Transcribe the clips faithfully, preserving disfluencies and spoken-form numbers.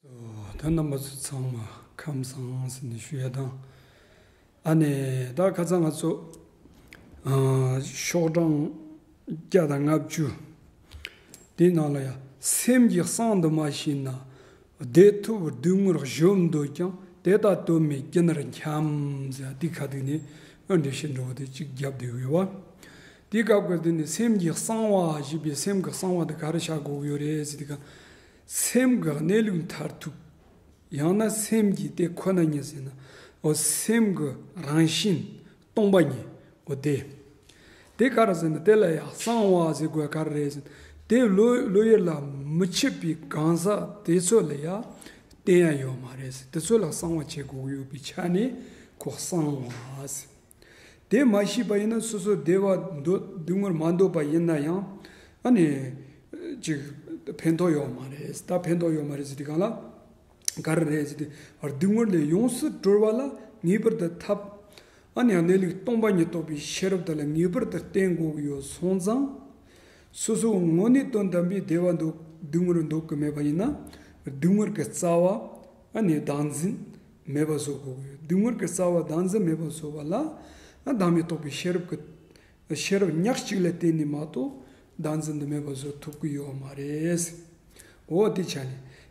ད་རྣམ་པ་ཚོ་ཚང་མ་ཁམས་བཟང་ཟེར་ནས་ཞུ་ཡ་དང་། ཨ་ནི་ད་ཁ་སང་ང་ཚོ་ཨ་ཤོག་གྲངས་བརྒྱ་དང་ལྔ་བཅུ་དེའི་ནང་ལ་ཡ། སེམས་ཀྱི་གསང་དུ་མ་ཕྱིན་ན། བདེ་ཐོབ་སྡུག་བསྔལ་གཞོམ་འདོད་ཀྱང་། དེ་ལྟ་དོན་མེད་ཀྱི་ནར་འཁྱམས་ཟེར་དེ་ཁ་ཐུག་ནས་ཨ་འགྲེལ་བཤད་འདྲ་བོ་དེ་གཅིག་བརྒྱབ་བསྡད་ཡོད་པ། དེའི་སྐབས་ཀྱི་དེ་ནི་སེམས་ཀྱི་གསང་བ་ཞེས་པའི་སེམས་ཀྱི་གསང་བ་དེ་ག་རེ་བྱ་དགོས་ཀྱི་ཡོད་རེད་ཟེར་དུས་ག་སེམས་ཀྱི་གནས་ལུགས་མཐར་ཐུག་ཡང་ན་སེམས་ཀྱི་དེ་ཁོ་ན་ཉིད་ཟེར་ན། འོ་སེམས་ཀྱི་རང་བཞིན་སྟོང་པ་ཉིད། འོ་དེ། དེ་ག་རེ་ཟེར་ན་དེ་ལ་ཡང་གསང་བ་ཟེར་དགོས་ག་རེ་རེད་ཟེར་ན། དེ་བློ་བློ་ཡུལ་ལ་མི་ཆུད་པའི་གང་ཟག་དེ་ཚོ་ལ་ཡང་བསྟན་ཡ་ཡོད་མ་རེད་ཟེར། དེ་ཚོ་ལ་གསང་བ་བྱེད་དགོས་ཀྱི་ཡོད་པའི་ཆ་ནས་ཁོ་གསང་བ་ཟེར། དེ་མ་ཤེས་པ་ཡིན་ན་སོ་སོ་བདེ་བ་འདོད་སྡུག་བསྔལ་མ་འདོད་པ་ཡིན་ན་ཡང་ཨ་ནི་ཅིག་ཕན་ཐོགས་ཡོད་མ་རེད། ད་ཕན་ཐོགས་ཡོད་མ་རེད་ཟེར་དུས་གང་ལ་ག་རེ་རེད་ཟེར་དུས། སྡུག་བསྔལ་ལས་ཡོངས་སུ་གྲོལ་བ་ལ་ངེས་པར་དུ་ཐབས། ཨ་ནི་གནས་ལུགས་སྟོང་པ་ཉིད་རྟོགས་པའི་ཤེས་རབ་དེ་ལ་ངེས་པར་དུ་བརྟེན་དགོས་ཀྱི་ཡོད་སོང་ཙང་། སོ་སོ་དངོས་གནས་དོན་དམ་པའི་བདེ་བ་འདོད་སྡུག་བསྔལ་འདོད་ཀྱི་མེད་པ་ཡིན་ན། སྡུག་བསྔལ་གྱི་རྩ་བ་ཨ་ནི་བདག་འཛིན་མེད་པ་བཟོ་དགོས་ཀྱི་ཡོད། སྡུག་བསྔལ་གྱི་རྩ་བ་བདག་འཛིན་མེད་པ་བཟོ་བ་ལ་ཨ་བདག་མེད་རྟོགས་པའི་ཤེས་རབ་ཀྱི་ཤེས་རབ་ཉག་གཅིག་ལ་བརྟེན་ནས་མ་གཏོགས་བདག་འཛིན་དུ་མེད་པ་བཟོ་ཐུབ་ཀྱི་ཡོད་མ་རེད། འོ་དེ་ཆ་ནས་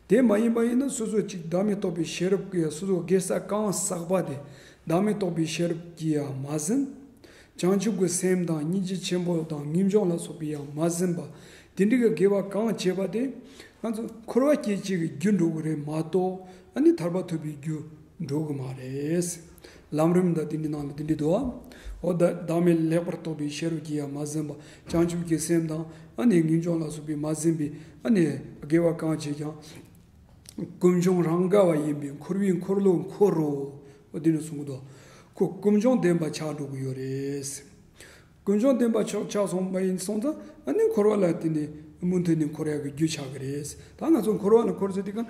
དེ་མ་ཡིན་པ་ཡིན་ན་སོ་སོ་གཅིག་བདག་མེད་རྟོགས་པའི་ཤེས་རབ་ཀྱིས་སོ་སོ་དགེ་རྩ་གང་བསགས་པ་དེ་བདག་མེད་རྟོགས་པའི་ཤེས་རབ་ཀྱིས་ཡང་མ་ཟིན། བྱང་ཆུབ་ཀྱི་སེམས་དང་སྙིང་རྗེ་ཆེན་པོ་དང་ངེས་འབྱུང་ལ་སོགས་པས་ཡང་མ་ཟིན་པ། དེ་འདྲའི་གི་དགེ་བ་གང་བྱས་པ་དེ་ང་ཚོ་འཁོར་བ་སྐྱེ་བྱེད་ཀྱི་རྒྱུ་འགྲོ་གི་རེད་མ་གཏོགས་ཨ་ནི་ཐར་པ་ཐོབ་པའི་རྒྱུ་འགྲོ་གི་མ་རེད། ལམ་རིམ་དང་དེ་འདྲའི་ནང་ལ་དེ་འདྲའི་འདུག་ཨ། འོ་ད་བདག་མེད་ལེགས་པར་རྟོགས་པའི་ཤེས་རབ་ཀྱིས་ཡང་མ་ཟིན་པ། བྱང་ཆུབ་ཀྱི་སེམས་དང་ཨ་ནི་ངེས་འབྱུང་ལ་སོགས་པས་མ་ཟིན་པའི་ཨ་ནི་དགེ་བ་གང་བྱས་ཀྱང་། ཀུན་འབྱུང་རང་ག་བ་ཡིན་པས་འཁོར་བའི་འཁོར་ལོ་འཁོར་རོ། འོ་དེ་ནས་གསུང་གི་འདུག་ཁོ་ཀུན་འབྱུང་བདེན་པ་ཆགས་འགྲོ་གི་ཡོད་རེད། ཀུན་འབྱུང་བདེན་པ་ཆགས་ཆགས་སོང་བ་ཡིན་སོང་ཙང་ཨ་ནི་འཁོར་བ་ལ་དེ་ནི་མུ་མཐུད་ནས་འཁོར་ཡག་གི་རྒྱུ་ཆགས་ཀྱི་རེད། ད་ང་ཚོ་འཁོར་བ་ལ་འཁོར་ཟེར་དུས་གང་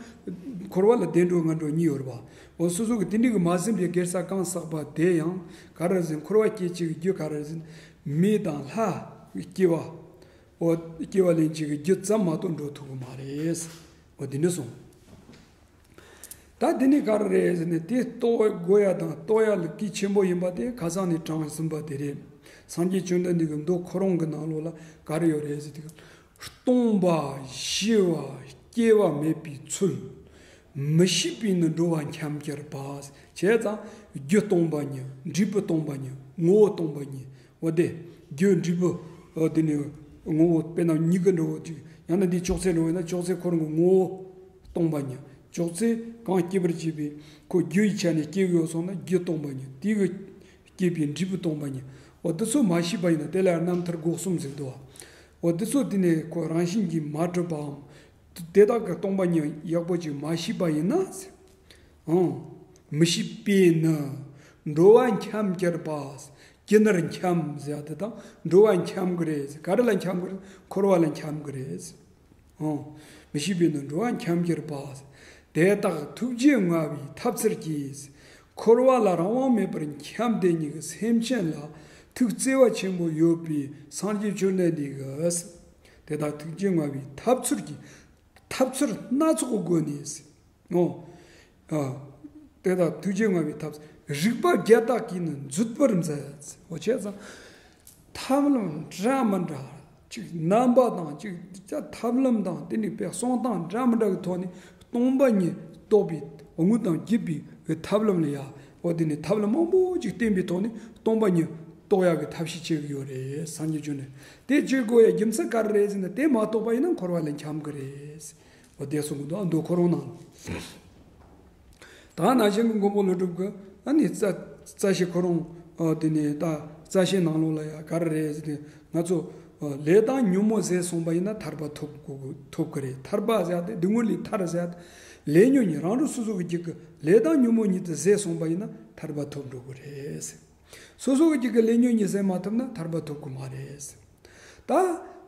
འཁོར་བ་ལ་བདེ་འགྲོ་ངན་འགྲོ་གཉིས་ཡོད་རེད་པ། འོ་སོ་སོ་གི་དེ་འདྲའི་གི་མ་ཟིན་པའི་དགེ་རྩ་གང་བསགས་པ་དེ་ཡང་ག་རེ་ཟེར། འཁོར་བ་སྐྱེ་བྱེད་ཀྱི་རྒྱུ་ག་རེ་ཟེར། མི་དང་ལྷ་སྐྱེ་བ། འོ་སྐྱེ་བ་ལེན་བྱེད་ཀྱི་རྒྱུ་ཙམ་མ་གཏོགས་འགྲོ་ཐུབ་ཀྱི་མ་རེད། འོ་དེ་འདྲ་གསུངས། ད་དེ་ནི་ག་རེ་རེད་ཟེར་ནས་དེ་རྟོགས་དགོས་ཡ་དང་རྟོགས་ཡ་ལ་གལ་ཆེན་པོ་ཡིན་པ་དེ་ཁ་སང་ནས་དྲངས་ཟིན་པ་དེ་རེད། སངས་རྒྱས་བཅོམ་ལྡན་འདས་ཀྱི་མདོ་ཁོ་རང་གི་ནང་ལོགས་ལ་ག་རེ་ཡོད་རེད་ཟེར་དུས། སྟོང་པ་ཞི་བ་སྐྱེ་བ་མེད་པའི་ཚུལ། མི་ཤེས་པས་ནི་འགྲོ་བ་འཁྱམས་གྱུར་པ། བྱས་ཙང་རྒྱུ་སྟོང་པ་ཉིད། འབྲས་བུ་སྟོང་པ་ཉིད། ངོ་བོ་སྟོང་པ་ཉིད། འོ་དེ་རྒྱུ་འབྲས་བུ། འོ་དེ་ནི་ངོ་བོ་དཔེར་ན་མྱུ་གུ་འདྲ་བོ་ཅིག་ཡང་ན་འདི་ཅོག་ཙེ་འདྲ་བོ་ཡིན་ན་ཅོག་ཙེ་ཁོ་རང་གི་ངོ་བོ་སྟོང་པ་ཉིད། ཅོག་ཙེ་གང་སྐྱེད་པར་བྱེད་པའི་ཁོ་རྒྱུ་ཡི་ཆ་ནས་སྐྱེ་དགོས་སོང་ན་རྒྱུ་སྟོང་པ་ཉིད། དེ་གི་སྐྱེད་པའི་འབྲས་བུ་སྟོང་པ་ཉིད། འོ་དེ་ཚོ་མ་ཤེས་པ་ཡིན་ན་དེ་ལ་རྣམ་ཐར་སྒོ་གསུམ་ཟེར་འདུག་བ། འོ་དེ་ཚོ་དེ་ནས་ཁོ་རང་བཞིན་གྱིས་མ་གྲུབ་པའམ། དེ་དག་གི་སྟོང་པ་ཉིད་ཡག་པོ་ཅིག་མ་ཤེས་པ་ཡིན་ན། ཨང་། མི་ཤེས་པས་ནི། འགྲོ་བ་འཁྱམས་གྱུར་པ། ཀྱི་ནར་འཁྱམས་ཟེར་ཡ་དེ་དང་འགྲོ་བ་འཁྱམས་གི་རེད། ག་རེ་ལ་འཁྱམས་གི་རེད། འཁོར་བ་ལ་འཁྱམས་གི་རེད། ཨང་། མི་ཤེས་པས་ནི་འགྲོ་བ་འཁྱམས་གྱུར་པ། དེ་དག་ཐུགས་རྗེ་མངའ་བའི་ཐབས་ཚུལ་གྱིས། འཁོར་བ་ལ་རང་དབང་མེད་པར་འཁྱམས་བསྡད་མཁན་གྱི་སེམས་ཅན་ལ་ཐུགས་བརྩེ་བ་ཆེན་པོ་ཡོད་པའི་སངས་རྒྱས་བཅོམ་ལྡན་འདས་ཀྱིས། དེ་དག་ཐུགས་རྗེ་མངའ་བའི་ཐབས་ཚུལ་གྱིས། ཐབས་ཚུལ་སྣ་ཚོགས་སྒོ་ནས། ཨོ། ཨ། དེ་དག་ཐུགས་རྗེ་མངའ་བའི་ཐབས། རིགས་པ་བརྒྱ་དག་གིས་ནི་འཛུད་པར་མཛད། འོ་བྱས་ཙང་། ཐབས་ལམ་འདྲ་མི་འདྲ། གཅིག་རྣམ་པ་དང་གཅིག་ཐབས་ལམ་དང་དེ་ནི་དཔེ་གསུང་སྟངས་འདྲ་མི་འདྲ་གི་ཐོག་ནས་སྟོང་པ་ཉིད་རྟོགས་པའི་དངོས་དང་བརྒྱུད་པའི་ཐབས་ལམ་ལ་ཡ། འོ་དེ་ནི་ཐབས་ལམ་མང་པོ་ཅིག་བསྟན་པའི་ཐོག་ནས་སྟོང་པ་ཉིད་རྟོགས་ཡག་གི་ཐབས་ཤེས་བྱེད་ཀྱི་ཡོད་རེད། སངས་རྒྱས་བཅོམ་ནས་དེ་བྱེད་དགོས་ཡ་རྒྱུ་མཚན་ག་རེ་རེད་ཟེར་ན་དེ་མ་རྟོགས་པ་ཡིན་ན་འཁོར་བ་ལ་འཁྱམས་ཀྱི་རེད། འོ་དེ་གསུང་གི་འདུག་མདོ་ཁོ་རང་ནང་ལ། ད་ནང་བཞིན་གྱི་མགོན་པོ་ཀླུ་སྒྲུབ་ཀྱི་ཨ་ནི་རྩ་རྩ་ཤེ་ཁོ་རང་། ཨ་དེ་ནི་ད་རྩ་ཤེ་ནང་ལོགས་ལ་ཡ་ག་རེ་རེད་ཟེར་ཏེ་ང་ཚོ་ཨ་ལས་དང་ཉོན་མོངས་ཟད་སོང་པ་ཡིན་ན་ཐར་པ་ཐོབ་དགོས་ཐོབ་ཀྱི་རེད། ཐར་པ་ཟེར་ཏེ་སྡུག་བསྔལ་ལས་ཐར་ཟེར་ཏེ་ལས་ཉོན་གཉིས་རང་རང་སོ་སོ་གི་རྒྱུད་ཀྱི་ལས་དང་ཉོན་མོངས་གཉིས་དེ་ཟད་སོང་པ་ཡིན་ན་ཐར་པ་ཐོབ་འགྲོ་གི་རེད། སོ་སོ་གི་རྒྱུད་ཀྱི་ལས་ཉོན་གཉིས་ཟད་མ་ཐུབ་ན་ཐར་པ་ཐོབ་ཀྱི་མ་རེད། ད་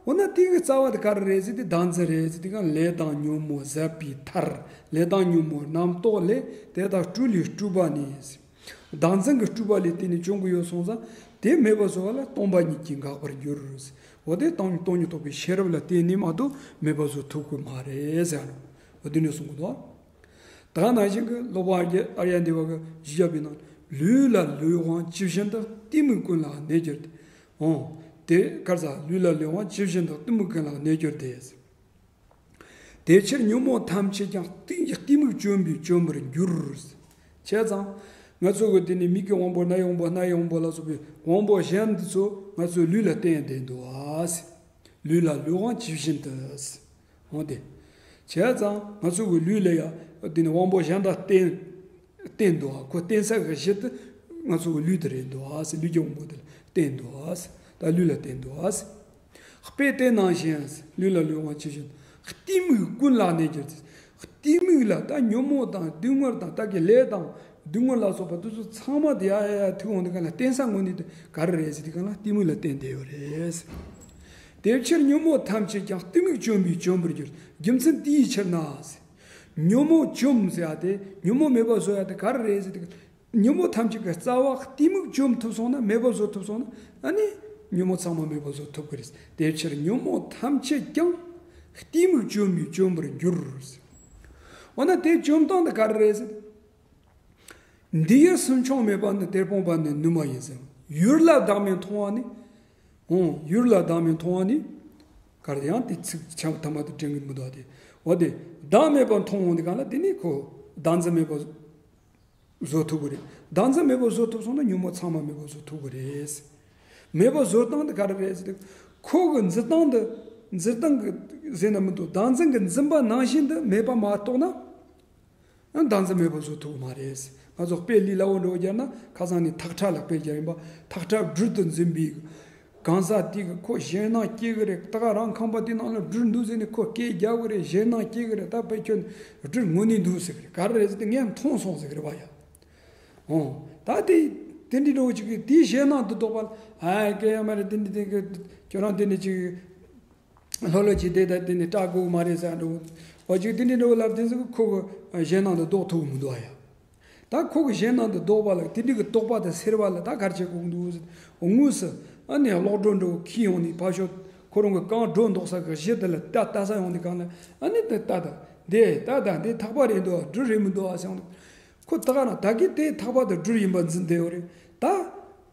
འོ་ན་དེ་གི་རྩ་བ་དེ་ག་རེ་རེད་ཟེར་ཏེ་བདག་འཛིན་རེད་ཟེར་ཏེ་གང་ལས་དང་ཉོན་མོངས་ཟད་པའི་ཐར། ལས་དང་ཉོན་མོངས་རྣམ་རྟོག་ལས་དེ་དག་སྤྲུལ་ལས་སྤྲུལ་པ་ནི། བདག་འཛིན་གྱི་སྤྲུལ་པ་ལས་བརྟེན་ནས་བྱུང་གི་ཡོད་སོང་ཙང་དེ་མེད་པ་བཟོ་བ་ལ་སྟོང་པ་ཉིད་ཀྱིས་འགག་པར་འགྱུར། འོ་དེ་སྟོང་སྟོང་ཉིད་རྟོགས་པའི་ཤེས་རབ་ལ་བརྟེན་ནས་མ་གཏོགས་མེད་པ་བཟོ་ཐུབ་ཀྱི་མ་རེད་ཟེར་ནོ། འོ་དེ་ནས་གསུང་གི་འདུག་ད་ག་ནང་བཞིན་གྱི་སློབ་དཔོན་ཨཱརྱ་ཨཱརྱ་དེ་བ་གི་བཞི་བརྒྱ་པའི་ནང་ལུས་ལ་ལུས་དབང་ཇི་བཞིན་དུ། གཏི་མུག་ཀུན་ལ་གནས་གྱུར་ཏེ། འོང་། དེ་གར་ས་ལུས་ལ་ལུས་དབང་ཇི་བཞིན་དུ། གཏི་མུག་ཀུན་ལ་གནས་གྱུར་ཏེ། དེ་ཕྱིར་ཉོན་མོངས་ཐམས་ཅད་ཀྱང་། གཏི་གཏི་མུག་བཅོམ་པས་བཅོམ་པར་འགྱུར། བྱས་ཙང་ང་ཚོ་གི་དེ་ནི་མིག་གི་དབང་པོ་རྣ་ཡི་དབང་པོ་སྣ་ཡི་དབང་པོ་ལ་སོགས་པའི་དབང་པོ་གཞན་འདི་ཚོ་ང་ཚོའི་ལུས་ལ་བརྟེན་བསྡད་འདུག་ཨ། ལུས་ལ་ལུས་དབང་ཇི་བཞིན་དུ། འོང་དེ། བྱས་ཙང་ང་ཚོ་གི་ལུས་ལ་ཡང་དེ་ནི་དབང་པོ་གཞན་དག་བརྟེན་བརྟེན་འདུག་ཨ། ཁོ་བརྟེན་ས་གི་གཞི་དེ་ང་ཚོ་གི་ལུས་དེ་རེད་འདུག་ཨ། ལུས་ཀྱི་དབང་པོ་དེ་ལ་བརྟེན་འདུག་ཨ། ད་ལུས་ལ་བརྟེན་འདུག་ཨ། དཔེ་དེ་ནང་བཞིན་ལུས་ལ་ལུས་དབང་ཇི་བཞིན། གཏི་མུག་ཀུན་ལ་གནས་གྱུར་ཏེ། གཏི་མུག་ལ་ད་ཉོན་མོངས་དང་སྡུག་བསྔལ་དང་ད་གི་ལས་དང་སྡུག་བསྔལ་ལ་སོགས་པ་དེ་ཚོ་ཚང་མ་དེ་ཡ་ཡ་ཡ་ཐུག་འོང་དུས་གང་ལ་བརྟེན་ས་དངོས་གནས་དེ་ག་རེ་རེད་ཟེར་དུས་གང་ལ་གཏི་མུག་ལ་བརྟེན་བསྡད་ཡོད་རེད། དེ་ཕྱིར་ཉོན་མོངས་ཐམས་ཅད་ཀྱང་། གཏི་མུག་བཅོམ་པས་བཅོམ་པར་འགྱུར། རྒྱུ་མཚན་དེའི་ཕྱིར་ན། ཉོན་མོངས་བཅོམ་ཟེར་ཡ་དེ་ཉོན་མོངས་མེད་པ་བཟོ་ཡ་དེ་ག་རེ་རེད་ཟེར་དུས། ཉོན་མོངས་ཐམས་ཅད་ཀྱི་རྩ་བ་གཏི་མུག་བཅོམ་ཐུབ་སོང་ན། མེད་པ་བཟོ་ཐུབ་སོང་ན། ཨ་ནི་ཉོན་མོངས་ཚང་མ་མེད་པ་བཟོ་ཐུབ་ཀྱི་རེད། དེ་ཕྱིར་ཉོན་མོངས་ཐམས་ཅད་ཀྱང་། གཏི་མུག་བཅོམ་པས་བཅོམ་པར་འགྱུར། འོ་ན་དེ་བཅོམ་སྟངས་དེ་ག་རེ་རེད་ཟེར། འདི་ཡི་སུན་ཕྱུང་མེད་པ་ནི། དེར་སྤངས་པ་ནི་ནུས་མ་ཡིན་ཟེར། ཡུལ་ལ་བདག་མེད་མཐོང་བ་ནི། འོང་། ཡུལ་ལ་བདག་མེད་མཐོང་བ་ནི། ག་རེ་ཡང་དེ་ཚིག་ཆ་ཐ་མ་དུ་དྲན་གྱི་མི་འདུག་སྟེ། འོ་དེ་བདག་མེད་པ་མཐོང་འོང་དེ་གང་ལ་དེ་ནི་ཁོ་བདག་འཛིན་མེད་པ་བཟོ་ཐུབ་ཀྱི་རེད། བདག་འཛིན་མེད་པ་བཟོ་ཐུབ་སོང་ན་ཉོན་མོངས་ཚང་མ་མེད་པ་བཟོ་ཐུབ་ཀྱི་རེད། མེད་པ་བཟོ་སྟངས་དེ་ག་རེ་རེད་ཟེར་དུས། ཁོ་གི་འཛིན་སྟངས་དེ། འཛིན་སྟངས་ཀྱི་ཟེར་ན་མི་འདུག་བདག་འཛིན་གྱི་འཛིན་པ་ནང་བཞིན་དུ་མེད་པ་མ་རྟོགས་ན། ཡང་བདག་འཛིན་མེད་པ་བཟོ་ཐུབ་མ་རེད། ང་ཚོ་དཔེ་ལས་སླ་བོ་འདྲ་བོ་སྦྱར་ན། ཁ་སང་ནས་ཐག་ཁྲ་ལ་དཔེ་སྦྱར་ཡིན་པ། ཐག་ཁྲ་སྦྲུལ་དུ་འཛིན་པའི་གང་ཟག་དེ་གི་ཁོ་ཞེད་སྣང་སྐྱེ་གི་རེད། ད་ག་རང་ཁང་པ་དེ་ནང་ལ་སྦྲུལ་འདུག་ཟེར་ནས་ཁོ་སྐད་རྒྱག་གི་རེད། ཞེད་སྣང་སྐྱེ་གི་རེད། ད་དཔེ་ཁྱོད་སྦྲུལ་དངོས་གནས་འདུག་ཟེར་གི་རེད། ག་རེ་རེད་ཟེར་དུས་ངས་མཐོང་སོང་ཟེར་གི་རེད་པ་ཡ། འོང་། ད་དེ་དེ་འདྲའི་འདྲ་བོ་ཅིག་གིས་དེའི་ཞེད་སྣང་དེ་ལྡོག་པ་ལ། ཨ་སྐད་ཡ་མ་རེད། དེ་འདྲ་དེ་གི་ཁྱོད་རང་དེ་འདྲ་ཅིག་ལྷོད་ལྷོད་ཅིག་བསྡད་ད་དེ་ནས་སྐྲག་དགོས་མ་རེད་ཟེར་འགྲོ། འོ་ཅིག་དེ་འདྲའི་འདྲ་བོ་ལབ་དུས་ཁོ་གི་ཞེད་སྣང་དེ་ལྡོག་ཐུབ་མི་འདུག་ཨ་ཡ། ད་ཁོ་གི་ཞེད་སྣང་དེ་ལྡོག་པ་ལ། དེ་འདྲའི་གི་རྟོག་པ་དེ་སེལ་བ་ལ་ད་ག་རེ་བྱེད་དགོས་འདུག་ཟེར། འོ་དངོས་སུ་ཨ་ནི་གློག་སྒྲོན་འདྲ་བོ་འཁྱེར་ཡོང་ནས་ཕར་ཕྱོགས་ཁོ་རང་གི་རྐང་སྒྲོ་འདོགས་ས་གི་གཞི་དེ་ལ་ལྟ་ལྟ་ས་ཡོང་དུས་གང་ལ། ཨ་ནི་དེ་ལྟ་ད་འདི་ལྟ་ད་འདི་ཐག་པ་རེད་འདུག་སྦྲུལ་རེད་མི་འདུག་ཨ་ཟེར་ཡོང་དུས། ཁོ་ད་ག་རང་ད་གིན་དེ་ཐག་པ་དེ་སྦྲུལ་ཡིན་པ་འཛིན་བསྡད་ཡོད་རེད། ད་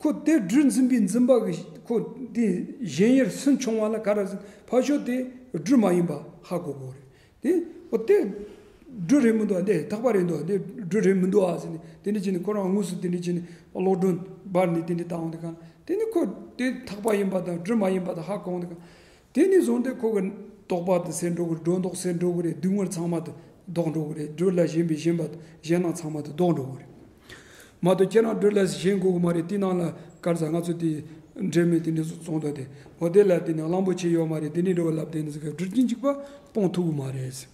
ཁོ་དེ་སྦྲུལ་འཛིན་པའི་འཛིན་པ་གི་ཁོ་དེ་ཞེན་ཡུལ་སུན་ཕྱུང་བ་ལ་ག་རེ་ཟེར། ཕར་ཕྱོགས་དེ་སྦྲུལ་མ་ཡིན་པ་ཧ་གོ་དགོས་རེད། དེ་འོ་དེ་སྦྲུལ་རེད་མི་འདུག་ཨ། དེ་ཐག་པ་རེད་འདུག་ཨ། དེ་སྦྲུལ་རེད་མི་འདུག་ཨ་ཟེར་ནས་དེ་འདྲ་བྱས་ནས་ཁོ་རང་དངོས་སུ་དེ་འདྲ་བྱས་ནས་གློག་སྒྲོན་སྦར་ནས་དེ་འདྲ་བཏང་འོང་དུས་གང་དེ་ནི་ཁོ་དེ་ཐག་པ་ཡིན་པ་དང་སྦྲུལ་མ་ཡིན་པ་དང་ཧ་གོ་འོང་དུས་གང་། དེ་ནས་བཟུང་སྟེ་ཁོ་གི་རྟོག་པ་དེ་སེལ་འགྲོ་གི་རེད། སྒྲོ་འདོགས་སེལ་འགྲོ་གི་རེད། སྡུག་བསྔལ་ཚང་མ་དེ་ལྡོག་འགྲོ་གི་རེད། སྦྲུལ་ལ་ཞེན་པའི་ཞེན་པ་དེ་ཞེད་སྣང་ཚང་མ་དེ་ལྡོག་འགྲོ་གི་རེད། མ་གཏོགས་ཁྱེད་རང་སྦྲུལ་ལ་ཞེན་དགོས་གི་མ་རེད། དེ་ནང་ལ་ག་རེ་ཟ་ང་ཚོ་དེ་འབྲེལ་མེད་དེ་འདྲ་སོང་དོ་དེ་འོ་དེ་ལ་དེ་ནི་གླང་པོ་ཆེ་ཡོད་མ་རེད། དེ་འདྲ་འདྲ་བོ་ལབ་དེ་ནི་ཟེར་གི་སྦྲུལ་གྱི་འཇིགས་པ་སྤོང་ཐུབ་གི་མ་རེད།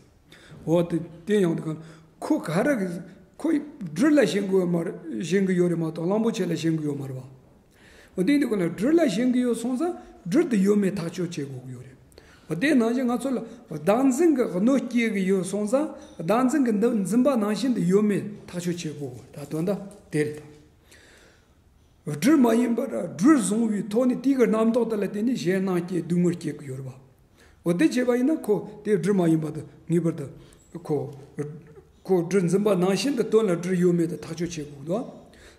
འོ་དེ་དེ་ཡང་དེ་ག་ཁོ་ག་རེ་གི་ཁོ་སྦྲུལ་ལ་ཞེན་གི་ཡོད་མ་རེད། ཞེན་གི་ཡོད་རེད་མ་གཏོགས་གླང་པོ་ཆེ་ལ་ཞེན་གི་ཡོད་མ་རེད་བ། འོ་དེ་འདི་ཀུན་ལ་སྦྲུལ་ལ་ཞེན་གྱི་ཡོད་སོང་ཙང་སྦྲུལ་དེ་ཡོད་མེད་ཐག་གཅོད་བྱེད་དགོས་ཀྱི་ཡོད་རེད། འོ་དེ་ནང་བཞིན་ང་ཚོ་ལ་བདག་འཛིན་གྱི་གནོད་སྐྱེལ་གྱི་ཡོད་སོང་ཙང་བདག་འཛིན་གྱི་འདི་འཛིན་པ་ནང་བཞིན་དུ་ཡོད་མེད་ཐག་གཅོད་བྱེད་དགོས་ད་དོན་དག་དེ་རེད་ད། སྦྲུལ་མ་ཡིན་པར་སྦྲུལ་བཟུང་བའི་ཐོག་ནས་དེ་གི་རྣམ་རྟོག་དེ་ལ་བརྟེན་ནས་ཞེད་སྣང་སྐྱེ་སྡུག་བསྔལ་སྐྱེ་གི་ཡོད་རེད་བ། འོ་དེ་བྱས་པ་ཡིན་ན་ཁོ་དེ་སྦྲུལ་མ་ཡིན་པ་དང་ངེས་པར་དུ་ཁོ། ཁོ་སྦྲུལ་འཛིན་པ་ནང་བཞིན་དུ་དོན་ལ་སྦྲུལ་ཡོད་མེད་དུ་ཐག་གཅོད་བྱེད་དགོས་འདུག་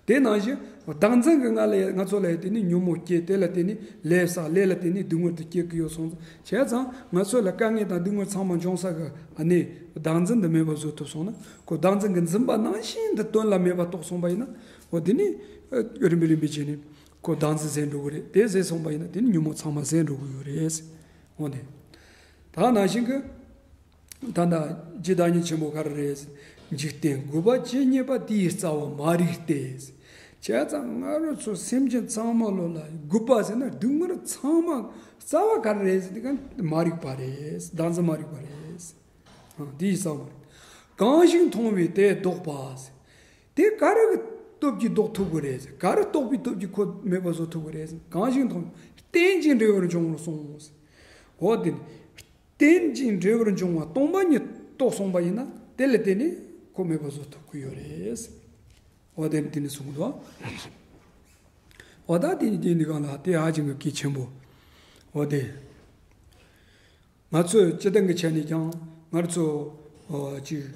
དེ་ནང་བཞིན་བདག་འཛིན་གྱི་ང་ལ་ང་ཚོ་ལ་ཡང་དེ་ནི་ཉོན་མོངས་སྐྱེ། དེ་ལ་བརྟེན་ནས་ལས་བསགས། ལས་ལ་བརྟེན་ནས་སྡུག་བསྔལ་དུ་སྐྱེ་གི་ཡོད་སོང་ཙང་། བྱས་ཙང་ང་ཚོ་ལ་དཀའ་ངལ་དང་སྡུག་བསྔལ་ཚང་མ་འབྱུང་ས་གི་གནས་བདག་འཛིན་དུ་མེད་པ་བཟོ་ཐུབ་སོང་ན། ཁོ་བདག་འཛིན་གྱི་འཛིན་པ་ནང་བཞིན་དུ་དོན་ལ་མེད་པ་རྟོགས་སོང་པ་ཡིན་ན། འོ་དེ་ནི་རིམ་པས་རིམ་པས་བྱས་ནས་ཁོ་བདག་འཛིན་ཟད་འགྲོ་གི་རེད། དེ་ཟད་སོང་པ་ཡིན་ན་དེ་ནི་ཉོན་མོངས་ཚང་མ་ཟད་འགྲོ་གི་ཡོད་རེད། འོ་དེ་ད་ནང་བཞིན་གྱི། ད་ལྟ་རྗེ་བདག་ཉིད་ཆེན་པོ་ག་རེ་རེད། འཇིག་རྟེན་རྒུད་པ་ཇི་སྙེད་པ། དེ་ཡི་རྩ་བ་མ་རིག་སྟེ། བྱས་ཙང་ང་རང་ཚོ་སེམས་ཅན་ཚང་མ་ལོ་ལ་རྒུད་པ་ཟེར་ན་སྡུག་བསྔལ་ཚང་མ་རྩ་བ་ག་རེ་རེད་ཟེར་དུས་གང་མ་རིག་པ་རེད། བདག་འཛིན་མ་རིག་པ་རེད། ཨ་དེ་ཡི་རྩ་བ་མ་རིག་གང་ཞིག་མཐོང་བས་དེ་ལྡོག་པ་ཟེར། དེ་ག་རེ་གི་སྟོབས་ཀྱིས་ལྡོག་ཐུབ་ཀྱི་རེད་ཟེར། ག་རེ་རྟོགས་པའི་སྟོབས་ཀྱིས་ཁོ་མེད་པ་བཟོ་ཐུབ་ཀྱི་རེད་ཟེར། གང་ཞིག་མཐོང་བས་རྟེན་ཅིང་འབྲེལ་བར་འབྱུང་བར་གསུངས་ཟེར། འོ་དེ་ནི། རྟེན་ཅིང་འབྲེལ་བར་འབྱུང་བ་སྟོང་པ་ཉིད་རྟོགས་སོང་པ་ཡིན་ན་དེ་ལ་བརྟེན་ནས་ཁོ་མེད་པ་བཟོ་ཐུབ་ཀྱི་ཡོད་རེད། འོ་དེ་ནི་དེ་ནི་གསུངས་འདུག་འོ་ད་དེ་ནི་དེ་ནི་གང་ལ་དེ་ཧ་ཅང་གི་གལ་ཆེན་པོ། འོ་དེ། ང་ཚོས་སྤྱི་བཏང་གི་ཆ་ནས་ཀྱང་ང་ཚོ་ཨོ་ཅིག་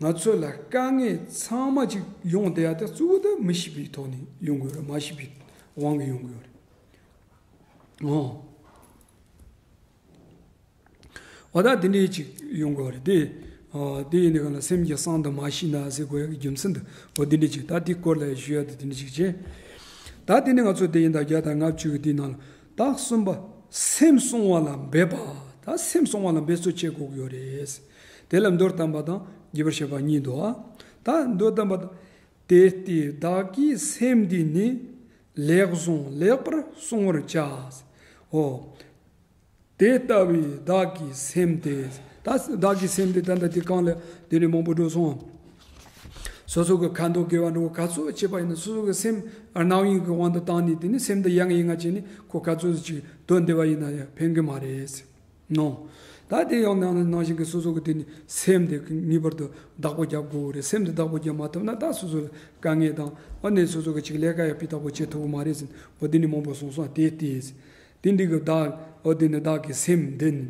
ང་ཚོ་ལ་དཀའ་ངལ་ཚང་མ་ཅིག་ཡོང་བསྡད་ཡ་དེ་གཙོ་བོ་དེ་མི་ཤེས་པའི་ཐོག་ནས་ཡོང་གི་ཡོད་རེད། མ་ཤེས་པའི་དབང་གིས་ཡོང་གི་ཡོད་རེད། ཨོ། འོ་ད་དེ་འདྲའི་ཅིག་ཡོང་གི་ཡོད་རེད་དེ། ཨོ་དེ་ཡིན་དུས་གང་ལ་སེམས་ཀྱི་གསང་དུ་མ་ཤེས་ན་ཟེར་དགོས་ཡ་གི་རྒྱུ་མཚན་དུ་འོ་དེ་འདྲའི་ཅིག་ད་དེའི་སྐོར་ལ་ཞུ་ཡ་དེ་དེ་འདྲའི་ཅིག་བྱས། ད་དེ་ནས་ང་ཚོ་དེ་ཡིན་ད་བརྒྱ་དང་ལྔ་བཅུ་གི་དེའི་ནང་ལ་ད་གསུམ་པ། སེམས་བསྲུང་བ་ལ་འབད་པ། ད་སེམས་བསྲུང་བ་ལ་འབད་རྩོལ་བྱེད་དགོས་ཀྱི་ཡོད་རེད། དེ་ལ་མདོར་བསྟན་པ་དང་རྒྱས་པར་བཤད་པ་གཉིས་འདུག་ཨ། ད་མདོར་བསྟན་པ་དང་། དེ་ལྟས་བདག་གིས་སེམས་འདི་ནི། ལེགས་བཟུང་ལེགས་པར་བསྲུང་བར་བྱ། ཨོ། དེ་ལྟ་བུའི་བདག་གི་སེམས་དེ། ད་བདག་གི་སེམས་དེ་ད་ལྟ་དེ་གང་ལ་དེ་ནས་མང་པོ་འགྲོ་སོང་། སོ་སོ་གི་ཁ་མདོག་དགེ་བ་འགྲོ་ག་ཚོད་བྱེད་པ་ཡིན་ན་སོ་སོ་གི་སེམས་རྣམ་གཡེང་གི་དབང་དུ་བཏང་ནས་དེ་ནི་སེམས་དེ་ཡང་ཡིན་ང་བྱས་ནས་ཁོ་ག་ཚོད་ཅིག་དོན་བདེ་བ་ཡིན་ན་ཡང་ཕན་གི་མ་རེད། ནོ། ད་དེ་ཡང་ནང་ནང་བཞིན་གྱི་སོ་སོ་གི་དེ་ནི་སེམས་དེ་ངེས་པར་དུ་བདག་པོ་རྒྱབ་དགོས་རེད། སེམས་དེ་བདག་པོ་རྒྱབ་མ་ཐུབ་ན་ད་སོ་སོ་ལ་དཀའ་ངལ་དང་ཨ་ནི་སོ་སོ་གི་ཅིག་ལས་ཀ་ཡག་པའི་བདག་པོ་བྱེད་ཐུབ་ཀྱི་མ་རེད་ཟེར། འོ་དེ་ནི་མང་པོ་གསུངས་སོང་། དེ་དེ་ཟེར། དེ་འདི་གི་བདག་འོ་དེ་ནི་བདག་གི་སེམས་འདི་ནི།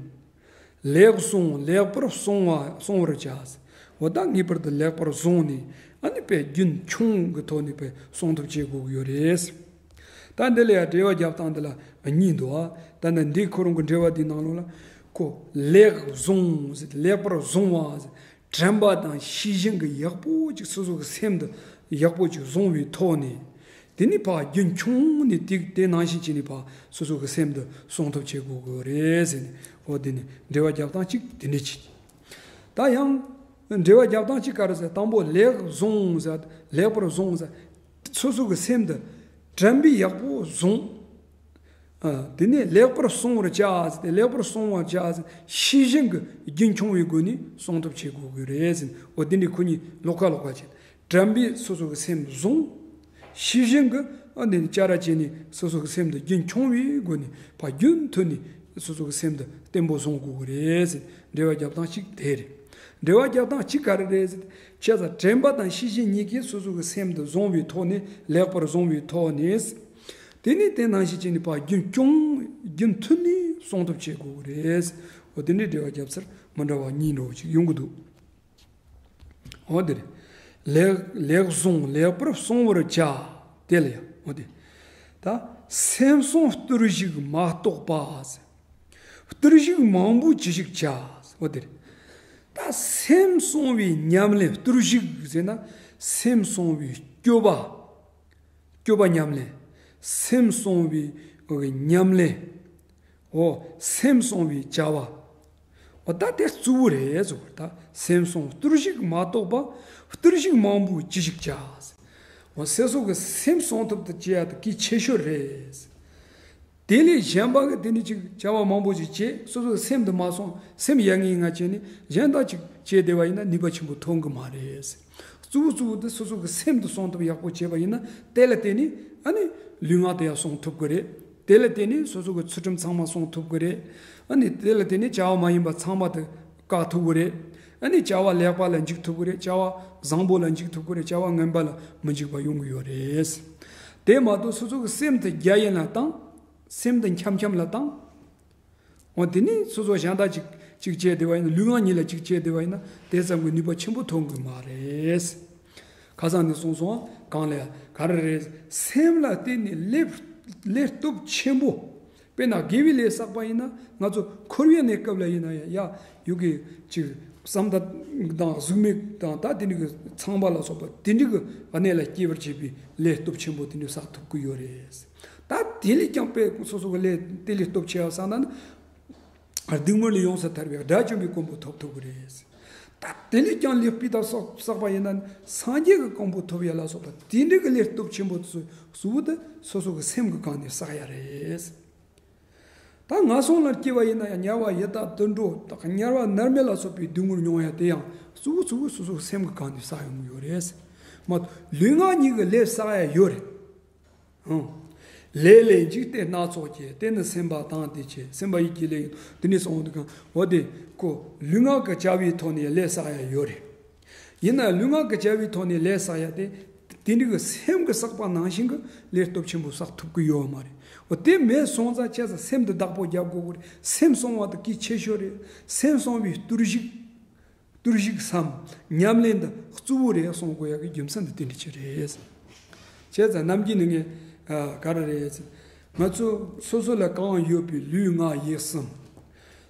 ལེགས་བཟུང་ལེགས་པར་བསྲུང་བ་བསྲུང་བར་བྱ། འོ་ད་ངེས་པར་དུ་ལེགས་པར་བཟུང་ནས་ཨ་ནི་དཔེ་རྒྱུན་འཁྱོངས་ཀྱི་ཐོག་ནས་དཔེ་བསྲུང་ཐབས་བྱེད་དགོས་ཀྱི་ཡོད་རེད། ད་འདི་ལ་ཡང་འགྲེལ་བ་རྒྱབ་སྟངས་འདི་ལ་གཉིས་འདུག་ཨ། ད་ནི་འདི་ཁོ་རང་གི་འགྲེལ་བ་འདི་ནང་ལོགས་ལ་ཁོ་ལེགས་བཟུང་ཟེར་ལེགས་པར་བཟུང་བ་ཟེར་དྲན་པ་དང་ཤེས་བཞིན་གྱི་ཡག་པོ་ཅིག་སོ་སོ་གི་སེམས་དུ་ཡག་པོ་ཅིག་བཟུང་བའི་ཐོག་ནས་དེ་ནི་ཕར་རྒྱུན་འཁྱོངས་ནས་དེ་དེ་ནང་བཞིན་བྱས་ནས་ཕར་སོ་སོ་གི་སེམས་དུ་བཟུང་ཐབས་བྱེད་དགོས་ཀྱི་རེད་ཟེར་ནས་འོ་དེ་ནི་འགྲེལ་བ་རྒྱབ་སྟངས་གཅིག་དེ་འདྲ་ཅིག་ད་ཡང་འགྲེལ་བ་རྒྱབ་སྟངས་གཅིག་ག་རེ་ཟེར། དང་པོ་ལེགས་བཟུང་ཟེར་ལེགས་པར་བཟུང་ཟེར། སོ་སོ་གི་སེམས་དུ་དྲན་པས་ཡག་པོ་བཟུང་། ཨ། དེ་ནས་ལེགས་པར་བསྲུང་བར་བྱ་ཟེར་ཏེ་ལེགས་པར་བསྲུང་བར་བྱ་ཟེར་ཤེས་བཞིན་གྱི་རྒྱུན་འཁྱོངས་པའི་སྒོ་ནས་བསྲུང་ཐབས་བྱེད་དགོས་ཀྱི་རེད་ཟེར། འོ་དེ་འདྲའི་ཁོ་གཉིས་ལོགས་ཀ་ལོགས་ཀ་བྱས། དྲན་པས་སོ་སོ་གི་སེམས་བཟུང་། ཤེས་བཞིན་གྱི་ཨ་ནི་བྱ་ར་བྱས་ནས་སོ་སོ་གི་སེམས་དུ་རྒྱུན་འཁྱོངས་པའི་སྒོ་ནས་ཕར་རྒྱུན་མཐུད་ནས་སོ་སོ་གི་སེམས་དུ་བརྟན་པོ་བཟུང་དགོས་ཀྱི་རེད་ཟེར། འགྲེལ་བ་རྒྱབ་སྟངས་གཅིག་དེ་རེད། འགྲེལ་བ་རྒྱབ་སྟངས་གཅིག་ག་རེ་རེད་ཟེར། བྱས་ཙང་དྲན་པ་དང་ཤེས་བཞིན་གཉིས་ཀས་སོ་སོ་གི་སེམས་དུ་བཟུང་བའི་ཐོག་ནས་ལེགས་པར་བཟུང་བའི་ཐོག་ནས། དེ་ནས་དེ་ནང་བཞིན་བྱས་ནས་ཕར་རྒྱུན་སྐྱོང་རྒྱུན་མཐུད་ནས་བསྲུང་ཐབས་བྱེད་དགོས་ཀྱི་རེད། འོ་དེ་འདྲའི་འགྲེལ་བ་རྒྱབ་སར་མི་འདྲ་བ་གཉིས་འདྲ་བོ་ཅིག་ཡོང་གི་འདུག་འོ་དེ་རེད། ལེགས་ལེགས་བཟུང་ལེགས་པར་བསྲུང་བར་བྱ། དེ་ལ་ཡང་འོ་དེ། ད་སེམས་བསྲུང་བརྟུལ་ཞུགས་མ་གཏོགས་པ་ཟེར། བརྟུལ་ཞུགས་མང་པོ་ཅི་ཞིག་བྱ། འོ་དེ་རེད། ད་སེམས་བསྲུང་བའི་ཉམས་ལེན། བརྟུལ་ཞུགས་ཟེར་ན་སེམས་བསྲུང་བའི་སྤྱོད་པ། སྤྱོད་པ་ཉམས་ལེན། སེམས་བསྲུང་བའི་ཉམས་ལེན། འོ་སེམས་བསྲུང་བའི་བྱ་བ། འོ་ད་དེ་གཙོ་བོ་རེད་ཟེར་བ། ད་སེམས་བསྲུང་བརྟུལ་ཞུགས་མ་གཏོགས་པ། བརྟུལ་ཞུགས་མང་པོ་ཅི་ཞིག་བྱ། འོ་སོ་སོ་གི་སེམས་བསྲུང་ཐབས་དུ་བྱེད་ཡ་དེ་གལ་ཆེ་ཤོས་རེད། དེ་ལས་གཞན་པ་གི་དེ་ནི་ཅིག་བྱ་བ་མང་པོ་ཅིག་བྱེད། སོ་སོ་གི་སེམས་དུ་མ་སོང་། སེམས་ཡ་ངའི་ང་བྱས་ནས་གཞན་དག་ཅིག་བྱེད་བདེ་བ་ཡིན་ན་ནུས་པ་ཆེན་པོ་ཐོན་གི་མ་རེད། གཙོ་བོ་གཙོ་བོ་དེ་སོ་སོ་གི་སེམས་དུ་སོང་ཐུབ་ཡག་པོ་བྱས་པ་ཡིན་ན་དེ་ལ་བརྟེན་ནས་ཨ་ནི་ལུས་ངག་དེ་ཡང་སོང་ཐུབ་གི་རེད། དེ་ལ་བརྟེན་ནས་སོ་སོ་གི་ཚུལ་ཁྲིམས་ཚང་མ་སོང་ཐུབ་གི་རེད། ཨ་ནི་དེ་ལ་བརྟེན་ནས་བྱ་བ་མ་ཡིན་པ་ཚང་མ་དེ་བཀག་ཐུབ་གི་རེད། ཨ་ནི་བྱ་བ་ལེགས་པ་ལ་འཇུག་ཐུབ་གི་རེད། བྱ་བ་བཟང་པོ་ལ་འཇུག་ཐུབ་གི་རེད། བྱ་བ་ངན་པ་ལ་མི་འཇུག་པ་ཡོང་གི་ཡོད་རེད། དེ་མ་གཏོགས་སོ་སོ་གི་སེམས་དེ་རྒྱ་ཡན་ལ་བཏང་། སེམས་དེ་འཁྱམ་འཁྱམ་ལ་བཏང་། འོ་དེ་ནི་སོ་སོ་གཞན་དག་ཅིག་ཅིག་བྱས་བསྡད་པ་ཡིན་ན། ལུས་ངག་གཉིས་ལ་ཅིག་བྱས་བསྡད་པ་ཡིན་ན་དེ་ཙམ་གྱི་ནུས་པ་ཆེན་པོ་ཐོན་གི་མ་རེད། ཁ་སང་ནས་གསུངས་སོང་། གང་ལ་ག་རེ་རེད། སེམས་ལ་བརྟེན་ནས་ལས་ལས་སྟོབས་ཆེན་པོ། དཔེར་ན་དགེ་བའི་ལས་བསགས་པ་ཡིན་ན་ང་ཚོ་འཁོར་བའི་གནས་སྐབས་ལ་ཡིན་ན་ཡང་ཡ་ཡུ་གི་ཅིག་བསམ་གཏན་དང་གཟུགས་མེད་དང་ད་དེ་འདྲ་གི་ཚངས་པ་ལ་སོགས་པ་དེ་འདྲ་གི་གནས་ལ་སྐྱེ་བར་བྱེད་པའི་ལས་སྟོབས་ཆེན་པོ་དེ་འདྲ་བསགས་ཐུབ་ཀྱི་ཡོད་རེད། ད་དེ་ལས་ཀྱང་དཔེ་སོ་སོ་གི་ལས་དེ་ལས་སྟོབས་ཆེ་བ་བསགས་ན་ནི། སྡིག་སྔོན་ལས་ཡོངས་སུ་ཐར་བའི་དགྲ་བཅོམ་པའི་གོ་འཕང་ཐོབ་ཐུབ་ཀྱི་རེད། ད་དེ་ལས་ཀྱང་ལེགས་པའི་ཐབས་བསགས་བསགས་པ་ཡིན་ན་སངས་རྒྱས་ཀྱི་གོ་འཕང་ཐོབ་ཡ་ལ་སོགས་པ་དེ་འདྲ་གི་ལས་སྟོབས་ཆེན་པོ་ཚོ་གཙོ་བོ་དེ་སོ་སོ་གི་སེམས་ཀྱི་སྒང་ནས་བསགས་ཡ་རེད། ད་ངན་སོང་ལ་སྐྱེ་བ་ཡིན་ན་ཡང་དམྱལ་བ་ཡི་དྭགས་དུད་འགྲོ་དང་དམྱལ་བ་མནར་མེད་ལ་སོགས་པའི་སྡུག་བསྔལ་མྱོང་ཡ་དེ་ཡང་གཙོ་བོ་གཙོ་བོ་སོ་སོ་གི་སེམས་ཀྱི་སྒང་ནས་བསགས་ཡོང་གི་ཡོད་རེད། མ་གཏོགས་ལུས་ངག་གཉིས་ཀྱི་ལས་བསགས་ཡ་ཡོད་རེད། ལས་ལས་འཇིག་རྟེན་སྣ་ཚོགས་ཀྱི། དེ་ནི་སེམས་པ་དང་དེ་བྱེད། སེམས་པ་ཡིད་ཀྱི་ལས་ཡིན། དེ་ནི་སོང་དུ་གང་འོ་དེ་ཁོ་ལུས་ངག་གི་བྱ་བའི་ཐོག་ནས་ལས་བསགས་ཡ་ཡོད་རེད། ཡིན་ན་ལུས་ངག་གི་བྱ་བའི་ཐོག་ནས་ལས་བསགས་ཡ་དེ་དེ་འདྲ་གི་སེམས་ཀྱི་བསགས་པ་ནང་བཞིན་གྱི་ལས་སྟོབས་ཆེན་པོ་བསགས་ཐུབ་ཀྱི་ཡོད་མ་རེད། འོ་དེ་མེད་སོང་ཙང་བྱས་ཙང་སེམས་དེ་བདག་པོ་རྒྱབ་དགོས་ཀྱི་རེད། སེམས་བསྲུང་བ་དེ་གལ་ཆེ་ཤོས་རེད། སེམས་བསྲུང་བའི་བརྟུལ་ཞུགས། བརྟུལ་ཞུགས་སམ་ཉམས་ལེན་འདི་གཙོ་བོ་རེད་གསུང་དགོས་ཡག་གི་རྒྱུ་མཚན་འདི་དེ་འདྲ་ཅིག་རེད། བྱས་ཙང་ནམ་རྒྱུན་ནས་ངས་ག་རེ་རེད་ཟེར། ང་ཚོ་སོ་སོ་ལ་གང་ཡོད་པའི་ལུས་ངག་ཡིད་གསུམ།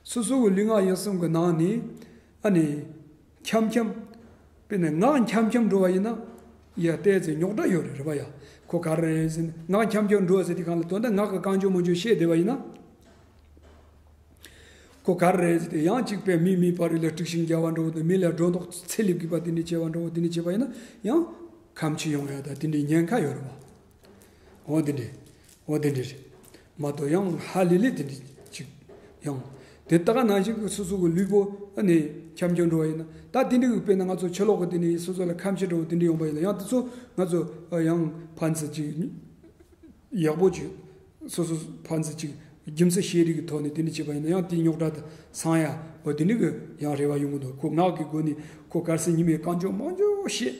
སོ་སོ་གི་ལུས་ངག་ཡིད་གསུམ་གི་ནང་ནས་ཨ་ནི་འཁྱམ་འཁྱམ། དཔེར་ན་ངག་འཁྱམ་འཁྱམ་འགྲོ་བ་ཡིན་ན་ཡ་ཏོག་ཙམ་རྙོག་དྲ་ཡོད་རེད། རེད་པ་ཡ། ཁོ་ག་རེ་རེད་ཟེར་ན། ངག་འཁྱམ་འཁྱམ་འགྲོ་བ་ཟེར་དུས་སྒང་ལ་དོན་དག་ངག་གི་གང་བྱུང་མང་བྱུང་བཤད་བསྡད་པ་ཡིན་ན། ཁོ་ག་རེ་རེད་ཟེར་དུས་ཡང་གཅིག་པས་མི་མིན་པ་རིགས་ལ་དཀྲུགས་ཤིང་རྒྱག་པ་འདྲ་བོ་དང་། མི་ལ་སྒྲོ་འདོགས་ཚད་ལས་བརྒལ་བ་དེ་འདྲ་བྱས་པ་འདྲ་བོ། དེ་འདྲ་བྱས་པ་ཡིན་ན་ཡང་ཁ་འཕྱི་ཡོང་ཡ་ད་དེ་འདྲའི་ཉེན་ཁ་ཡོད་རེད་པ། འོ་དེ་འདྲ། འོ་དེ་འདྲ་རེད། མ་གཏོགས་ཡང་ཧ་ལས་ལས་དེ་འདྲ་ཅིག་ཡང་། དེ་ལྟ་ག་ནང་བཞིན་གྱི་སོ་སོ་གི་ལུས་པོ་ཨ་ནི་འཁྱམ་འཁྱམ་འགྲོ་བ་ཡིན་ན། ད་དེ་འདྲ་གི་དཔེར་ན་ང་ཚོ་ཕྱི་ལོགས་གི་དེ་ནས་སོ་སོ་ལ་ཁ་འཕྱི་འགྲོ་བ་དེ་འདྲ་ཡོང་པ་ཡིན་ན། ཡང་དེ་ཚོ་ང་ཚོ་ཡང་ཕན་ཚུན་ཅིག་ཡག་པོ་ཅིག་སོ་སོ་ཕན་ཚུན་ཅིག་རྒྱུ་མཚན་ཤེས་རིག་གི་ཐོག་ནས་དེ་འདྲ་བྱས་པ་ཡིན་ན། ཡང་དེའི་རྙོག་དྲ་དེ་སངས་ཡ་བ་དེ་འདྲ་གི་ཡང་རེ་བ་ཡོང་གི་འདུག། ཁོ་ངག་གི་སྒོ་ནས་ཁོ་གལ་སྲིད་ཉི་མའི་གང་བྱུང་མང་བྱུང་བཤད།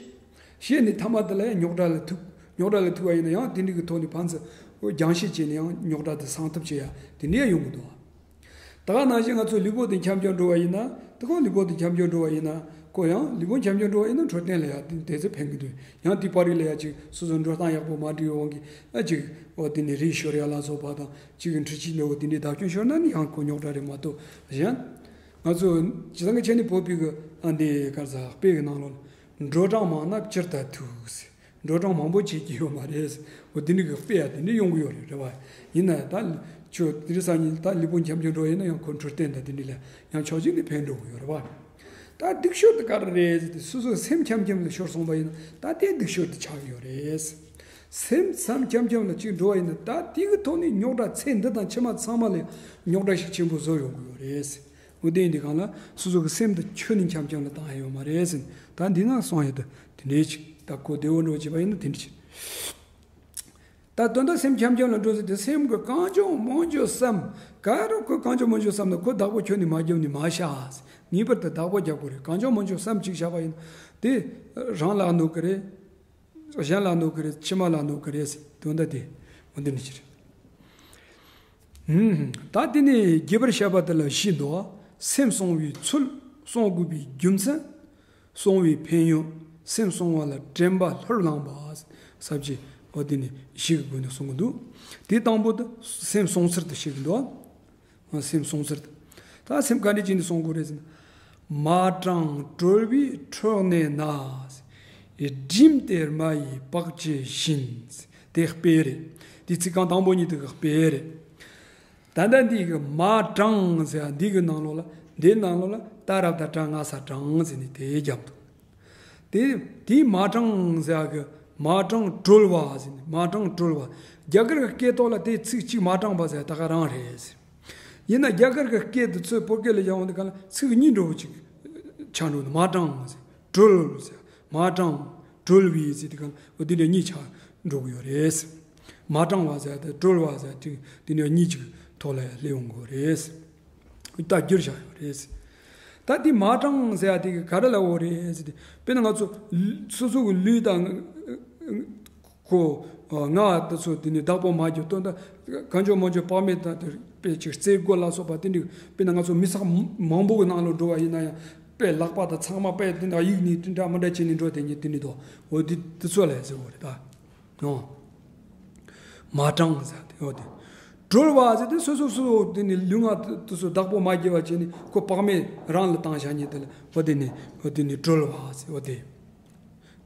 བཤད་ནས་མཐའ་མ་དེ་ལ་ཡང་རྙོག་དྲ་ལ་ཐུག། རྙོག་དྲ་ལ་ཐུག་པ་ཡིན་ན་ཡང་དེ་འདྲ་གི་ཐོག་ནས་ཕན་ཚུན་རྒྱང་ཤེད་བྱས་ནས་ཡང་རྙོག་དྲ་དེ་སངས་ཐབས་བྱེད་ཡ་དེ་འདྲ་ཡང་ཡོང་གི་འདུག། ད་ག་ནང་བཞིན་ང་ཚོ་ལུས་པོ་དེ་འཁྱམ་འཁྱམ་འགྲོ་བ་ཡིན་ན། དེ་ཁོ་ལུས་པོ་དེ་འཁྱམ་འཁྱམ་འགྲོ་བ་ཡིན་ན། ཁོ་ཡང་ལུས་པོ་འཁྱམ་འཁྱམ་འགྲོ་བ་ཡིན་ན་འཕྲོད་བསྟེན་ལ་ཡ་དེ་དེ་ཚོ་ཕན་གི་འདུག། ཡང་དེའི་བར་རིགས་ལ་ཡ་ཅིག་སོ་སོ་འགྲོ་སྟངས་ཡག་པོ་མ་འགྲིག་པའི་དབང་གིས་ཨ་ཅིག་འོ་དེ་ནས་རིགས་ཤོར་ཡ་ལ་སོགས་པ་དང་། ཅིག་གི་འཕྲུལ་ཆས་འདྲ་བོ་དེ་འདྲའི་བརྡབ་སྐྱོན་ཤོར་ན་ནི་ཡང་ཁོ་རྙོག་དྲ་རེད་མ་གཏོགས། གཞན་ང་ཚོ་སྤྱིར་བཏང་གི་ཆ་ནས་བོད་པའི་གི་ཨ་འདི་ག་རེ་ཟ་དཔེ་གི་ནང་ལོགས་ལ། འགྲོ་གྲང་མང་ན་སྤྱིར་ད་ཐུག་ཟེར། འགྲོ་གྲང་མང་པོ་བྱེད་ཀྱི་ཡོད་མ་རེད། འོ་དེ་འདྲ་གི་དཔེ་ཡ་དེ་འདྲ་ཡོང་གི་ཡོད་རེད། རེད་པ། ཡིན་ན་ད་ཁྱོད་དེ་རིང་སང་ཉིན་ད་ལུས་པོ་འཁྱམ་འཁྱམ་འགྲོ་ཡིན་ན་ཡང་ཁོ་འཕྲོད་བསྟེན་དང་དེ་འདྲ་ལ་ཡང་ཕྱོགས་གཅིག་ནས་ཕན་འགྲོ་གི་ཡོད་རེད་པ། ད་སྡུག་ཤོས་དེ་ག་རེ་རེད་ཟེར་དུས། སོ་སོའི་སེམས་འཁྱམ་འཁྱམ་ལ་ཤོར་སོང་པ་ཡིན་ན་ད་དེ་སྡུག་ཤོས་དེ་ཆགས་ཀྱི་ཡོད་རེད། སེམས་སམ་འཁྱམ་འཁྱམ་ལ་གཅིག་འགྲོ་བ་ཡིན་ན་ད་དེ་གི་ཐོག་ནས་རྙོག་དྲ་ཚེ་འདི་དང་ཕྱི་མ་ཚང་མ་ལ་རྙོག་དྲ་ཞིག་ཆེན་པོ་བཟོ་ཡོང་གི་ཡོད་རེད། འོ་དེ་ཡིན་དུས་སྒང་ལ་སོ་སོ་གི་སེམས་དེ་ཁྱོན་ནས་འཁྱམ་འཁྱམ་ལ་བཏང་ཡ་ཡོད་མ་རེད་ཟེར། ད་འདི་ན་གསུང་ཡ་དེ་དེ་འདྲའི་ཅིག་ད་གོ་བདེ་བོ་འདྲ་བོ་བྱས་པ་ཡིན་ན་དེ་འདྲ་ཅིག། ད་དོན་དག་སེམས་འཁྱམ་འཁྱམ་ལ་འགྲོ་ཟེར་དུས། སེམས་ཀྱི་གང་བྱུང་མང་བྱུང་བསམ། ག་རེ་ཁོ་གང་བྱུང་མང་བྱུང་བསམ་ན་ཁོ་བདག་པོ་ཁྱོན་ནས་མ་བརྒྱབ་ནས་མ་བཞག། ངེས་པར་དུ་བདག་པོ་རྒྱག་དགོས་རེད། གང་བྱུང་མང་བྱུང་བསམ་གཅིག་བཞག་པ་ཡིན་ན་དེ་རང་ལ་གནོད་གི་རེད། གཞན་ལ་གནོད་གི་རེད། ཕྱི་མ་ལ་གནོད་གི་རེད་ཟེར། དོན་དག་དེ་འོ་འདི་འདྲ་ཅིག་རེད། ཧུམ། ད་དེ་ནས་རྒྱས་པར་བཤད་པ་དེ་ལ་བཞི་འདུག། སེམས་གསོ་བའི་ཚུལ། གསོ་དགོས་པའི་རྒྱུ་མཚན། གསོ་བའི་ཕན་ཡོན། སེམས་གསོ་བ་ལ་དྲན་པ་ལྷུར་བླངས་པ། ཟེར་བྱས་འོ་དེ་ནས་བཞི་གི་སྒོ་ནས་གསུང་གི་འདུག། དེ་དང་པོ་དེ་སེམས་གསོ་ཚུལ་དུ་བཤད་ཀྱི་འདུག། སེམས་གསོ་ཚུལ་དུ། ད་སེམས་ག་འདྲ་བྱས་ནས་གསོ་དགོས་རེད་ཟེར་ན། མ་དྲང་གྲོལ་བའི་ཁྲོད་ནས་ན། སྒྲིམ་སྟེ་རྨ་ཡི་བག་ཅན་བཞིན། དེ་དཔེ་རེད། དེ་ཚིག་རྐང་དང་པོ་གཉིས་དེ་གི་དཔེ་རེད། ད་ལྟ་འདི་གི་མ་དྲང་ཟེར་ཡ་འདི་གི་ནང་ལོགས་ལ། འདིའི་ནང་ལོགས་ལ་ད་ར་བཏགས་དྲ་ང་ས་དྲང་ཟེར་ནས་དེ་རྒྱབ་འདུག། དེ་དེའི་མ་དྲང་ཟེར་ཡ་གི་མ་དྲང་གྲོལ་བ་ཟེར་ནས། མ་དྲང་གྲོལ་བ། རྒྱ་གར་གི་སྐད་ཐོག་ལ་དེ་ཚིག་གཅིག་མ་དྲང་བ་ཟེར་ཡ་ད་ག་རང་རེད་ཟེར། ཡིན་ན་རྒྱ་གར་གི་སྐད་དེ་ཚོས་བོད་སྐད་ལ་སྦྱར་འོང་དུས་སྒང་ལ་ཚིག་གཉིས་འདྲ་བོ་ཅིག་ཆགས་འགྲོ་འདུག། མ་དྲང་ཟེར། གྲོལ་ཟེར། མ་དྲང་གྲོལ་བའི་ཟེར་དུས་སྒང་ལ་འོ་དེ་འདྲ་གཉིས་ཆགས་འགྲོ་གི་ཡོད་རེད། མ་དྲང་བ་ཟེར་དེ་གྲོལ་བ་ཟེར་དེ་དེ་འདྲ་གཉིས་ཅིག་ཐོག་ལ་སླེབས་ཡོང་གི་རེད། རྟགས་བསྒྱུར་བྱ་ཡོད་རེད། ད་དེ་མ་དྲང་ཟེར་ཡ་དེ་ག་རེ་ལབ་དགོས་རེད་ཟེར་དུས། དཔེར་ན་ང་ཚོ་སོ་སོ་གི་ལུས་དང་ཁོ་ངག་དེ་ཚོ་དེ་ནས་བདག་པོ་མ་བརྒྱབ། དོན་དག་གང་བྱུང་མང་བྱུང་བག་མེད་དང་དེ་དཔེ་ཅིག་རྩེད་སྒོ་ལ་སོགས་པ་དེ་འདྲ། དཔེར་ན་ང་ཚོ་མི་ཚང་མང་པོ་གི་ནང་ལ་འགྲོ་བ་ཡིན་ན་ཡང་དཔེ་ལག་པ་དང་ཚང་མ་དཔེ་དེ་འདྲ་གཡུག་ནས་དེ་འདྲ་མི་འདྲ་བྱས་ནས་འགྲོ་དེ་ཉིད་དེ་འདྲ་འདུག། འོ་དེ་དེ་ཚོ་ལ་ཟེར་དགོས་རེད་ད། ཨོ། མ་དྲང་ཟེར་དེ་འོ་དེ། གྲོལ་བ་ཟེར་དེ་སོ་སོ་སོ་སོ་དེ་ནི་ལུས་ངག་དེ་ཚོ་བདག་པོ་མ་བརྒྱབ་པ་བྱས་ནས་ཁོ་བག་མེད་རང་ལ་བཏང་བཞག་ཉིད་དེ་ལ་འོ་དེ་ནི་འོ་དེ་ནི་གྲོལ་བ་ཟེར་འོ་དེ།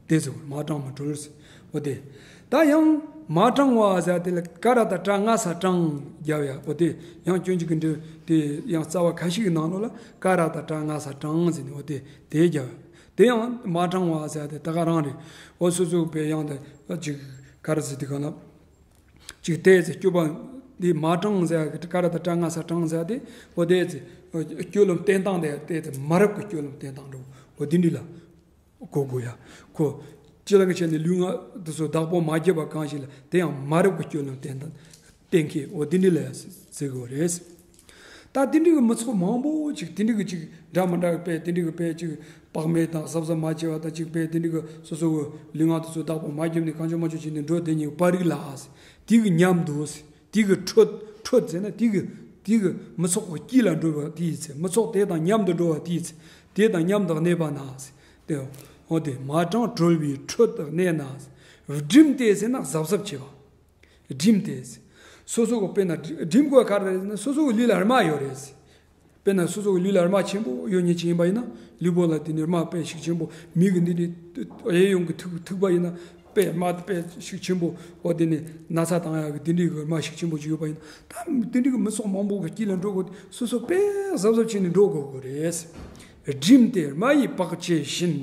དེ་ཟེར་མ་དྲང་མ་གྲོལ་ཟེར་འོ་དེ། ད་ཡང་མ་དྲང་བ་ཟེར་དེ་ལ་ཀ་ར་བཏགས་ཀྲ་ང་ས་དྲང་རྒྱབ་ཡ་འོ་དེ། ཡང་སྐྱོན་གཅིག་གི་འདྲི་དེ་ཡང་རྩ་བ་ཁ་ཤས་ཀྱི་ནང་ལོགས་ལ་ཀ་ར་བཏགས་ཀྲ་ང་ས་དྲང་ཟེར་ནས་འོ་དེ་དེ་རྒྱབ་ཡ། དེ་ཡང་མ་དྲང་བ་ཟེར་དེ་ད་ག་རང་རེད། འོ་སོ་སོ་བས་ཡང་དེ་ཅིག་ག་རེ་ཟེར་དེ་ག་ལ། ཅིག་དེ་ཚེ་སྐྱོ་པ་འདི་མ་དྲང་ཟེར་གི་ཀ་ར་བཏགས་ཀྲ་ང་ས་དྲང་ཟེར་དེ་འོ་དེ་ཚེ་སྐྱོ་ལམ་བསྟེན་སྟངས་དེ་དེ་ཚེ་མ་རབས་ཀྱི་སྐྱོ་ལམ་བསྟེན་སྟངས་འགྲོ་འོ་དེ་འདྲ་ལ་གོ་དགོས་ཡ། ཁོ་སྤྱི་ལ་གི་ཆ་ནས་ལུས་ངག་དེ་ཚོ་བདག་པོ་མ་བརྒྱབ་པ་གང་ཞིག་ལ་དེ་ཡང་མ་རབས་ཀྱི་སྐྱོ་ལམ་བསྟེན་སྟངས་བསྟེན་མཁན་འོ་དེ་འདྲ་ལ་ཟེར་དགོས་རེད། ད་དེ་འདྲ་གི་མི་ཚོགས་མང་པོ་ཅིག་དེ་འདྲ་གི་ཅིག་འདྲ་མི་འདྲ་གི་དཔེ་དེ་འདྲ་གི་དཔེ་ཅིག་བག་མེད་དང་གཟབ་གཟབ་མ་བྱས་པ་དང་ཅིག་དཔེ་དེ་འདྲ་གི་སོ་སོ་གི་ལུས་ངག་དེ་ཚོ་བདག་པོ་མ་བརྒྱབ་ནས་གང་བྱུང་མང་བྱུང་བྱས་ནས་འགྲོ་དེ་ཉིད་པར་རིག་ལ་ཨ་ཟེར། དེ་གི་ཉམས་འདུག་ཟེར། དེ་གི་འཕྲོད་འཕྲོད་ཟེར་ན་དེ་གི་ དེ་གི་མི་ཚོགས་ཀྱི་དཀྱིལ་ལ་འགྲོ་བ་དེའི་ཚེ། མི་ཚོགས་དེ་དང་མཉམ་དུ་འགྲོ་བ་དེའི་ཚེ། དེ་དང་མཉམ་དུ་གནས་པ་ན། དེ་འོ་དེ་མ་གྲངས་གྲོལ་བའི་ཁྲོད་དུ་གནས་ན། བསྒྲིམས་ཏེ་ཟེར་ན་གཟབ་གཟབ་བྱེད་པ། བསྒྲིམས་ཏེ། སོ་སོ་གི་དཔེར་ན་བསྒྲིམས་དགོས་ག་རེ་རེད་ཟེར་ན། སོ་སོ་གི་ལུས་ལ་རྨ་ཡོད་རེད། དཔེར་ན་སོ་སོ་གི་ལུས་ལ་རྨ་ཆེན་པོ་ཡོད་མཁན་ཅིག་ཡིན་པ་ཡིན་ན། ལུས་པོ་ལ་དེ་ནི་རྨ་དཔེ་ཤུགས་ཆེན་པོ། མི་གི་འདི་འདྲའི་གཡས་གཡོན་གྱི་ཐུག་ཐུག་པ་ཡིན་ན་དཔེ་རྨ་དཔེ་ཤུགས་ཆེན་པོ། འོ་དེ་ནི་ན་ཚ་བཏང་ཡག་གི་དེ་འདྲའི་གི་རྨ་ཤུགས་ཆེན་པོ་ཅིག་ཡོད་པ་ཡིན་ན། ད་དེ་འདྲའི་གི་མི་ཚོགས་མང་པོ་གི་དཀྱིལ་ལ་འགྲོ་དགོས། སོ་སོ་དཔེ་གཟབ་གཟབ་བྱས་ནས་འགྲོ་དགོས་གི་རེད། བསྒྲིམས་ཏེ་རྨ་ཡིས་བག་བྱེད་བཞིན།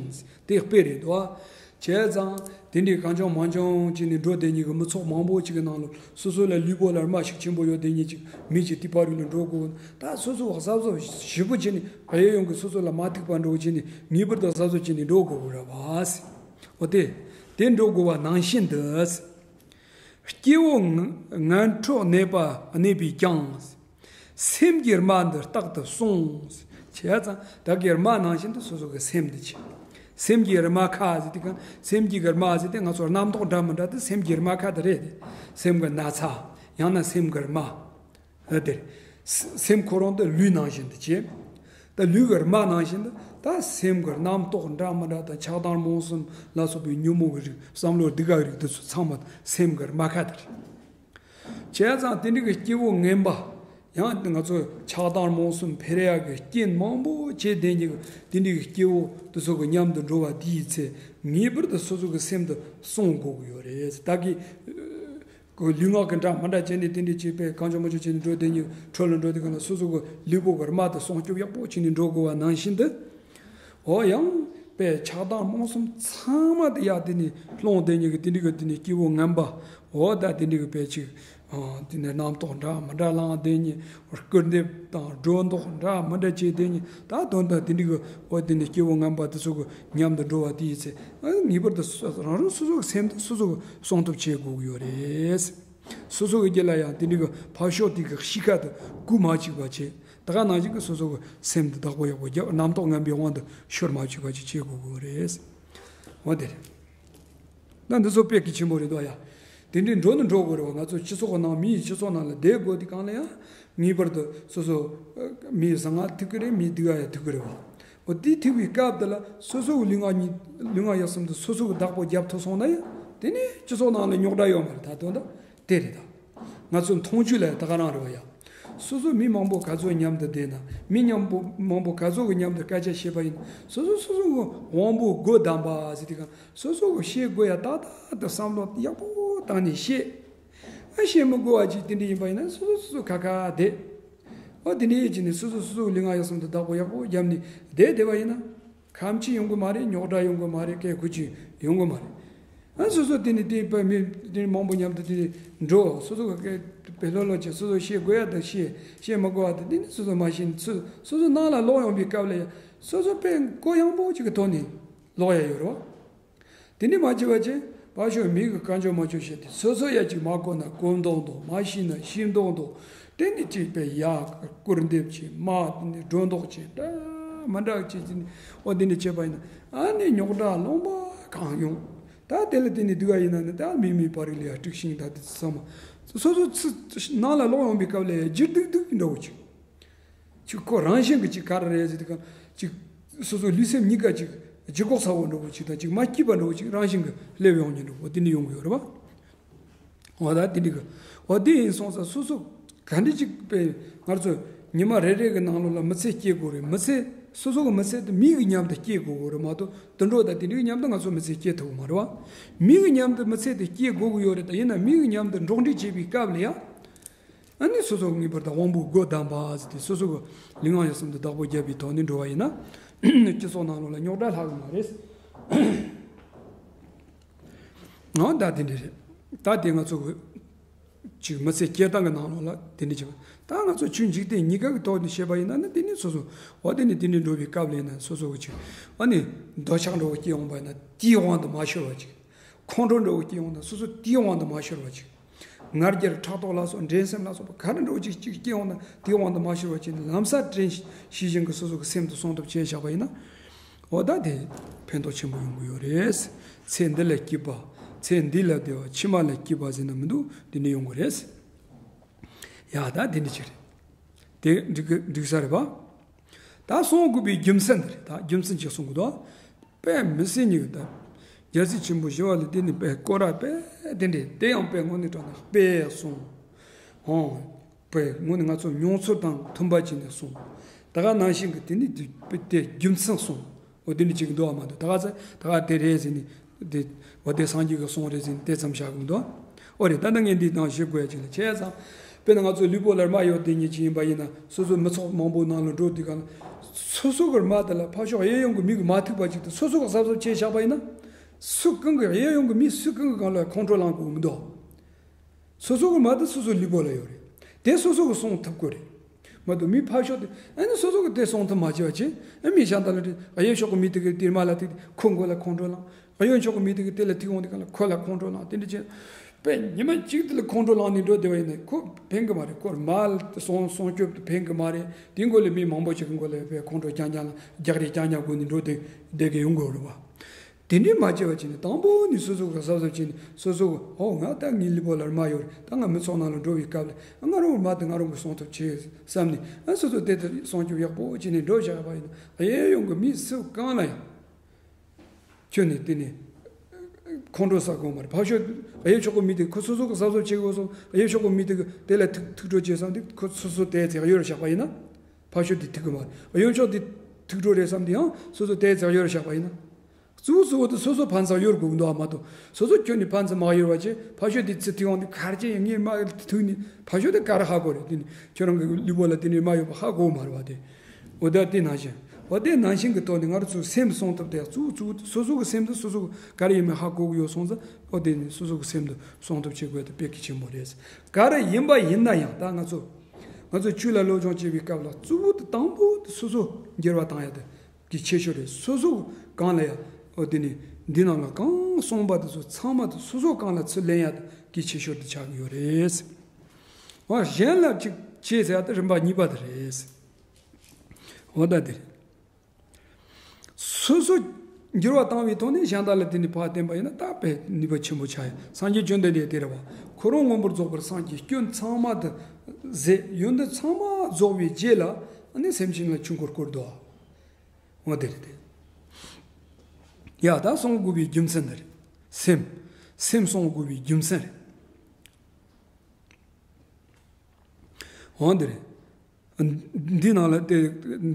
དེ་དཔེ་རེད་དོ། བྱས་ཙང་དེ་འདྲའི་གང་བྱུང་མང་བྱུང་བྱས་ནས་འགྲོ་བསྡད་མཁན་གྱི་མི་ཚོགས་མང་པོ་ཅིག་གི་ནང་ལ། སོ་སོ་ལ་ལུས་པོ་ལ་རྨ་ཤུགས་ཆེན་པོ་ཡོད་བསྡད་མཁན་ཅིག་མི་ཅིག་དེ་བར་རིང་ལ་འགྲོ་དགོས། ད་སོ་སོ་གཟབ་གཟབ་ཞིབ་པོ་བྱས་ནས། གཡས་གཡོན་གྱི་སོ་སོ་ལ་མ་ཐུག་པ་འགྲོ་བྱས་ནས། ངེས་པར་དུ་གཟབ་གཟབ་བྱས་ནས་འགྲོ་དགོས་རེད་བ། འོ་དེ། དེ་འགྲོ་དགོས་པ་ནང་བཞིན་དུ། སྐྱེ་བོ་ངན་ངན་འཕྲོག་གནས་པ་གནས་པས་ཀྱང་། སེམས་ཀྱི་རྨ་འདི་རྟག་ཏུ་སྲུངས། བྱས་ཙང་བདག་གི་རྨ་ནང་བཞིན་དུ་སོ་སོ་གི་སེམས་འདི་བྱེད། སེམས་ཀྱི་རྨ་ཁ་ཟེར་དུས་གང་། སེམས་ཀྱི་རྨ་ཟེར་དུས་ང་ཚོ་རྣམ་རྟོག་འདྲ་མི་འདྲ་དེ་སེམས་ཀྱི་རྨ་ཁ་དེ་རེད། སེམས་ཀྱི་ན་ཚ། ཡང་ན་སེམས་ཀྱི་རྨ། ཨ་དེར། སེམས་ཁོ་རང་དེ་ལུས་ནང་བཞིན་དུ་བྱེད། ད་ལུས་ཀྱི་རྨ་ནང་བཞིན་དུ་ད་སེམས་ཀྱི་རྣམ་རྟོག་འདྲ་མི་འདྲ་དང་། ཆགས་སྡང་རྨོངས་གསུམ་ལ་སོགས་པའི་ཉོན་མོངས་ཀྱི་རིགས། བསམ་བློ་སྡུག་ག་རིགས་དེ་ཚོ་ཚང་མ་སེམས་ཀྱི་རྨ་ཁ་དེ་རེད། བྱས་ཙང་དེ་འདྲ་གི་སྐྱེ་བོ་ངན་པ། ཡང་ང་ཚོ་ཆགས་སྡང་རྨོངས་གསུམ་འཕེལ་ཡག་གི་རྐྱེན་མང་པོ་བྱེད་བསྡད་མཁན་གྱི་དེ་འདྲ་གི་སྐྱེ་བོ་དེ་ཚོ་གི་མཉམ་དུ་འགྲོ་བ་དེའི་ཚེ། ངེས་པར་དུ་སོ་སོ་གི་སེམས་དེ་སྲུང་དགོས་ཀྱི་ཡོད་རེད། ད་གི་ལུས་ངག་གི་འདྲ་མི་འདྲ་བྱས་ནས་དེ་འདྲ་བྱས་པས་གང་བྱུང་མང་བྱུང་བྱས་ནས་འགྲོ་བསྡད་མཁན་ཁྲོད་ལ་འགྲོ་དུས་གང་ལ་སོ་སོ་གི་ལུས་པོ་གི་རྨ་དེ་སྲུང་སྐྱོབ་ཡག་པོ་བྱས་ནས་འགྲོ་དགོས་པ་ནང་བཞིན་དུ། འོ་ཡང་། པའི་ཆགས་སྡང་རྨོངས་གསུམ་ཚང་མ་དེ་ཡར་དེ་ནས་སློང་བསྡད་མཁན་གྱི་དེ་འདྲ་གི་དེ་ནས་སྐྱེ་བོ་ངན་པ། འོ་ད་དེ་འདྲ་གི་པའི་ཅིག་ཨ་དེ་ནས་རྣམ་རྟོག་འདྲ་མི་འདྲ་ལངས་བསྡད་མཁན། སྐུར་འདེབས་དང་སྒྲོ་འདོགས་འདྲ་མི་འདྲ་བྱས་བསྡད་མཁན། ད་དོན་དག་དེ་འདྲ་གི། འོ་དེ་ནས་སྐྱེ་བོ་ངན་པ་དེ་ཚོ་གི་མཉམ་དུ་འགྲོ་བ་དེའི་ཚེ། ཨ་ངེས་པར་དུ་སོ་རང་རང་སོ་སོ་གི་སེམས་དེ་སོ་སོ་གི་སྲུང་ཐབས་བྱེད་དགོས་ཀྱི་ཡོད་རེད། སོ་སོ་གི་རྒྱུད་ལ་ཡང་དེ་འདྲ་གི་ཕར་ཕྱོགས་དེ་གི་གཤིས་ཀ་དེ་རྒུད་མ་བཅུག་པ་བྱེད། ད་ག་ནང་བཞིན་གྱི་སོ་སོ་གི་སེམས་འདི་བདག་པོ་ཡག་པོ་རྒྱབ། རྣམ་རྟོག་ངན་པའི་དབང་དུ་ཤོར་མ་བཅུག་པ་ཅིག་བྱེད་དགོས་ཀྱི་རེད། འོ་དེ་རེད། ད་འདི་ཚོ་དཔེ་གལ་ཆེན་པོ་རེད་དོ་ཡ། དེ་འདྲའི་འགྲོ་ནི་འགྲོ་དགོས་རེད་བ། ང་ཚོ་སྤྱི་ཚོགས་ནང་མིའི་སྤྱི་ཚོགས་ནང་ལ་བསྡད་དགོས་དུས་གང་ལ་ཡང་། ངེས་པར་དུ་སོ་སོ་མིའི་བཟང་ང་ཐུག་གི་རེད། མིའི་སྡུག་ག་ཡང་ཐུག་གི་རེད་བ། འོ་དེ་ཐུག་པའི་སྐབས་དེ་ལ་སོ་སོ་གི་ལུས་ངག་གཉིས། ལུས་ངག་ཡིད་གསུམ་དེ་སོ་སོ་གི་བདག་པོ་རྒྱབ་ཐུབ་སོང་ན་ཡང་། དེ་ནས་སྤྱི་ཚོགས་ནང་ལ་རྙོག་དྲ་ཡོད་མ་རེད། ད་དོན་དག་དེ་རེད་ད། ང་ཚོ་མཐོང་ཆོས་ལ་ད་ག་རང་རེད་བ་ཡ། སོ་སོ་མི་མང་པོ་ག་ཚོད་མཉམ་དུ་བསྡད་ན། མི་མཉམ་པོ་མང་པོ་ག་ཚོད་ཀྱི་མཉམ་དུ་སྐད་ཆ་བཤད་པ་ཡིན་ན། སོ་སོ་སོ་སོ་གི་དབང་པོ་སྒོ་བསྡམས་པ་ཟེར་དུས་གང་། སོ་སོ་གི་བཤད་དགོས་ཡ་ཏག་ཏག་ཏུ་བསམ་བློ་ཡག་པོ་བཏང་ནས་བཤད། ཨ་བཤད་མི་དགོས་པ་ཅིག་དེ་འདྲ་ཡིན་པ་ཡིན་ན་སོ་སོ་སོ་སོ་ཁ་ཁ་བསྡད། ཨོ་དེ་འདྲ་ཡིན་ནས་སོ་སོ་སོ་སོ་གི་ལུས་ངག་ཡིད་གསུམ་དེ་བདག་པོ་ཡག་པོ་བརྒྱབ་ནས་བསྡད་བསྡད་པ་ཡིན་ན། ཁམས་ཅི་ཡོང་གི་མ་རེད། རྙོག་དྲ་ཡོང་གི་མ་རེད། སྐད་ཁུ་ཅི་ཡོང་གི་མ་རེད། ཨ་སོ་སོ་དེ་ནི་དེ་པ་མི་དེ་མང་པོ་མཉམ་དུ་དེ་འགྲོ། སོ་སོ་གི་སྐད་དཔེ་ལྷོད་ལྷོད་བྱས། སོ་སོ་བཤད་དགོས་ཡ་དང་བཤད། བཤད་མི་དགོས་པ་དེ་དེ་ནི་སོ་སོ་མ་ཤེས་ནས། སོ་སོ་སོ་ནང་ལ་ལོག་ཡོང་པའི་སྐབས་ལ་ཡ་སོ་སོ་དཔེ་གོ་ཡངས་པོ་ཅིག་གི་ཐོག་ནས་ལོག་ཡ་ཡོད་རེད་བ། དེ་ནི་མ་བྱེད་པ་བྱས། ཕར་ཕྱོགས་མི་གི་གང་བྱུང་མང་བྱུང་བཤད་དེ། སོ་སོ་ཡ་ཅིག་མ་གོ་ན་གོ་མདོག་མདོག། མ་ཤེས་ན་ཤེས་མདོག་མདོག། དེ་ནི་ཅིག་པའི་ཡ་སྐུར་འདེབས་བྱེད། མ་དེ་ནི་སྒྲོ་འདོགས་བྱེད། འདྲ་མི་འདྲ་བྱེད་ཀྱི་ནི། འོ་དེ་ནི་བྱེད་པ་ཡིན་ན། ཨ་ནི་རྙོག་དྲ་རློན་པ་གང་ཡོང་། ད་དེ་ལ་དེ་ནི་སྡུག་ག་ཡིན་ན་ནི། ད་མི་མི་བར་ལ་ཡ་དཀྲུག་ཤིང་ད་དེ་ཚང་མ། སོ་སོ་ཚུར་ནང་ལ་ལོག་ཡོང་པའི་སྐབས་ལ་ཡ་འགྱུར་ལྡོག་ལྡོག་འདྲ་བོ་ཅིག་ཅིག་ཁོ་རང་བཞིན་གྱི་ཅིག་ག་རེ་རེད་ཟེར་དུས་གང་། ཅིག་སོ་སོ་ལུས་སེམས་གཉིས་ཀ་ཅིག་ལྗིད་ཁོག་ཚ་བོ་འདྲ་བོ་ཅིག་དང་། ཅིག་མ་སྐྱིད་པ་འདྲ་བོ་ཅིག་རང་བཞིན་གྱི་སླེབས་ཡོང་མཁན་འདྲ་བོ་དེ་འདྲ་ཡོང་གི་ཡོད་རེད་བ། འོ་ད་དེ་འདྲ་གི། འོ་དེ་ཡིན་སོང་ཙང་སོ་སོ་ག་འདྲ་ཅིག་པའི་ང་ཚོ་ཉི་མ་རེ་རེ་གི་ནང་ལོགས་ལ་མི་ཚེ་སྐྱེལ་དགོས་རེད། མི་ཚེ་སོ་སོ་གི་མི་ཚེ་དེ་མི་གི་མཉམ་དུ་སྐྱེལ་དགོས་གི་རེད་མ་གཏོགས། དུད་འགྲོ་དང་དེ་འདྲའི་མཉམ་དུ་ང་ཚོ་མི་ཚེ་སྐྱེལ་ཐུབ་ཀྱི་མ་རེད་བ། མི་གི་མཉམ་དུ་མི་ཚེ་དེ་སྐྱེལ་དགོས་ཀྱི་ཡོད་རེད། ད་ཡིན་ན་མི་གི་མཉམ་དུ་འགྲོགས་འདྲིས་བྱེད་པའི་སྐབས་ལ་ཡང་། ཨ་ནི་སོ་སོ་ངེས་པར་དུ་དབང་པོ་སྒོ་བསྡམས་པ་ཟེར་ཏེ། སོ་སོ་གི་ལུས་ངག་ཡིད་གསུམ་དུ་བདག་པོ་བརྒྱབ་པའི་ཐོག་ནས་འགྲོ་བ་ཡིན་ན། སྤྱི་ཚོགས་ནང་ལོགས་ལ་རྙོག་དྲ་ལྷག་གི་མ་རེད། འོ་ད་དེ་འདྲ་རེད། ད་དེ་ང་ཚོ་གི་ཅིག་མི་ཚེ་སྐྱེལ་སྟངས་ཀྱི་ནང་ལོགས་ལ་དེ་འདྲ་ཅིག་ད་ང་ཚོ་ཆོས་འཇིག་རྟེན་གཉིས་ཀ་གི་ཐོག་ནས་བཤད་པ་ཡིན་ན་ནི། དེ་ནི་སོ་སོ། འོ་དེ་ནི་དེ་འདྲ་འགྲོ་བའི་སྐབས་ལ་ཡིན་ན་སོ་སོ་གི་ཅིག་ཨ་ནི་འདོད་ཆགས་འདྲ་བོ་སྐྱེ་འོང་པ་ཡིན་ན། དེའི་དབང་དུ་མ་ཤོར་བ་ཅིག་ཁོང་ཁྲོ་འདྲ་བོ་སྐྱེ་ཡོང་ན་སོ་སོ་དེའི་དབང་དུ་མ་ཤོར་བ་ཅིག་ང་རྒྱལ་ཕྲག་དོག་ལ་སོགས་འགྲན་སེམས་ལ་སོགས་པ་ག་རེ་འདྲ་བོ་ཅིག་ཅིག་སྐྱེ་ཡོང་ན་དེའི་དབང་དུ་མ་ཤོར་བ་ཅིག་ལམ་སང་དྲན་ཤེས་བཞིན་གྱི་སོ་སོ་གི་སེམས་དེ་སྲུང་ཐབས་བྱས་བཞག་པ་ཡིན་ན། འོ་ད་དེ་ཕན་ཐོགས་ཆེན་པོ་ཡོང་གི་ཡོད་རེད། ཚེ་འདི་ལ་སྐྱིད་པ། ཚེ་འདི་ལ་བདེ་བ། ཕྱི་མ་ལ་སྐྱིད་པ་ཟེར་ན་མི་འདུག་དེ་འདྲ་ཡོང་གི་རེད། ཡ་ད་དེ་འདྲ་ཅིག་རེད། དེ་འགྲིག་གི་འགྲིག་ས་རེད་པ། ད་གསུང་དགོས་པའི་རྒྱུ་མཚན་དེ་རེད། ད་རྒྱུ་མཚན་ཅིག་གསུང་དགོས་དོ། དཔེ་མི་སྲིད་ཉིད་ཀྱི་ད། རྒྱལ་སྲས་ཆེན་པོ་ཞི་བ་ལྷས་དེ་ནི་དཔེ་སྐོར་ར་དཔེ་དེ་འདྲས་དེ་ཡང་དཔེ་དངོས་གནས་དྲང་གནས་དཔེ་གསུང་། ཧོ། དཔེ་དངོས་གནས་ང་ཚོ་མྱོང་ཚོར་དང་མཐུན་པ་བྱས་ནས་གསུང་། ད་ག་ནང་བཞིན་གྱི་དེ་ནི་དེ་དཔེ་དེ་རྒྱུ་མཚན་གསུང་། འོ་དེ་འདྲ་ཅིག་འདུག་བ་མ་གཏོགས། ད་ག་ཚ་ད་ག་དེ་རེད་ཟེར་ནས་དེ་འོ་དེ་སངས་རྒྱས་ཀྱི་གསུང་རེད་ཟེར་ནས་དེ་ཙམ་བཞག་གི་མི་འདུག་འོ་རེད། ད་ནི་ངས་འདི་དང་ཞིབ་དགོས་ཡ་ཅིག་ལ་བྱས་ཙང་། དཔེར་ན་ང་ཚོ་ལུས་པོ་ལ་རྨ་ཡོད་དེ་ཉིད་ཅིག་ཡིན་པ་ཡིན་ན། སོ་སོ་མི་ཚོགས་མང་པོ་ནང་ལ་འགྲོ་དུས་གང་ལ། སོ་སོ་གི་རྨ་དེ་ལ་ཕར་ཕྱོགས་གཡས་གཡོན་གྱི་མི་གིས་མ་ཐུག་པ་ཅིག་ཏུ་སོ་སོ་གིས་གཟབ་གཟབ་བྱས་བཞག་པ་ཡིན་ན། སུ་གང་གིས་གཡས་གཡོན་གྱི་མི་སུ་གང་གིས་གང་ལ་ཁོང་ཁྲོ་ལངས་དགོས་མི་འདུག་སོ་སོ་གི་རྨ་དེ་སོ་སོའི་ལུས་པོ་ལ་ཡོད་རེད། དེ་སོ་སོ་གིས་སྲུང་ཐུབ་དགོས་རེད། མ་གཏོགས་མི་ཕར་ཕྱོགས་དེ་ཨ་ནི་སོ་སོ་གིས་དེ་སྲུང་ཐུབ་མ་བྱས་པ་བྱས། ཨ་མི་གཞན་དག་ལ་དེ་གཡས་ཕྱོགས་གི་མི་དེ་གིས་དེ་རྨ་ལ་ཐུག་དེ་ཁོ་མགོ་ལ་ཁོང་ཁྲོ་ལངས། གཡོན་ཕྱོགས་གི་མི་དེ་གིས་དེ་ལ་ཐུག་འོང་དུས་གང་ལ་ཁོ་ལ་ཁོང་ཁྲོ་ལངས། དེ་འདྲ་བྱས། དཔེ་ཉི་མ་གཅིག་དེ་ལ་ཁོང་ཁྲོ་ལངས་ནས་འགྲོ་བསྡད་པ་ཡིན་ན་ཁོ་ཕན་གི་མ་རེད། ཁོ་རྨ་ལ་སྲུང་སྲུང་སྐྱོབ་དེ་ཕན་གི་མ་རེད། དེའི་མགོ་ལ་མི་མང་པོ་ཞིག་གི་མགོ་ལ་དཔེ་ཁོང་ཁྲོ་རྐྱང་རྐྱང་ལངས། རྒྱག་རེས་རྐྱང་རྐྱང་དགོས་ནས་འགྲོ་བསྡད་བསྡད་གི་ཡོང་གི་རེད་པ། དེ་འདྲས་མ་བྱས་པ་བྱས་ནས་དང་པོ་ནས་སོ་སོ་གིས་གཟབ་གཟབ་བྱས་ནས་སོ་སོ་གིས་ཨོ་ང་ད་ངའི་ལུས་པོ་ལ་རྨ་ཡོད་རེད། ད་ང་མི་ཚོགས་ནང་ལ་འགྲོ་བའི་སྐབས་ལ་ང་རང་གི་རྨ་དེ་ང་རང་གིས་སྲུང་ཐབས་བྱེད་བསམ་ནས། ཨ་སོ་སོ་དེ་ལྟར་སྲུང་སྐྱོབ་ཡག་པོ་བྱས་ནས་འགྲོ་བཞག་པ་ཡིན་ན། གཡས་གཡོན་གྱི་མི་སུ་གང་ལ་ཡང་ཁྱོན་ནས་དེ་ནས་ཁོང་ཁྲོ་ཟ་དགོས་མ་རེད། ཕར་ཕྱོགས་གཡས་ཕྱོགས་ཀྱི་མི་དེ་ཁོ་སོ་སོ་གིས་གཟབ་གཟབ་བྱེད་དགོས་སོང་། གཡས་ཕྱོགས་ཀྱི་མི་དེ་གིས་དེ་ལ་ཐུག་ཐུག་འཕྲོ་བྱས་སོང་དེ་ཁོ་སོ་སོ་དེ་ཚེ་གཡོལ་བཞག་པ་ཡིན་ན། ཕར་ཕྱོགས་དེ་ཐུག་གི་མ་རེད། གཡོན་ཕྱོགས་དེ་ཐུག་འགྲོ་རེད་བསམ་དེ་ཡང་སོ་སོ་དེ་ཚེ་གཡོལ་བཞག་པ་ཡིན་ན། གཙོ་བོ་གཙོ་བོ་དེ་སོ་སོ་ཕན་ཚུན་གཡོལ་དགོས་ཀྱི་འདུག་བ་མ་གཏོགས། སོ་སོ་ཁྱོན་ནས་ཕན་ཚུན་མ་གཡོལ་བ་བྱས་ཕར་ཕྱོགས་དེ་ཚུར་ཐུག་འོང་དུས་ག་རེ་བྱས་ཡང་ངའི་རྨ་ཐུག་ནས་ཕར་ཕྱོགས་དེ་ག་རེ་ཧ་གོ་རེད། དེ་ནི་ཁྱོད་རང་གི་ལུས་པོ་ལ་དེ་ནས་རྨ་ཡོད་པ་ཧ་གོ་མ་རེད་བ་དེ། འོ་ད་དེ་ནང་བཞིན། འོ་དེ་ནང་བཞིན་གྱི་ཐོག་ནས་ང་རང་ཚོའི་སེམས་སྲུང་ཐབས་དེ་གཙོ་བོ་གཙོ་བོ་སོ་སོ་གི་སེམས་དེ་སོ་སོ་གི་ག་རེ་ཡིན་མིན་ཧ་གོ་གི་ཡོད་སོང་ཙང་། འོ་དེ་ནི་སོ་སོ་གི་སེམས་དེ་སྲུང་ཐབས་བྱེད་དགོས་དེ་དཔེ་གལ་ཆེན་པོ་རེད། ག་རེ་ཡིན་པ་ཡིན་ན་ཡང་ད་ང་ཚོ་ང་ཚོ་ཆོས་ལ་སློབ་སྦྱོང་བྱེད་པའི་སྐབས་ལ་གཙོ་བོ་དེ་དང་པོ་དེ་སོ་སོ་འགྱུར་བ་བཏང་ཡ་དེ་གལ་ཆེ་ཤོས་རེད། སོ་སོ་གང་ལ་ཡ། འོ་དེ་ནི་འདི་ནང་ལ་གང་གསུངས་པ་དེ་ཚོ་ཚང་མ་དེ་སོ་སོ་གང་ལ་ཚུར་ལེན་ཡ་དེ་གལ་ཆེ་ཤོས་དེ་ཆགས་ཀྱི་ཡོད་རེད། འོ་གཞན་ལ་ཅིག་བྱེད་ཟེར་ཡ་དེ་རིམ་པ་གཉིས་པ་དེ་རེད། འོ་ད་དེ་རེད། སོ་སོ་འགྱུར་བ་བཏང་བའི་ཐོག་ནས་གཞན་དག་ལ་དེ་ནི་ཕར་བསྟན་པ་ཡིན་ན་ད་དཔེ་ནུས་པ་ཆེན་པོ་ཆགས་ཡ། སངས་རྒྱས་བཅོམ་ལྡན་འདས་དེ་རེད་བ། ཁོ་རང་མངོན་པར་རྫོགས་པར་སངས་རྒྱས་སྐྱོན་ཚང་མ་དེ་ཟད། ཡོན་ཏན་ཚང་མ་རྫོགས་པའི་རྗེས་ལ་ཨ་ནི་སེམས་ཅན་ལ་ཆོས་འཁོར་བསྐོར་འདུག་འོ་དེ་རེད་དེ། ཡ་ད་སྲུང་དགོས་པའི་རྒྱུ་མཚན་དེ་རེད། སེམས། སེམས་སྲུང་དགོས་པའི་རྒྱུ་མཚན་རེད། འོ་འདི་རེད། འདི་ནང་ལ་དེ་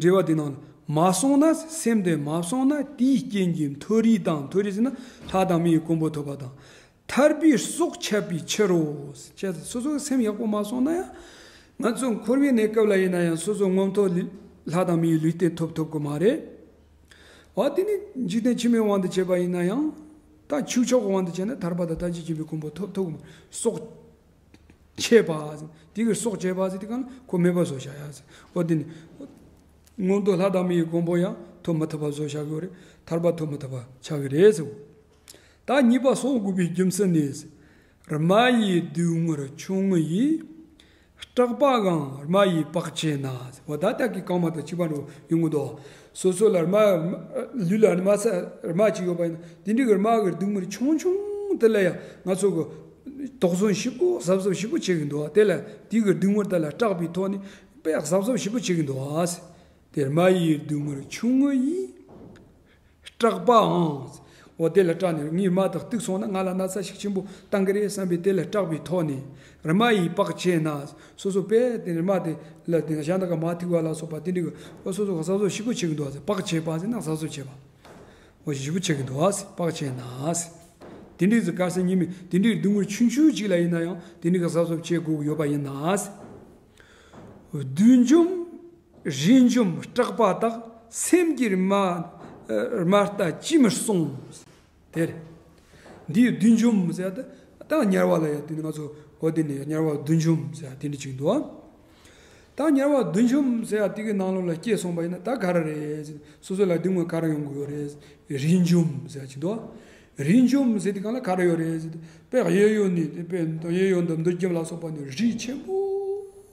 འགྲེལ་བ་འདི་ནང་ལ་མ་སྲུང་ན། སེམས་དེ་མ་སྲུང་ན་དེའི་རྐྱེན་གྱིས་མཐོ་རིས་དང་། མཐོ་རིས་ཟེར་ན་ལྷ་དང་མིའི་གོ་འཕང་ཐོབ་པ་དང་། ཐར་པའི་སྲོག་ཆད་པའི་ཕྱིར་རོ། བྱས་ཙང་སོ་སོའི་སེམས་ཡག་པོ་མ་སྲུང་ན་ཡང་། ང་ཚོ་འཁོར་བའི་གནས་སྐབས་ལ་ཡིན་ན་ཡང་སོ་སོ་མངོན་མཐོ་ལྷ་དང་མིའི་ལུས་རྟེན་ཐོབ་ཐུབ་ཀྱི་མ་རེད། འོ་དེ་ནི་འཇིག་རྟེན་ཕྱི་མའི་དབང་དུ་བྱས་པ་ཡིན་ན་ཡང་། ད་ཆོས་ཕྱོགས་ཀྱི་དབང་དུ་བྱས་ན་ཐར་པ་དང་ཐམས་ཅད་མཁྱེན་པའི་གོ་འཕང་ཐོབ་ཐུབ་ཀྱི་མ་རེད། སྲོག་ཆད་པ། དེ་གི་སྲོག་ཆད་པ་ཟེར་དེ་གང་ལ་ཁོ་མེད་པ་བཟོ་བཞག་ཡ་ཟེར། འོ་དེ་ནི། མངོན་མཐོ་ལྷ་དང་མིའི་གོ་འཕང་ཡང་ཐོབ་མི་ཐུབ་པ་བཟོ་བཞག་གི་ཡོད་རེད། ཐར་པ་ཐོབ་མི་ཐུབ་པ་ཆགས་ཀྱི་རེད་ཟེར། ད་གཉིས་པ་སྲུང་དགོས་པའི་རྒྱུ་མཚན་ནི། རྨ་ཡི་སྡུག་བསྔལ་ཆུང་ངུ་ཡིས། སྐྲག་པའང་རྨ་ཡི་བག་བྱེད་ན། འོ་ད་ལྟ་གི་རྐང་མ་དང་གཅིག་པ་འདྲ་ཡོང་གི་འདུག་སོ་སོ་ལ་རྨ། ལུས་ལ་རྨ་ས་རྨ་ཅིག་ཡོད་པ་ཡིན་ན་དེ་འདྲའི་གི་རྨ་གི་སྡུག་བསྔལ་ཆུང་ཆུང་དེ་ལ་ཡང་ང་ཚོ་གི་དོགས་ཟོན་ཞིབ་པོ་གཟབ་གཟབ་ཞིབ་པོ་བྱེད་ཀྱི་འདུག་དེ་ལ་དེ་གི་སྡུག་བསྔལ་དེ་ལ་སྐྲག་པའི་ཐོག་ནས་དཔེ་གཟབ་གཟབ་ཞིབ་པོ་བྱེད་ཀྱི་འདུག་དེ་རྨ་ཡི་སྡུག་བསྔལ་ཆུང་ངུ་ཡིས། སྐྲག་པའང་། འོ་དེ་ལ་སྐྲག་ནས་ངའི་རྨ་དེ་གཏུགས་སོང་ན་ང་ལ་ན་ཚ་ཤུགས་ཆེན་པོ་བཏང་གི་རེད་བསམ་པའི་དེ་ལ་སྐྲག་པའི་ཐོག་ནས། རྨ་ཡི་བག་བྱེད་ན། སོ་སོ་དཔེ་དེ་རྨ་དེ་ལ་དེ་གཞན་དག་གིས་མ་ཐུག་པ་ལ་སོགས་པ་དེ་འདྲའི་གི་འོ་སོ་སོ་གཟབ་གཟབ་ཞིབ་པོ་བྱེད་ཀྱི་འདུག་ཟེར། བག་བྱེད་པ་ཟེར་ན་གཟབ་གཟབ་བྱེད་པ། འོ་ཞིབ་པོ་བྱེད་ཀྱི་འདུག་ཟེར། བག་བྱེད་ན་ཟེར། དེ་འདྲའི་ཟེར་ག་ཟེར་ཉི་མ་དེ་འདྲའི་སྡུག་བསྔལ་ཆུང་ཆུང་ཅིག་ལ་ཡིན་ན་ཡང་དེ་འདྲའི་གི་གཟབ་གཟབ་བྱེད་དགོས་ཀྱི་ཡོད་པ་ཡིན་ན་ཟེར། བདུད་འཇོམས། རིས་འཇོམས་སྐྲག་པ་དག་སེམས་ཀྱི་རྨ། རྨ་རྟ་ཅིས་མི་གསུང་། དེ་རེད། འདིའི་བདུད་འཇོམས་ཟེར་ཡ་དེ་ད་དམྱལ་བ་ལ་ཡ་དེ་ནི་ང་ཚོ་འོ་དེ་ནི་དམྱལ་བ་བདུད་འཇོམས་ཟེར་ཡ་དེ་འདྲ་ཅིག་འདུག་ད་དམྱལ་བ་བདུད་འཇོམས་ཟེར་ཡ་དེ་གི་ནང་ལོགས་ལ་སྐྱེས་སོང་པ་ཡིན་ན་ད་ག་རེ་རེད། སོ་སོ་ལ་སྡུག་བསྔལ་ག་རེ་ཡོང་གི་ཡོད་རེད། རིས་འཇོམས་ཟེར་ཡ་ཅིག་འདུག་རིས་འཇོམས་ཟེར་དེ་གང་ལ་ག་རེ་ཡོད་རེད་ཟེར་ཏེ། དཔེ་གཡས་གཡོན་ནས་དེ་དཔེ་གཡས་གཡོན་དང་མདུན་རྒྱབ་ལ་སོགས་པ་ནས་རིས་ཆེན་པོ་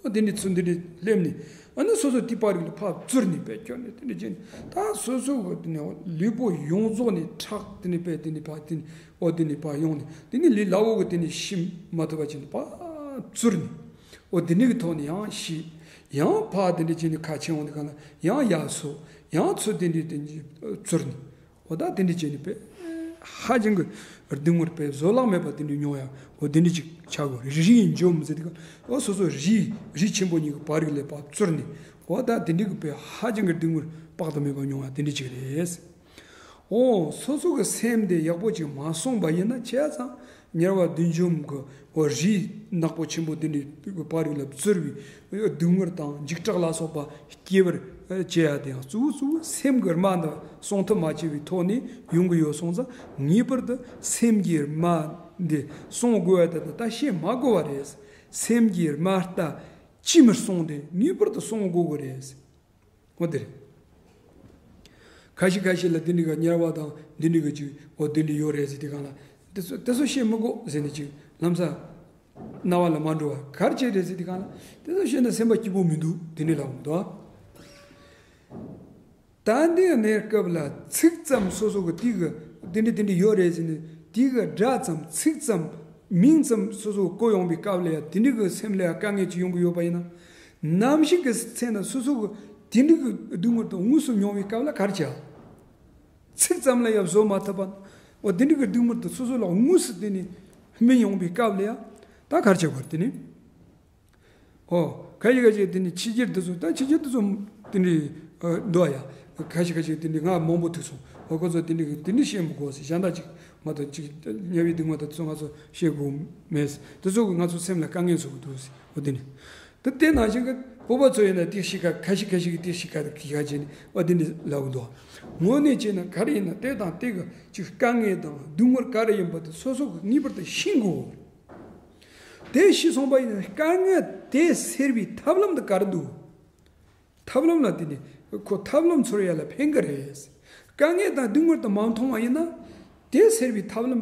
དེ་འདྲ་ཚུར་འདི་འདྲ་སླེབས་ནས། ཨ་ནི་སོ་སོ་དེ་པར་རིགས་ལ་ཕར་བཙུར་ནས་དཔེ་སྐྱོན་ནས་དེ་འདྲ་བྱས་ནས་ད་སོ་སོ་གི་དེ་ནས་ལུས་པོ་ཡོངས་རྫོགས་ནས་ཁྲག་དེ་ནས་དཔེ་དེ་ནས་ཕར་དེ་ནས་འོ་དེ་ནས་ཕར་ཡོང་ནས་དེ་ནས་ལུས་ལ་འོག་གི་དེ་ནས་ཤི་མ་ཐུབ་པ་བྱས་ནས་ཕར་བཙུར་ནས། འོ་དེ་འདྲའི་གི་ཐོག་ནས་ཡང་ཤི། ཡང་ཕར་དེ་འདྲ་བྱས་ནས་ཁ་ཕྱེ་འོང་དུས་སྒང་ལ་ཡང་ཡར་སོ། ཡང་ཚུར་དེ་འདྲའི་དེ་འདྲའི་བཙུར་ནས། འོ་ད་དེ་འདྲ་བྱས་ནས་དཔེ་ཧ་ཅང་གི་སྡུག་བསྔལ་དཔེ་བཟོད་གླགས་མེད་པ་དེ་འདྲའི་མྱོང་ཡ། འོ་དེ་འདྲ་ཅིག་ཆགས་དགོས། རི་རི་ཡི་འཇོམས་ཟེར་དུས་སྒང་ལ། འོ་སོ་སོ་རི་རི་ཆེན་པོ་གཉིས་ཀྱི་བར་གྱི་ལ་ཕར་བཙུར་ནས། འོ་ད་དེ་འདྲའི་གི་དཔེ་ཧ་ཅང་གི་སྡུག་བསྔལ་དཔག་ཏུ་མེད་པ་མྱོང་ཡ་དེ་འདྲ་ཅིག་རེད། འོ་སོ་སོ་གི་སེམས་དེ་ཡག་པོ་ཅིག་མ་སྲུང་བ་ཡིན་ན། བྱས་ཙང་དམྱལ་བ་བདུད་འཇོམས་ཀྱི་འོ་རི་ནག་པོ་ཆེན་པོ་དེ་འདྲའི་བར་ལ་བཙུར་བའི་སྡུག་བསྔལ་དང་འཇིགས་སྐྲག་ལ་སོགས་པ་སྐྱེ་བར་བྱེད་ཡ་དེ་ཡང་གཙོ་བོ་གཙོ་བོ་སེམས་ཀྱི་རྨ་འདི་སྲུང་ཐབས་མ་བྱས་པའི་ཐོག་ནས་ཡོང་གི་ཡོད་སོང་ཙང་། ངེས་པར་དུ་སེམས་ཀྱི་རྨ་འདི་སྲུང་དགོས་པ་དེ་ད་བཤད་མ་དགོས་པ་རེད། སེམས་ཀྱི་རྨ་རྟ་ཅི་མི་སྲུང་དེ་ངེས་པར་དུ་སྲུང་དགོས་དགོས་རེད། འོ་དེ་རེད། ཁ་ཤས་ཁ་ཤས་ལ་དེ་འདྲ་གི་དམྱལ་བ་དང་དེ་འདྲ་གི་ཅིག་འོ་དེ་འདྲ་ཡོད་རེད་ཟེར་དུས་སྒང་ལ། དེ་ཚོ་དེ་ཚོ་བཤད་མི་དགོས་ཟེར་ནས་ཅིག་ལམ་སང་རྣ་བ་ལ་མ་འགྲོ་བ་ག་རེ་བྱས་རེད་ཟེར་དུས་སྒང་ལ། དེ་ཚོ་བཤད་ན་སེམས་པ་སྐྱིད་པོ་མི་འདུག་དེ་འདྲ་ལབ་འདུག་ད་འདི་གནས་སྐབས་ལ་ཚིག་ཙམ་སོ་སོ་གི་དེ་གི་དེ་འདྲ་དེ་འདྲ་ཡོད་རེད་ཟེར་ནས་དེ་གི་སྒྲ་ཙམ་ཚིག་ཙམ་མིང་ཙམ་སོ་སོ་གོ་ཡོང་བའི་སྐབས་ལ་ཡང་དེ་འདྲ་གི་སེམས་ལ་ཡང་དཀའ་ངལ་ཅིག་ཡོང་གི་ཡོད་པ་ཡིན་ན། ནམ་ཞིག་གི་ཚེ་ན་སོ་སོ་གི་དེ་འདྲ་གི་སྡུག་བསྔལ་དེ་དངོས་སུ་མྱོང་བའི་སྐབས་ལ་ག་རེ་བྱ། ཚིག་ཙམ་ལ་ཡང་བཟོད་མ་ཐུབ་པ། འོ་དེ་འདྲ་གི་སྡུག་བསྔལ་དེ་སོ་སོ་ལ་དངོས་སུ་དེ་ནས་སྨིན་ཡོང་བའི་སྐབས་ལ་ཡང་ད་ག་རེ་བྱ་དགོས་རེད་དེ་ནི། ཨོ། ཁ་ཤས་ཁ་ཤས་དེ་ནི་ཕྱི་རྒྱལ་དེ་ཚོ་ད་ཕྱི་རྒྱལ་དེ་ཚོ་དེ་འདྲའི་འདུག་ཡ། ཁ་ཤས་ཁ་ཤས་དེ་འདྲའི་ང་མང་པོ་ཐུག་སོང་། ཨོ་ཁོ་ཚོ་དེ་འདྲའི་དེ་འདྲའི་བཤད་མི་དགོས་ཟེར། གཞན་དག་ཅིག་མ་གཏོགས་ཅིག་དམྱལ་བའི་སྡུག་བསྔལ་དེ་ཚོ་ང་ཚོ་བཤད་དགོས་མེད་ཟེར། དེ་ཚོ་གིས་ང་ཚོ་སེམས་ལ་དཀའ་ངལ་བཟོ་གི་འདུག་ཟེར། ཨོ་དེ་ནི། དེ་དེ་ནང་བཞིན་གྱི་བོད་པ་ཚོ་ཡིན་ན་དེ་གཤིས་ཀ་ཁ་ཤས་ཁ་ཤས་ཀྱིས་དེ་གཤིས་ཀ་དེ་གི་ཡ་བྱས་ནས་ཨོ་དེ་འདྲ་ལབ་གི་འདུག་དངོས་གནས་བྱས་ན་ག་རེ་ཡིན་ན་དེ་དང་དེ་གི་ཅིག་དཀའ་ངལ་དང་སྡུག་བསྔལ་ག་རེ་ཡིན་པ་དེ་སོ་སོ་གིས་ངེས་པར་དུ་ཤེས་དགོས། དེ་ཤེས་སོང་པ་ཡིན་ན་དཀའ་ངལ་དེ་སེལ་བའི་ཐབས་ལམ་དེ་ག་རེ་འདུག་ཐབས་ལམ་ལ་དེ་ནི་ཁོ་ཐབས་ལམ་འཚོལ་ཡ་ལ་ཕན་གི་རེད། དཀའ་ངལ་དང་སྡུག་བསྔལ་དེ་མ་མཐོང་བ་ཡིན་ན། དེ་སེལ་བའི་ཐབས་ལམ་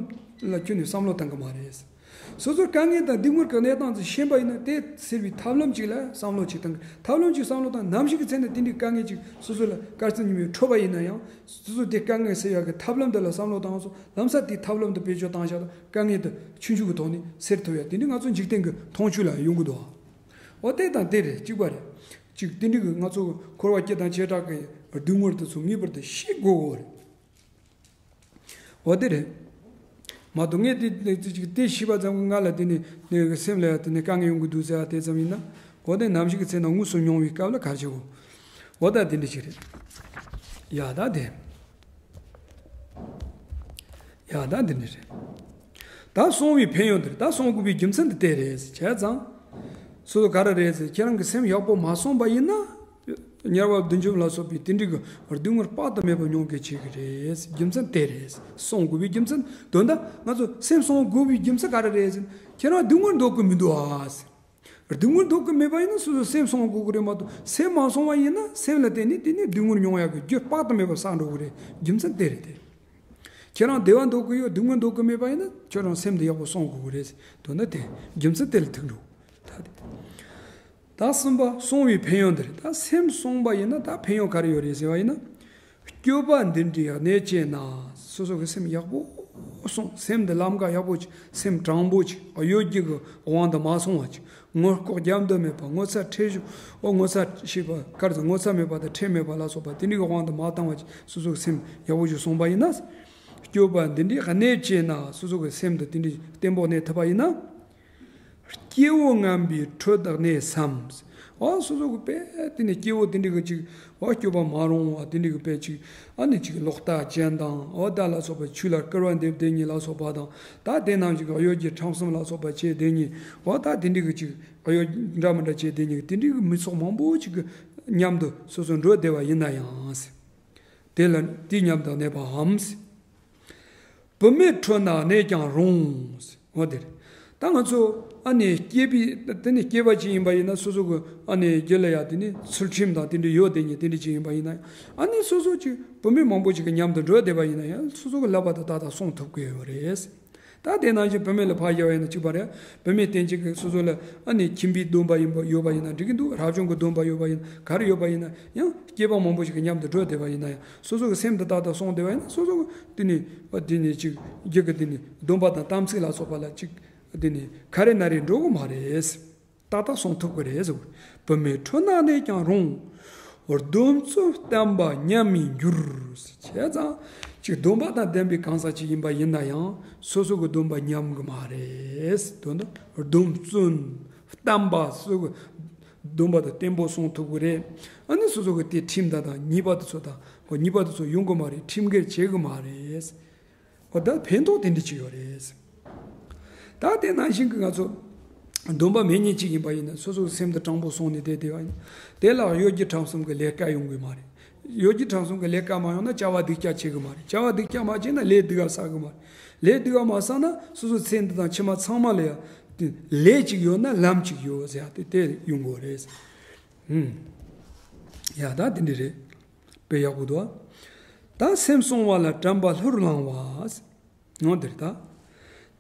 ལ་ཁྱོན་ནས་བསམ་བློ་བཏང་གི་མ་རེད། སོ་སོར་དཀའ་ངལ་དང་སྡུག་བསྔལ་གྱི་གནས་སྟངས་དེ་ཤེས་པ་ཡིན་ན། དེ་སེལ་བའི་ཐབས་ལམ་ཅིག་ལ་བསམ་བློ་ཅིག་བཏང་གི། ཐབས་ལམ་ཅིག་བསམ་བློ་བཏང་། ནམ་ཞིག་གི་ཚེ་ན་དེ་འདྲའི་དཀའ་ངལ་ཅིག་སོ་སོ་ལ་ག་རེ་ཟེར་ཉི་མའི་འཕྲད་པ་ཡིན་ན་ཡང་། སོ་སོ་དེ་དཀའ་ངལ་སེལ་ཡག་གི་ཐབས་ལམ་དེ་ལ་བསམ་བློ་བཏང་སོང་། ལམ་སང་དེ་ཐབས་ལམ་དེ་བེད་སྤྱོད་བཏང་བཞག་ན་དཀའ་ངལ་དེ་ཆུང་ཆུང་གི་ཐོག་ནས་སེལ་ཐུབ་ཡ། དེ་ནི་ང་ཚོ་འཇིག་རྟེན་གྱི་མཐོང་ཆོས་ལ་ཡོང་གི་འདུག་འོ་དེ་དང་དེ་རེད། གཅིག་པ་རེད། གཅིག་དེ་འདྲའི་གི་ང་ཚོ་འཁོར་བ་སྐྱེ་དང་བྱེ་བྲག་གི་སྡུག་བསྔལ་དེ་ཚོ་ངེས་པར་དུ་ཤེས་དགོས་གོ་རེད། འོ་དེ་རེད། མ་གཏོགས་ངས་དེ་དེ་ཅིག་དེ་ཤེས་པ་ཙམ་གྱིས་ང་ལ་དེ་ནི་ནི་སེམས་ལ་ཡ་དེ་ནི་དཀའ་ངལ་ཡོང་གི་འདུག་ཟེར་བ་དེ་ཙམ་ཡིན་ན། འོ་དེ་ནམ་ཞིག་གི་ཚེ་ན་དངོས་སུ་མྱོང་བའི་སྐབས་ལ་ག་རེ་བྱེད་དགོས། འོ་ད་དེ་འདྲ་ཞིག་རེད། ཡ་ད་དེ། ཡ་ད་འདི་འདྲ་རེད། ད་སྲུང་བའི་ཕན་ཡོན་འདི་རེད། ད་སྲུང་དགོས་པའི་རྒྱུ་མཚན་འདི་དེ་རེད། བྱས་ཙང་། སོ་སོ་ག་རེ་རེད་ཟེར། ཁྱེད་རང་གི་སེམས་ཡག་པོ་མ་སྲུང་པ་ཡིན་ན། དམྱལ་བ་བདུད་འཇོམས་ལ་སོགས་པའི་དེ་འདྲའི་གི་སྡུག་བསྔལ་དཔག་ཏུ་མེད་པ་མྱོང་གི་བྱེད་ཀྱི་རེད། རྒྱུ་མཚན་དེ་རེད། སྲུང་དགོས་པའི་རྒྱུ་མཚན། དོན་དག་ང་ཚོ་སེམས་སྲུང་དགོས་པའི་རྒྱུ་མཚན་ག་རེ་རེད་ཟེར། ཁྱེད་རང་སྡུག་བསྔལ་འདོད་ཀྱི་མི་འདུག་ཨ་ཟེར། སྡུག་བསྔལ་འདོད་ཀྱི་མེད་པ་ཡིན་ན་སོ་སོ་སེམས་སྲུང་དགོས་ཀྱི་རེད་མ་གཏོགས། སེམས་མ་སྲུང་བ་ཡིན་ན་སེམས་ལ་བརྟེན་ནས་དེ་ནས་སྡུག་བསྔལ་མྱོང་ཡག་གི་རྒྱུ་དཔག་ཏུ་མེད་པ་བསགས་འགྲོ་གི་རེད། རྒྱུ་མཚན་དེ་རེད་དེ། ཁྱེད་རང་བདེ་བ་འདོད་ཀྱི་ཡོད། སྡུག་བསྔལ་འདོད་ཀྱི་མེད་པ་ཡིན་ན་ཁྱོད་རང་སེམས་དེ་ཡག་པོ་སྲུང་དགོས་ཀྱི་རེད། དོན་དག་དེ་རྒྱུ་མཚན་དེ་ལ་ཐུག་འགྲོ། ད་དེ། ད་གསུམ་པ་སྲུང་བའི་ཕན་ཡོན་འདི་རེད། ད་སེམས་སྲུང་བ་ཡིན་ན་ད་ཕན་ཡོན་ག་རེ་ཡོད་རེད་ཟེར་བ་ཡིན་ན། སྤྱོད་པ་འདི་འདྲའི་གནད་བཅས་ན། སོ་སོ་གི་སེམས་ཡག་པོ་སྲུང་། སེམས་འདི་ལམ་ཀ་ཡག་པོ་ཅིག་སེམས་དྲང་པོ་ཅིག་གཡོ་སྒྱུ་གི་དབང་དུ་མ་སོང་བ་ཅིག་ངོ་ལྐོག་རྒྱབ་འདུ་མེད་པ། ངོ་ཚ་ཁྲེལ་ཞུགས། འོ་ངོ་ཚ་ཤེས་པ་ག་རེ་ཟེར། ངོ་ཚ་མེད་པ་དང་ཁྲེལ་མེད་པ་ལ་སོགས་པ་དེ་འདྲའི་གི་དབང་དུ་མ་བཏང་བ་ཅིག་སོ་སོ་གི་སེམས་ཡག་པོ་ཅིག་སྲུང་བ་ཡིན་ན། སྤྱོད་པ་འདི་འདྲའི་གནད་བཅས་ན། སོ་སོ་གི་སེམས་འདི་དེ་འདྲའི་བརྟན་པོ་གནས་ཐུབ་པ་ཡིན་ན། སྐྱེ་བོ་ངན་པའི་ཁྲོད་གནས་སམ། འོ་སོ་སོ་གི་དཔེ་དེ་ནས་སྐྱེ་བོ་དེ་འདྲའི་གི་ཅིག་འོ་སྤྱོད་པ་མ་རུང་བ་དེ་འདྲའི་གི་དཔེ་ཅིག་ཨ་ནི་ཅིག་ལོག་ལྟ་ཅན་དང་། འོ་ད་ལ་སོགས་པ་ཆོས་ལ་སྐུར་བ་འདེབས་བསྡད་མཁན་ལ་སོགས་པ་དང་། ད་དེ་ནང་བཞིན་གི་གཡོ་སྒྱུ་ཁྲམ་གསུམ་ལ་སོགས་པ་བྱས་བསྡད་མཁན། འོ་ད་དེ་འདྲའི་གི་ཅིག་གཡོ་འདྲ་མི་འདྲ་བྱས་བསྡད་མཁན་གི་དེ་འདྲའི་གི་མི་ཚོགས་མང་པོ་ཅིག་གི་མཉམ་དུ་སོ་སོ་འགྲོ་བསྡད་པ་ཡིན་ན་ཡང་། དེ་ལ་དེའི་མཉམ་དུ་གནས་པའམ། བུད་མེད་ཁྲོད་ན་གནས་ཀྱང་རུང་། འོ་དེ་རེད། ད་ང་ཚོ་ཨ་ནི་སྐྱེས་པའི་དེ་ནི་སྐྱེས་པ་ཅིག་ཡིན་པ་ཡིན་ན་སོ་སོ་གི་ཨ་ནི་རྒྱུད་ལ་ཡ་དེ་ནི་ཚུལ་ཁྲིམས་དང་དེ་འདྲ་ཡོད་དེ་ཉིད་དེ་འདྲ་ཅིག་ཡིན་པ་ཡིན་ན་ཡང་། ཨ་ནི་སོ་སོ་ཅིག་བུད་མེད་མང་པོ་ཅིག་གི་མཉམ་དུ་འགྲོ་བསྡད་པ་ཡིན་ན་ཡང་སོ་སོ་གི་ལག་པ་དེ་ཏག་ཏག་སྲུང་ཐུབ་ཀྱི་ཡོད་རེད། ད་དེ་ནང་བཞིན་བུད་མེད་ལ་ཕར་བཞག་པ་ཡིན་ན་གཅིག་པ་རེད། བུད་མེད་དེ་གཅིག་གིས་སོ་སོ་ལ་ཨ་ནི་ཁྱིམ་པའི་སྡོམ་པ་ཡིན་པ་ཡོད་པ་ཡིན་ན་འགྲིག་གི་འདུག་རབ་བྱུང་གི་སྡོམ་པ་ཡོད་པ་ཡིན་ན་ག་རེ་ཡོད་པ་ཡིན་ན་ཡང་སྐྱེས་པ་མང་པོ་ཞིག་གི་མཉམ་དུ་འགྲོ་བསྡད་པ་ཡིན་ན་ཡང་སོ་སོ་གི་སེམས་དེ་ཏག་ཏག་སྲུང་བསྡད་པ་ཡིན་ན་སོ་སོ་གི་དེ་ནི་དེ་ནི་ཅིག་རྒྱུད་ཀྱི་དེ་ནི་སྡོམ་པ་དང་དམ་ཚིག་ལ་སོགས་པ་ལ་ཅིག་དེ་ནི་ག་རེ་ན་རེ་འགྲོ་གི་མ་རེད། ཏག་ཏག་སོང་ཐུབ་ཀྱི་རེད་ཟེར། བུད་མེད་ཁྲོད་ན་གནས་ཀྱང་རུང་། སྡོམ་བརྩོན་བསྟན་པ་ཉམས་མི་འགྱུར། བྱས་ཙང་ཅིག་སྡོམ་པ་དང་ལྡན་པའི་གང་ཟག་ཅིག་ཡིན་པ་ཡིན་ན་ཡང་སོ་སོ་གི་སྡོམ་པ་ཉམས་གི་མ་རེད། དོན་དུ་སྡོམ་བརྩོན་བསྟན་པ་སོ་སོ་གི་སྡོམ་པ་དང་བརྟན་པོ་སོང་ཐུབ་ཀྱི་རེད། ཨ་ནི་སོ་སོ་གི་དེ་ཁྲིམས་དང་དང་ཉེས་པ་དེ་ཚོ་དང་ཉེས་པ་དེ་ཚོ་ཡོང་གི་མ་རེད། ཁྲིམས་འགལ་བྱེད་གི་མ་རེད། འོ་ད་ཕན་ཐོགས་དེ་འདྲ་ཅིག་ཡོད་རེད། ད་དེ་ནང་བཞིན་གྱི་ང་ཚོ་སྡོམ་པ་མེད་མཁན་ཅིག་ཡིན་པ་ཡིན་ན་སོ་སོའི་སེམས་དེ་དྲང་པོ་སོང་ནས་བསྡད་བསྡད་པ་ཡིན། དེ་ལ་གཡོ་སྒྱུ་ཁྲམ་གསུམ་གྱི་ལས་ཀ་ཡོང་གི་མ་རེད། གཡོ་སྒྱུ་ཁྲམ་གསུམ་གྱི་ལས་ཀ་མ་ཡོང་ན་བྱ་བ་སྡིག་ཅག་བྱེད་གི་མ་རེད། བྱ་བ་སྡིག་ཅག་མ་བྱས་ན་ལས་སྡིག་པ་བསགས་གི་མ་རེད། ལས་སྡིག་པ་མ་བསགས་ན་སོ་སོའི་ཚེ་འདི་དང་ཕྱི་མ་ཚང་མ་ལ་ཡང་ལས་ཅིག་ཡོད་ན་ལམ་ཅིག་ཡོད་ཟེར་ཡ་དེ་དེ་ཡོང་གི་རེད། ཧུམ། ཡ་ད་དེ་འདྲ་རེད། དཔེ་ཡག་པོ་འདུག་ད་སེམས་སྲུང་བ་ལ་དྲན་པ་ལྷུར་བླང་བ། ངོ་དེར་ད།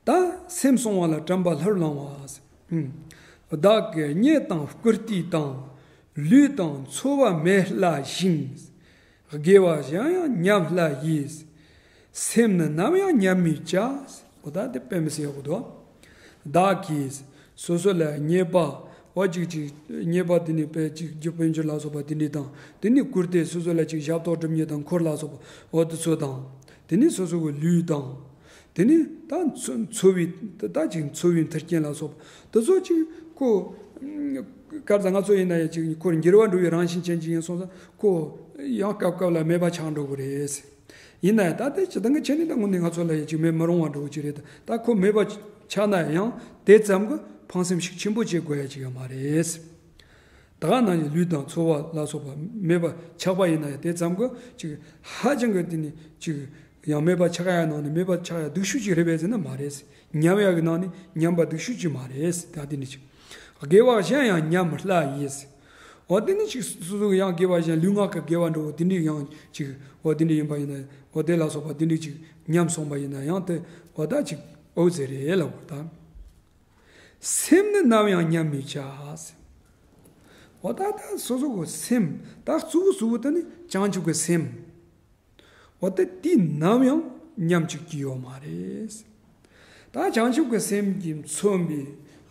ད་སེམས་སྲུང་བ་ལ་དྲན་པ་ལྷུར་བླང་བ། ཧུམ། བདག་གིས་རྙེད་དང་བཀུར་སྟི་དང་། ལུས་དང་འཚོ་བ་མེད་སླ་ཞིང་། དགེ་བ་གཞན་ཡང་ཉམས་སླ་ཡིས། སེམས་ནི་ནམ་ཡང་ཉམས་མི་བྱ། འོ་ད་དེ་དཔེ་མི་སྲིད་ཡག་པོ་འདུག་བདག་གིས་སོ་སོ་ལ་རྙེད་པ། འོ་ཅིག་ཅིག་རྙེད་པ་དེ་ནི་དཔེ་ཅིག་རྒྱུ་དཔལ་འབྱོར་ལ་སོགས་པ་དེ་འདྲ་དང་དེ་ནི་བཀུར་སྟི་སོ་སོ་ལ་ཅིག་ཞབས་ཏོག་སྒྲུབ་མཁན་དང་འཁོར་ལ་སོགས་པ་འོ་དེ་ཚོ་དང་། དེ་ནི་སོ་སོ་གི་ལུས་དང་། དེ་ནི་ད་འཚོ་འཚོ་བའི་ད་ཅིག་འཚོ་བའི་མཐུན་རྐྱེན་ལ་སོགས་པ་དེ་ཚོ་ཅིག་ཁོ། གར་ད་ང་ཚོ་ཡིན་ན་ཡང་ཅིག་ཁོར་འགྱུར་བ་འགྲོ་བའི་རང་བཞིན་ཅན་ཅིག་ཡིན་སོང་ཙང་ཁོ་ཡང་སྐབས་སྐབས་ལ་མེད་པ་ཆགས་འགྲོ་གི་རེད། ཡིན་ན་ཡང་ད་ལྟའི་སྤྱིར་བཏང་གི་ཆ་ནས་ད་དངོས་གནས་ང་ཚོ་ལ་ཡང་ཅིག་མེད་མི་རུང་བ་འགྲོ་གི་ཅིག་རེད། ད་ཁོ་མེད་པ་ཆགས་ན་ཡང་དེ་ཙམ་གྱི་ཕངས་སེམས་ཤུགས་ཆེན་པོ་བྱེད་དགོས་ཡ་ཅིག་ཡང་མ་རེད། ད་ག་ནང་བཞིན་ལུས་དང་འཚོ་བ་ལ་སོགས་པ་མེད་པ་ཆགས་པ་ཡིན་ན་ཡང་དེ་ཙམ་གྱི་ཅིག་ཧ་ཅང་གི་དེ་ནི་ཅིག་ཡང་མེད་པ་ཆགས་ཡ་ནང་ནས་མེད་པ་ཆགས་ཡ་སྡུག་ཤོས་ཅིག་རེད་པས་ཟེར་ན་མ་རེད། ཉམས་ཡ་གི་ནང་ནས་ཉམས་པ་སྡུག་ཤོས་ཅིག་མ་རེད། ད་དེ་ནི་ཅིག་དགེ་བ་གཞན་ཡང་ཉམས་སླ་ཡིས། འོ་དེ་ནི་ཅིག་སོ་སོ་གི་ཡང་དགེ་བ་གཞན་ལུས་ངག་གི་དགེ་བ་འདྲ་བོ་དེ་འདྲའི་ཡང་ཅིག་འོ་དེ་འདྲ་ཡིན་པ་ཡིན་ན་འོ་དེ་ལ་སོགས་པ་དེ་འདྲའི་ཅིག་ཉམས་སོང་པ་ཡིན་ན་ཡང་དེ་འོ་ད་ཅིག་འོ་ཟེར་རེད་ལ་འོ་ད། སེམས་ནི་ནམ་ཡང་ཉམས་མི་བྱ། འོ་ད་ད་སོ་སོ་གི་སེམས་ད་གཙོ་བོ་གཙོ་བོ་དེ་ནི་བྱང་ཆུབ་ཀྱི་སེམས། འོ་ད་དེ་ནམ་ཡང་ཉམས་བཅུག་གི་ཡོད་མ་རེད། ད་བྱང་ཆུབ་ཀྱི་སེམས་ཀྱིས་མཚོན་པའི་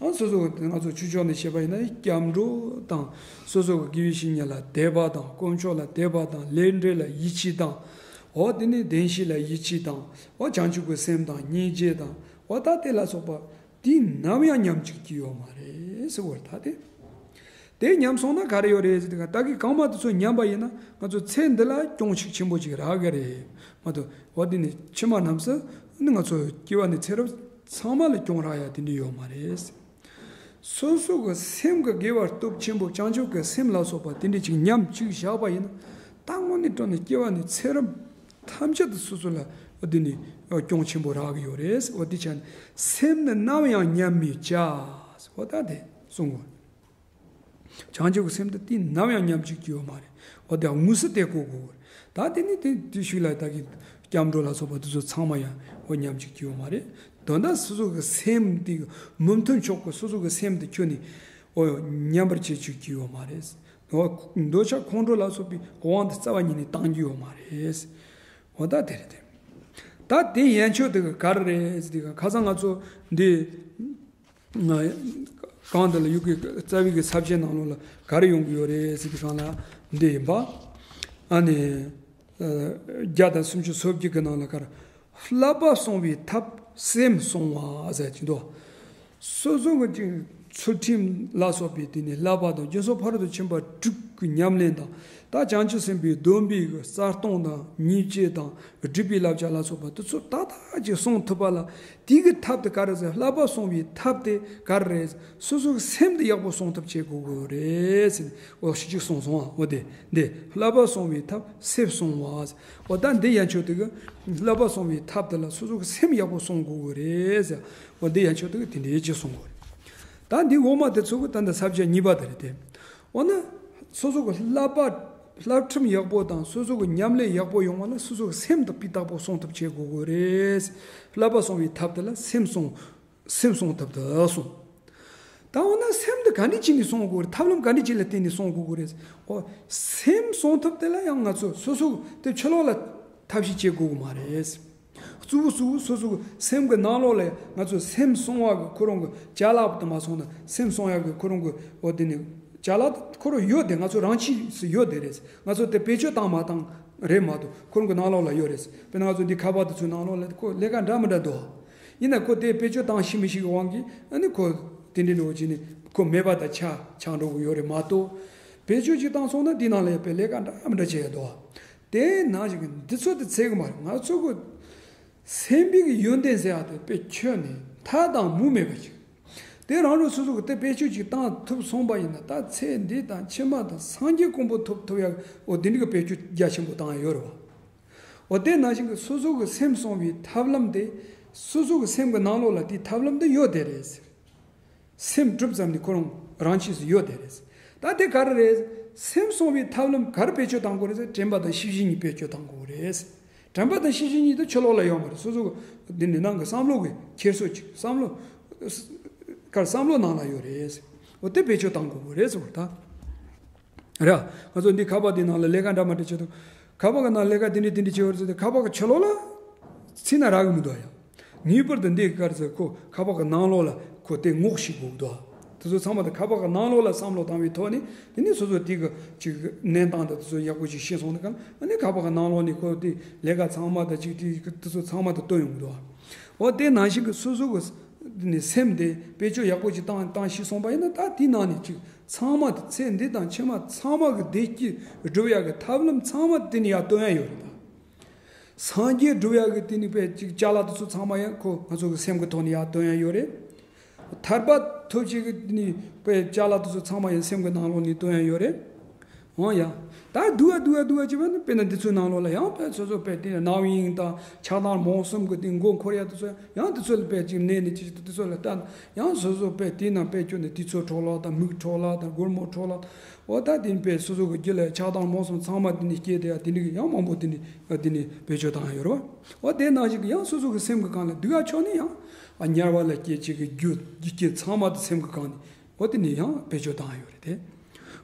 ཨ་སོ་སོ་ང་ཚོ་ཆོས་ཕྱོགས་ནས་བཤད་པ་ཡིན་ན་སྐྱབས་འགྲོ་དང་སོ་སོ་གི་དགེ་བའི་བཤེས་གཉེན་ལ་དད་པ་དང་དཀོན་མཆོག་ལ་དད་པ་དང་ལས་འབྲས་ལ་ཡིད་ཆེས་དང་འོ་དེ་ནི་བདེན་བཞི་ལ་ཡིད་ཆེས་དང་འོ་བྱང་ཆུབ་ཀྱི་སེམས་དང་སྙིང་རྗེ་དང་འོ་ད་དེ་ལ་སོགས་པ། དེ་ནམ་ཡང་ཉམས་བཅུག་གི་ཡོད་མ་རེད་ཟེར་བར་ཐལ་ཏེ། དེ་ཉམས་སོང་ན་ག་རེ་ཡོད་རེད་ཟེར་དུས་ད་གི་གང་མ་དེ་ཚོ་ཉམས་པ་ཡིན་ན་ང་ཚོ་ཚེ་འདི་ལ་གྱོང་ཤུགས་ཆེན་པོ་ཅིག་རག་གི་རེད་མ་གཏོགས་འོ་དེ་ནི་ཕྱི་མ་རྣམས་སུ་ནི་ང་ཚོ་སྐྱེ་བ་ནས་ཚེ་རབས་ཚང་མ་ལ་གྱོང་རག་ཡ་དེ་འདྲ་ཡོད་མ་རེད། སོ་སོ་གི་སེམས་ཀྱི་དགེ་བ་སྟོབས་ཆེན་པོ་བྱང་ཆུབ་ཀྱི་སེམས་ལ་སོགས་པ་དེ་འདྲ་ཅིག་ཉམས་བཅུག་བཞག་པ་ཡིན་ན་ད་དངོས་གནས་དྲང་ནས་སྐྱེ་བ་ནས་ཚེ་རབས་ཐམས་ཅད་དུ་སོ་སོ་ལ་འདི་ནི་གྱོང་ཆེན་པོ་རག་གི་ཡོད་རེད། འོ་དེ་ཆ་ནས་སེམས་ནི་ནམ་ཡང་ཉམས་མི་བྱ། འོ་ད་དེ་གསུང་གོ། བྱང་ཆུབ་ཀྱི་སེམས་དེ་དེ་ནམ་ཡང་ཉམས་བཅུག་གི་ཡོད་མ་རེད། འོ་དེ་དངོས་སུ་དེ་གོ་དགོས་གོ་རེད། ད་དེ་ནི་དེ་དེ་ཤུགས་ལ་ད་གི་སྐྱབས་འགྲོ་ལ་སོགས་པ་དེ་ཚོ་ཚང་མ་ཡང་འོ་ཉམས་བཅུག་གི་ཡོད་མ་རེད། དོན་དག་སོ་སོ་གི་སེམས་དེ་མི་མཐུན་ཕྱོགས་ཀྱི་སོ་སོ་གི་སེམས་དེ་ཁྱོད་ནི་འོ་ཉམས་པར་བྱེད་བཅུག་གི་ཡོད་མ་རེད། འོ་འདོད་ཆགས་ཁོང་ཁྲོ་ལ་སོགས་པའི་དབང་དེ་རྩ་བ་ཉིད་ནས་བཏང་རྒྱུ་ཡོད་མ་རེད། འོ་ད་དེ་རེད་དེ། ད་དེ་ཡན་ཆོད་དེ་ག་ག་རེ་རེད་ཟེར་དུས་ཁ་སང་ང་ཚོ་འདི་ང་གང་དེ་ལ་ཡུག་གི་རྩ་བའི་གི་ས་བཅད་ནང་ལོགས་ལ་ག་རེ་ཡོང་གི་ཡོད་རེད་ཟེར་དུས་སྒང་ལ་འདི་ཡིན་པ། ཨ་ནི་བརྒྱ་དང་སུམ་ཅུ་སོ་བརྒྱད་ཀྱི་ནང་ལ་ག་རེ། བསླབ་པ་སྲུང་བའི་ཐབས་སེམས་སྲུང་བ་ཟེར་གྱི་འདུག་སོ་སོ་གི་ཅིག་ཚུལ་ཁྲིམས་ལ་སོགས་པའི་དེ་ནི་བསླབ་པ་དང་སྦྱིན་སོགས་ཕ་རོལ་ཏུ་ཕྱིན་པ་དྲུག་གི་ཉམས་ལེན་དང་ད་བྱང་ཆུབ་སེམས་དཔའི་སྡོམ་པའི་གི་གསལ་སྟོང་དང་ཉེས་བྱས་དང་སྒྲིབ་པའི་བསླབ་བྱ་ལ་སོགས་པ་དེ་ཚོ་ཏག་ཏག་ཅིག་སྲུང་ཐུབ་པ་ལ་དེ་གི་ཐབས་དེ་ག་རེ་ཟེར། བསླབ་པ་སྲུང་བའི་ཐབས་དེ་ག་རེ་རེད། སོ་སོ་གི་སེམས་དེ་ཡག་པོ་སྲུང་ཐབས་བྱེད་དགོས་དགོས་རེད་ཟེར་ནས་འོ་ཞིག་ཅིག་གསུངས་སོང་ཨ། འོ་དེ་འདི་བསླབ་པ་སྲུང་བའི་ཐབས་སེམས་སྲུང་བ། འོ་ད་འདི་ཡན་ཆོད་དེ་གི་བསླབ་པ་སྲུང་བའི་ཐབས་དེ་ལ་སོ་སོ་གི་སེམས་ཡག་པོ་སྲུང་དགོས་ཀྱི་རེད་ཟེར། འོ་འདི་ཡན་ཆོད་དེ་གི་དེ་འདྲའི་ཅིག་གསུང་དགོས་རེད། ད་འདི་འོག་མ་དེ་ཚོ་གི་ད་འདི་ས་བཅད་གཉིས་པ་དེ་རེད་དེ། འོ་ན་སོ་སོ་གི་བསླབ་པ་བསླབ་ཁྲིམས་ཡག་པོ་དང་སོ་སོ་གི་ཉམས་ལེན་ཡག་པོ་ཡོང་བ་ལ་སོ་སོ་གི་སེམས་དེ་སྤུས་དག་པོ་སྲུང་ཐབས་བྱེད་དགོས་ཀྱི་རེད། བསླབ་པ་སྲུང་བའི་ཐབས་དེ་ལ་སེམས་སྲུང་། སེམས་སྲུང་ཐབས་དེ་གསུངས། ད་འོ་ན་སེམས་འདི་ག་འདྲ་བྱས་ནས་སྲུང་དགོས་རེད། ཐབས་ལམ་ག་འདྲ་ཅིག་ལ་བརྟེན་ནས་སྲུང་དགོས་ཀྱི་རེད། འོ། སེམས་སྲུང་ཐབས་དེ་ལ་ཡང་ང་ཚོ་སོ་སོ་དེ་ཕྱི་ལོགས་ལ་ཐབས་ཤེས་བྱེད་དགོས་ཀྱི་མ་རེད། གཙོ་བོ་གཙོ་བོ་སོ་སོ་གི་སེམས་ཀྱི་ནང་ལོགས་ལ་ང་ཚོ་སེམས་སྲུང་བ་གི་ཁོ་རང་གི་ཅ་ལག་དུ་མ་སོང་ན་སེམས་སྲུང་ཡག་གི་ཁོ་རང་གི་འོ་དེ་ནི་ཅ་ལག་ཁོ་རང་ཡོད་དེ། ང་ཚོ་རང་ཆས་སུ་ཡོད་དེ་རེད། ང་ཚོ་དེ་བེད་སྤྱོད་བཏང་མ་བཏང་རེད་མ་གཏོགས་ཁོ་རང་གི་ནང་ལོགས་ལ་ཡོད་རེད། དཔེར་ན་ང་ཚོ་འདི་ཁ་པར་དེ་ཚོའི་ནང་ལོགས་ལ་ཁོ་ལས་ཀ་འདྲ་མི་འདྲ་འདུག་ཡིན་ན་ཁོ་དེ་བེད་སྤྱོད་བཏང་ཤེས་མི་ཤེས་ཀྱི་དབང་གིས་ཨ་ནི་ཁོ་དེ་འདྲའི་འགྲོ་བྱས་ནས་ཁོ་མེད་པ་དང་ཆ་ཆགས་འགྲོ་གི་ཡོད་རེད་མ་གཏོགས། བེད་སྤྱོད་ཅིག་བཏང་སོང་ན་འདི་ནང་ལ་ཡོད་པའི་ལས་ཀ་འདྲ་མི་འདྲ་བྱས་ཡོད་དོ། དེ་ནང་བཞིན་གྱི་འདི་ཚོ་དེ་ཚད་གི་མ་རེད། ང་ཚོ་གི་སེམས་པའི་གི་ཡོན་ཏན་ཟེར་ཡག་དེ་དཔེ་ཁྱོན་ནས་མཐའ་དང་མུ་མེད་པ་ཅིག་དེ་རང་རང་སོ་སོ་གི་དེ་བེད་སྤྱོད་ཅིག་བཏང་ཐུབ་སོང་པ་ཡིན་ན་ད་ཚེ་འདི་དང་ཕྱི་མ་དང་སངས་རྒྱས་གོ་འཕང་ཐོབ་ཐུབ་ཡག་འོ་དེ་འདྲ་གི་བེད་སྤྱོད་རྒྱ་ཆེན་པོ་བཏང་ཡ་ཡོད་རེད་བ། འོ་དེ་ནང་བཞིན་གྱི་སོ་སོ་གི་སེམས་སྲུང་བའི་ཐབས་ལམ་དེ་སོ་སོ་གི་སེམས་ཀྱི་ནང་ལོགས་ལ་དེའི་ཐབས་ལམ་དེ་ཡོད་དེ་རེད་ཟེར། སེམས་གྲུབ་ཙམ་ནས་ཁོ་རང་རང་ཆས་སུ་ཡོད་དེ་རེད། ད་དེ་ག་རེ་རེད། སེམས་སྲུང་བའི་ཐབས་ལམ་ག་རེ་བེད་སྤྱོད་གཏང་དགོས་རེད་ཟེར། དྲན་པ་དང་ཤེས་བཞིན་གཉིས་བེད་སྤྱོད་གཏང་དགོས་རེད། དྲན་པ་དང་ཤེས་བཞིན་གཉིས་དེ་ཕྱི་ལོགས་ལ་ཡོད་མ་རེད། སོ་སོ་འདི་ནི་ནང་གི་བསམ་བློ་གི་འཁྱེར་སོ་ཅིག་བསམ་བློ་གར་བསམ་བློ་ནང་ལ་ཡོད་རེད། འོ་དེ་བེད་སྤྱོད་གཏང་དགོས་རེད་ཟེར་བ་ད། ར། ང་ཚོ་འདི་ཁ་པར་འདི་ནང་ལ་ལས་ཀ་འདྲ་མ་འདྲ་བྱེད་དུས། ཁ་པར་གི་ནང་ལས་ཀ་འདི་འདྲ་འདི་འདྲ་བྱེད་པར་ཟེར་ཏེ་ཁ་པར་གི་ཕྱི་ལོགས་ལ་ཚིག་ན་རག་གི་མི་འདུག་ཡ། ངེས་པར་དུ་འདི་ག་རེ་ཟེར་ཁོ་ཁ་པར་གི་ནང་ལོགས་ལ་ཁོ་དེ་ངོ་ཤེས་དགོས་ཀྱི་འདུག་དེ་ཚོ་ཚང་མ་དེ་ཁ་པར་གི་ནང་ལོགས་ལ་བསམ་བློ་བཏང་བའི་ཐོག་ནས་དེ་ནས་སོ་སོ་དེ་གི་ཅིག་གནས་སྟངས་དང་དེ་ཚོ་ཡག་པོ་ཞིག་ཤེས་སོང་ན་གང་ཨ་ནི་ཁ་པར་གི་ནང་ལོགས་ནས་ཁོ་དེ་ལས་ཀ་ཚང་མ་དང་ཅིག་དེ་དེ་ཚོ་ཚང་མ་དེ་སྟོན་ཡོང་གི་འདུག་འོ་དེ་ནང་བཞིན་གྱི་སོ་སོ་གི་ནི་སེམས་དེ་བེད་སྤྱོད་ཡག་པོ་ཅིག་བཏང་བཏང་ཤེས་སོང་པ་ཡིན་ན་ད་དེའི་ནང་ནས་ཅིག་ཚང་མ་དེ་ཚེ་འདི་དང་ཕྱི་མ་ཚང་མ་གི་བདེ་སྐྱིད་སྒྲུབ་ཡག་གི་ཐབས་ལམ་ཚང་མ་དེ་ནས་ཡར་བཏོན་ཡ་ཡོད་རེད་ད། སངས་རྒྱས་སྒྲུབ་ཡག་གི་དེ་ནས་པའི་ཅིག་ཅ་ལག་དེ་ཚོ་ཚང་མ་ཡང་ཁོ་ང་ཚོ་གི་སེམས་ཀྱི་ཐོག་ནས་ཡར་བཏོན་ཡ་ཡོད་རེད། ཐར་པ་ཐོབ་བྱེད་ཀྱི་དེ་ནས་པའི་ཅ་ལག་དེ་ཚོ་ཚང་མ་ཡང་སེམས་ཀྱི་ནང་ལོགས་ནས་བཏོན་ཡ་ཡོད་རེད། འོ་ཡ། ད་སྡུག་ག་སྡུག་ག་སྡུག་ག་བྱས་པ་ནི་དཔེར་ན་འདི་ཚོའི་ནང་ལོགས་ལ་ཡང་དཔེ་སོ་སོ་དཔེ་དེ་རྣམ་གཡེང་དང་ཆགས་སྡང་རྨོངས་གསུམ་གྱི་དེ་མགོ་འཁོར་ཡ་དེ་ཚོ་ཡང་དེ་ཚོ་ལ་དཔེ་ཅིག་གནས་ནས་ཅིག་དེ་ཚོ་ལ་ལྟ་ན་ཡང་སོ་སོ་དཔེ་དེའི་ནང་དཔེ་སྐྱོ་ནས་དུས་ཚོད་འཕྲོ་བརླག་དང་མིག་འཕྲོ་བརླག་དང་སྒོར་མོ་འཕྲོ་བརླག་འོ་ད་དེ་དཔེ་སོ་སོ་གི་རྒྱུད་ལ་ཆགས་སྡང་རྨོངས་གསུམ་ཚང་མ་དེ་ནས་སྐྱེས་དེ་ཡ་དེ་འདྲ་གི་ཡང་མང་པོ་དེ་ནས་དེ་ནས་བེད་སྤྱོད་བཏང་ཡ་ཡོད་རེད་བ། འོ་དེ་ནང་བཞིན་གི་ཡང་སོ་སོ་གི་སེམས་གི་སྒང་ལ་སྡུག་ག་ཕྱོགས་ནས་ཡང་ཨ་དམྱལ་བ་ལ་སྐྱེ་བྱེད་ཀྱི་རྒྱུ་རྒྱུ་རྐྱེན་ཚང་མ་དེ་སེམས་གི་སྒང་ནས། འོ་དེ་ནས་ཡང་བེད་སྤྱོད་བཏང་ཡོད་རེད་དེ།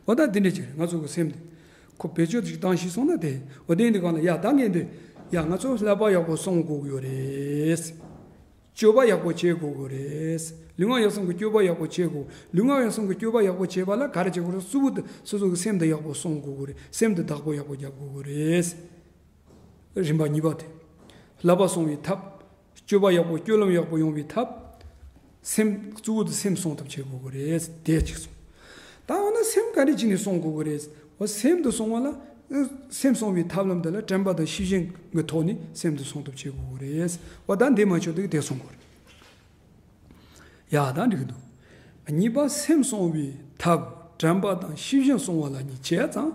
འོ་ད་དེ་འདྲ་ཅིག་རེད། ང་ཚོ་གི་སེམས་དེ་ཁོ་བེད་སྤྱོད་ཅིག་བཏང་ཤེས་སོང་ན་དེ་འོ་དེ་འདི་གང་ལ་ཡ་ད་ངས་འདི་ཡ་ང་ཚོ་བསླབ་པ་ཡག་པོ་སྲུང་དགོས་ཀྱི་ཡོད་རེད། སྤྱོད་པ་ཡག་པོ་བྱེད་དགོས་ཀྱི་རེད། ལུས་ངག་ཡིད་གསུམ་གྱི་སྤྱོད་པ་ཡག་པོ་བྱེད་དགོས། ལུས་ངག་ཡིད་གསུམ་གྱི་སྤྱོད་པ་ཡག་པོ་བྱེད་པ་ལ་ག་རེ་བྱེད་དགོས་རེད། གཙོ་བོ་དེ་སོ་སོ་གི་སེམས་དེ་ཡག་པོ་སྲུང་དགོས་ཀྱི་རེད། སེམས་དེ་བདག་པོ་ཡག་པོ་རྒྱབ་དགོས་ཀྱི་རེད། རིམ་པ་གཉིས་པ་དེ། བསླབ་པ་སྲུང་བའི་ཐབས། སྤྱོད་པ་ཡག་པོ་སྤྱོད་ལམ་ཡག་པོ་ཡོང་བའི་ཐབས། སེམས་གཙོ་བོ་དེ་སེམས་སྲུང་ཐབས་བྱེད་དགོས་ཀྱི་རེད་དེ་གཅིག་སོང་། ད་འོ་ན་སེམས་ག་འདྲ་བྱས་ནས་སྲུང་དགོས་ཀྱི་རེད། འོ་སེམས་དེ་སྲུང་བ་ལ་སེམས་སྲུང་བའི་ཐབས་ལམ་དེ་ལ་དྲན་པ་དང་ཤེས་བཞིན་གྱི་ཐོག་ནས་སེམས་དེ་སྲུང་ཐབས་བྱེད་དགོས་ཀྱི་རེད། འོ་ད་འདི་མ་ཆོད་དེ་དེ་སྲུང་དགོས་རེད། ཡ་ད་འགྲིག་གི་འདུག་གཉིས་པ་སེམས་སྲུང་བའི་ཐབས་དྲན་པ་དང་ཤེས་བཞིན་སྲུང་བ་ལ་གཉིས་བྱས་ཙང་།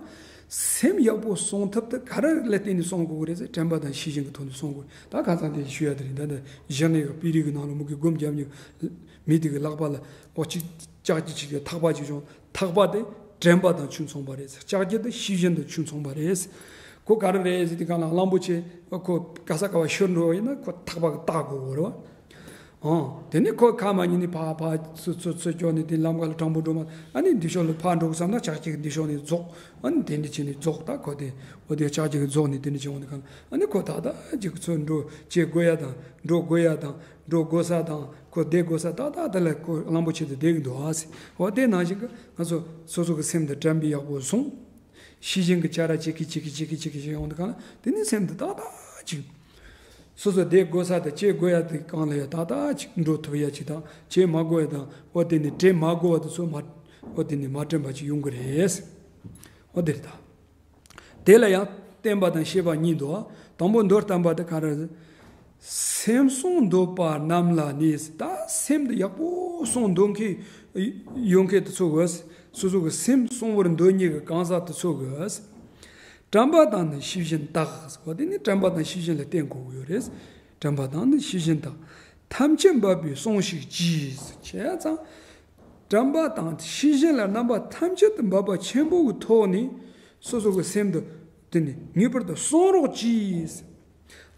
སེམས་ཡག་པོ་སྲུང་ཐབས་དེ་ག་རེ་ལ་བརྟེན་ནས་སྲུང་དགོས་ཀྱི་རེད་ཟེར་དྲན་པ་དང་ཤེས་བཞིན་གྱི་ཐོག་ནས་སྲུང་དགོས། ད་ཁ་སང་དེ་ཞུ་ཡ་དེ་རེད། ད་ནི་གཞི་ནས་ཀྱི་པི་རི་གི་ནང་ལ་མུ་གེ་སྒོམ་རྒྱབ་མྱོང་མི་དེ་གི་ལག་པ་ལ་ཨོ་ཅིག་ལྕགས་ཀྱི་ཅིག་གི་ཐག་པ་ཅིག་བྱུང་། ཐག་པ་དེ་དྲན་པ་དང་ཆུ་མཚུངས་པ་རེད། ལྕགས་ཀྱི་དེ་ཤེས་བཞིན་དང་ཆུ་མཚུངས་པ་རེད། ཁོ་ག་རེ་རེད་ཟེར་དེ་གང་ལ་གླང་པོ་ཆེ་ཁོ་ག་ས་ག་བ་ཤོར་འགྲོ་བ་ཡིན་ན་ཁོ་ཐག་པ་གི་བཏགས་དགོས་གོ་རེད་བ། ཨང་། དེ་ནས་ཁོ་ཁ་མ་ཉན་ནས་ཕ་ཕ་ཚུ་ཚུ་ཚུ་སྐྱོར་ནས་དེ་ལམ་ཁ་ལ་དྲང་པོ་འགྲོ་མ། ཨ་ནི་འདི་ཕྱོགས་ལ་ཕར་འགྲོ་བསམ་ན་ལྕགས་ཀྱི་འདི་ཕྱོགས་ནས་རྫོགས། ཨ་ནི་དེ་འདྲ་བྱས་ནས་རྫོགས། ད་ཁོ་དེ་འོ་དེ་ལྕགས་ཀྱི་རྫོགས་ནས་དེ་འདྲ་བྱས་འོང་དེ་གང་། ཨ་ནི་ཁོ་ད་ད་ཅིག་ཚུར་འགྲོ་བྱེད་དགོས་ཡ་དང་འགྲོ་དགོས་ཡ་དང་འགྲོ་དགོས་ས་དང་ཁོ་བསྡད་དགོས་ས་ད་ད་དེ་ལ་ཁོ་གླང་པོ་ཆེ་དེ་བསྡད་ཀྱི་འདུག་ཨ་ཟེར། འོ་དེ་ནང་བཞིན་གྱི་ང་ཚོ་སོ་སོ་གི་སེམས་དེ་དྲན་པའི་ཡག་པོ་བཟུང་། ཤེས་བཞིན་གྱི་བྱ་ར་བྱེད་ཀྱི་བྱེད་ཀྱི་བྱེད་ཀྱི་བྱེད་ཀྱི་བྱེད་ཡོང་དུས་གང་ལ་དེ་ནི་སེམས་འདི་ཏག་ཏག་ཅིག་སོ་སོ་བསྡད་དགོས་ས་དང་བྱེད་དགོས་ཡ་དེ་གང་ལ་ཡ་ཏག་ཏག་ཅིག་འགྲོ་ཐུབ་ཡ་ཅིག་དང་བྱེད་མ་དགོས་ཡ་དང་འོ་དེ་ནི་དྲན་མ་དགོས་པ་དེ་ཚོ་མ་འོ་དེ་ནི་མ་དྲན་པ་ཅིག་ཡོང་གི་རེད། འོ་དེ་རེད་ད། དེ་ལ་ཡང་བརྟན་པ་དང་ཤེས་པ་གཉིས་འདུག་དང་པོ་མདོར་བསྟན་པ་དེ་ག་རེ། སེམས་སྲུང་འདོད་པ་རྣམས་ལ་ནི། ད་སེམས་འདི་ཡག་པོ་སྲུང་འདོད་མཁན་ཡོད་མཁན་དེ་ཚོ་གིས། སོ་སོ་གི་སེམས་སྲུང་བར་འདོད་མཁན་གྱི་གང་ཟག་དེ་ཚོ་གིས། དྲན་པ་དང་ནི་ཤེས་བཞིན་དག་ཟེར་བ་དེ་ནི་དྲན་པ་དང་ཤེས་བཞིན་ལ་བརྟེན་དགོས་ཀྱི་ཡོད་རེད། དྲན་པ་དང་ནི་ཤེས་བཞིན་དག་ཐམས་ཅད་འབད་པས་སྲུངས་ཤིག་ཅེས་བྱས་ཙང་། དྲན་པ་དང་ཤེས་བཞིན་ལ་རྣམ་པ་ཐམས་ཅད་དུ་འབད་པ་ཆེན་པོ་གི་ཐོག་ནས་སོ་སོ་གི་སེམས་དེ་དེ་ནི་ངེས་པར་དུ་སྲུང་རོགས་གྱིས།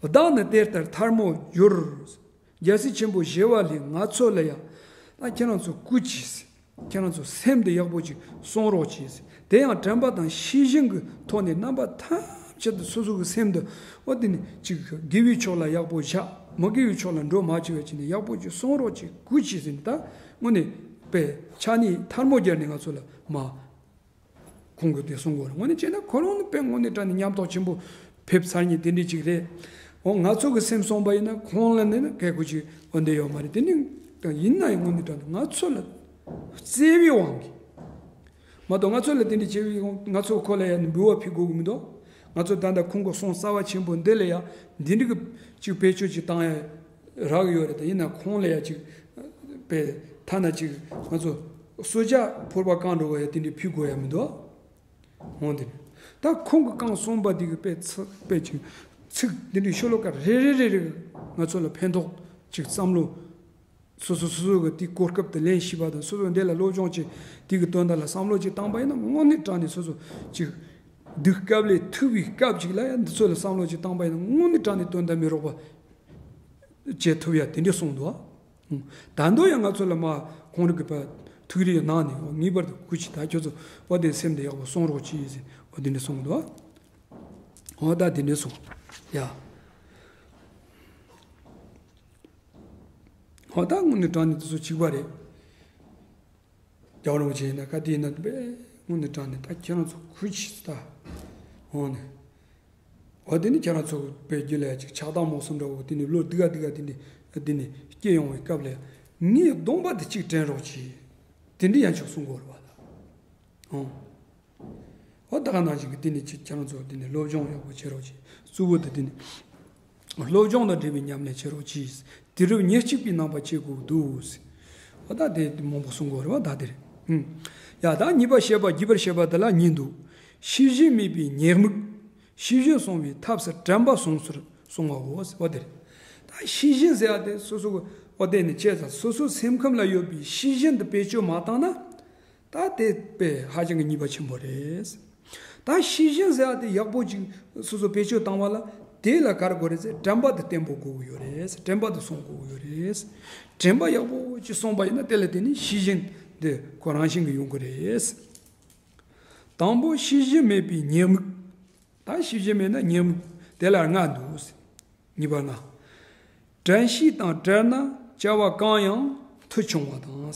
བདག་ནི་དེ་ལྟར་ཐལ་མོ་སྦྱོར། རྒྱལ་སྲས་ཆེན་པོ་ཞི་བ་ལྷས་ང་ཚོ་ལ་ཡང་ད་ཁྱེད་རང་ཚོ་བསྐུལ་གྱིས། ཁྱེད་རང་ཚོ་སེམས་དེ་ཡག་པོ་ཅིག་སྲུང་རོགས་གྱིས། དེ་ཡང་དྲན་པ་དང་ཤེས་བཞིན་གྱི་ཐོག་ནས་རྣམ་པ་ཐམས་ ཆེད་དུ་སོ་སོ་གི་སེམས་འདི་འོ་དེ་ནི་ཅིག་དགེ་བའི་ཕྱོགས་ལ་ཡག་པོ་བཞག་མི་དགེ་བའི་ཕྱོགས་ལ་འགྲོ་མ་བཅུག་པ་བྱས་ནས་ཡག་པོ་ཅིག་སོང་རོགས་ཅིག་གུས་ཅིག་ཟེར་ནས་ད་དངོས་གནས་པའི་ཕྱག་ནི་ཐལ་མོ་སྦྱར་ནས་ང་ཚོ་ལ་མ། ཁོང་གིས་དེ་གསུང་གི་ཡོད་རེད། དངོས་གནས་བྱས་ན་ཁོ་རང་ནི་དཔེ་དངོས་གནས་དྲང་ནས་ཉམས་རྟོགས་ཆེན་པོ་ཕེབས་ཚར་མཁན་དེ་འདྲ་ཅིག་རེད། འོ་ང་ཚོ་གི་སེམས་སོང་པ་ཡིན་ན་ཁོང་ལ་ནི་ནི་གལ་ཁུ་ཅིག་འོ་འདི་ཡོད་མ་རེད། དེ་ནི་ཡིན་ན་ཡང་དངོས་གནས་དྲང་ནས་ང་ཚོ་ལ་བརྩེ་བའི་དབང་གིས་མ་གཏོགས་ང་ཚོ་ལ་དེ་འདྲ་བྱས་པའི་དབང་ང་ཚོ་ཁོ་ལ་ཡང་ནི་འབུལ་བ་ཕུལ་དགོས་ཀྱི་མི་འདུག་ང་ཚོ་ད་ལྟ་ཁོང་གི་གསུང་རྩ་བ་ཆེན་པོ་འདི་ལ་ཡང་འདི་འདྲ་གི་ཅིག་བེད་སྤྱོད་ཅིག་བཏང་ཡ་རག་ཡོད་རེད། ད་ཡིན་ན་ཁོང་ལ་ཡང་ཅིག་པའི་ཐ་ན་ཅིག་ང་ཚོ་གསོལ་ཇ་ཕོར་པ་བཀང་འགྲོ་བ་ཡ་དེ་འདྲའི་ཕུལ་དགོས་ཡ་མི་འདུག་འོང་དེ་ད་ཁོང་གི་བཀང་གསུངས་པ་འདི་གི་དཔེ་ཚིག་དཔེ་ཅིག་ཚིག་འདི་འདྲའི་ཤོ་ལོ་ཀ་རེ་རེ་རེ་རེ་ང་ཚོ་ལ་ཕན་ཐོགས་ཅིག་བསམ་བློ། སོ་སོ་སོ་སོ་གི་དེའི་གོ་སྐབས་དེ་ལེན་ཤེས་པ་དང་སོ་སོ་འདི་ལ་སློབ་སྦྱོང་བྱེད་དེ་གི་དོན་དག་ལ་བསམ་བློ་ཅིག་བཏང་པ་ཡིན་ན་དངོས་གནས་དྲང་ནས་སོ་སོ་ཅིག་སྡུག་སྐབས་ལས་ཐུག་པའི་སྐབས་ཅིག་ལ་ཡང་འདི་ཚོ་ལ་བསམ་བློ་ཅིག་བཏང་པ་ཡིན་ན་དངོས་གནས་དྲང་ནས་དོན་དག་མི་རོགས་པ་བྱེད་ཐུབ་ཡ་དེ་འདྲ་གསུངས་འདུག་ད་དུང་ཡང་ང་ཚོ་ལ་མ་ཁོང་རིགས་ཀྱི་པ་ཐུགས་རེ་ཡོད་ནང་ནས་ངེས་པར་དུ་གུས་ཀྱི་ད་ཁྱོད་ཚོ་བ་དེ་སེམས་དེ་ཡག་པོ་སོང་རོགས་གྱིས་ཟེར་འོ་དེ་འདྲ་གསུངས་འདུག་འོ་ད་དེ་འདྲ་གསུངས་ཡ། འོ་ད་དངོས་གནས་དྲང་ནས་དེ་ཚོ་གཅིག་པ་རེད། རྒྱལ་བ་རིན་པོ་ཆེ་ཡིན་ན་བཀའ་དྲིན་ཡིན་ན་དཔེ་དངོས་གནས་དྲང་ནས་ད་ཁྱེད་རང་ཚོ་གུས་ཀྱིས་ད་འོང་ནས་འོ་དེ་ནི་ཁྱེད་རང་ཚོ་དཔེ་རྒྱུད་ལ་ཡ་ཅིག་ཆགས་སྡང་མོ་གསུམ་འདྲ་བོ་དེ་ནི་བློ་སྡུག་ག་སྡུག་ག་དེ་འདྲ་དེ་ནི་སྐྱེ་ཡོང་བའི་སྐབས་ལ་ངས་གདོང་པ་དེ་གཅིག་དྲན་རོགས་གྱིས། དེ་འདྲ་ཡང་ཆོག་གསུང་གི་ཡོད་རེད་བ་ད། འོང་། འོ་ད་ག་ནང་བཞིན་གྱི་དེ་ནི་ཁྱེད་རང་ཚོ་དེ་ནི་སློབ་སྦྱོང་ཡག་པོ་བྱེད་རོགས་གྱིས། གཙོ་བོ་དེ་དེ་ནི་སློབ་སྦྱོང་དང་འབྲེལ་བའི་ཉམས་ལེན་བྱེད་རོགས་གྱིས། དུས་རབས་ཉེར་གཅིག་པའི་ནང་པ་བྱེད་དགོས་འདུག་འོ་ད་དེ་མང་པོ་གསུང་དགོས་རེད་བ་ད་དེ་རེད། ཡ་ད་གཉིས་པ་བཤད་པ་བརྒྱུད་པར་བཤད་པ་དེ་ལ་གཉིས་འདུག་ཤེས་བཞིན་མེད་པའི་ཉེས་དམིགས། ཤེས་བཞིན་སོང་བའི་ཐབས་སུ་དྲན་པ་སོང་ཚུལ་གསུང་བའོ་ཟེར་བ་དེ་རེད། ད་ཤེས་བཞིན་ཟེར་བ་དེ་སོ་སོ་གི་འོ་དེ་ནི་བྱས་ཙང་སོ་སོའི་སེམས་ཁམས་ལ་ཡོད་པའི་ཤེས་བཞིན་དུ་བེད་སྤྱོད་མ་བཏང་ན། ད་དེ་དཔེ་ཧ་ཅང་གི་ཉེས་པ་ཆེན་པོ་རེད། ད་ཤེས་བཞིན་ཟེར་བ་དེ་ཡག་པོ་ཅིག་སོ་སོ་བེད་སྤྱོད་བཏང་བ་ལ་དེ་ལ་ག་རེ་དགོས་རེད་ཟེར་དྲན་པ་དེ་བརྟན་པོ་དགོས་ཀྱི་ཡོད་རེད། དྲན་པ་དེ་སོང་དགོས་ཀྱི་ཡོད་རེད། དྲན་པ་ཡག་པོ་ཅིག་སོང་པ་ཡིན་ན་དེ་ལ་བརྟེན་ནས་ཤེས་བཞིན་དེ་ཁོ་རང་བཞིན་གྱིས་ཡོང་གི་རེད། དང་པོ་ཤེས་བཞིན་མེད་པའི་ཉེས་དམིགས། ད་ཤེས་བཞིན་མེད་ན་ཉེས་དམིགས་དེ་ལ་ལྔ་འདུག་གཉིས་པ་ལྔ། དྲན་ཤེས་དང་བྲལ་ན་བྱ་བ་གང་ཡང་མཐུ་ཆུང་བ་དང་།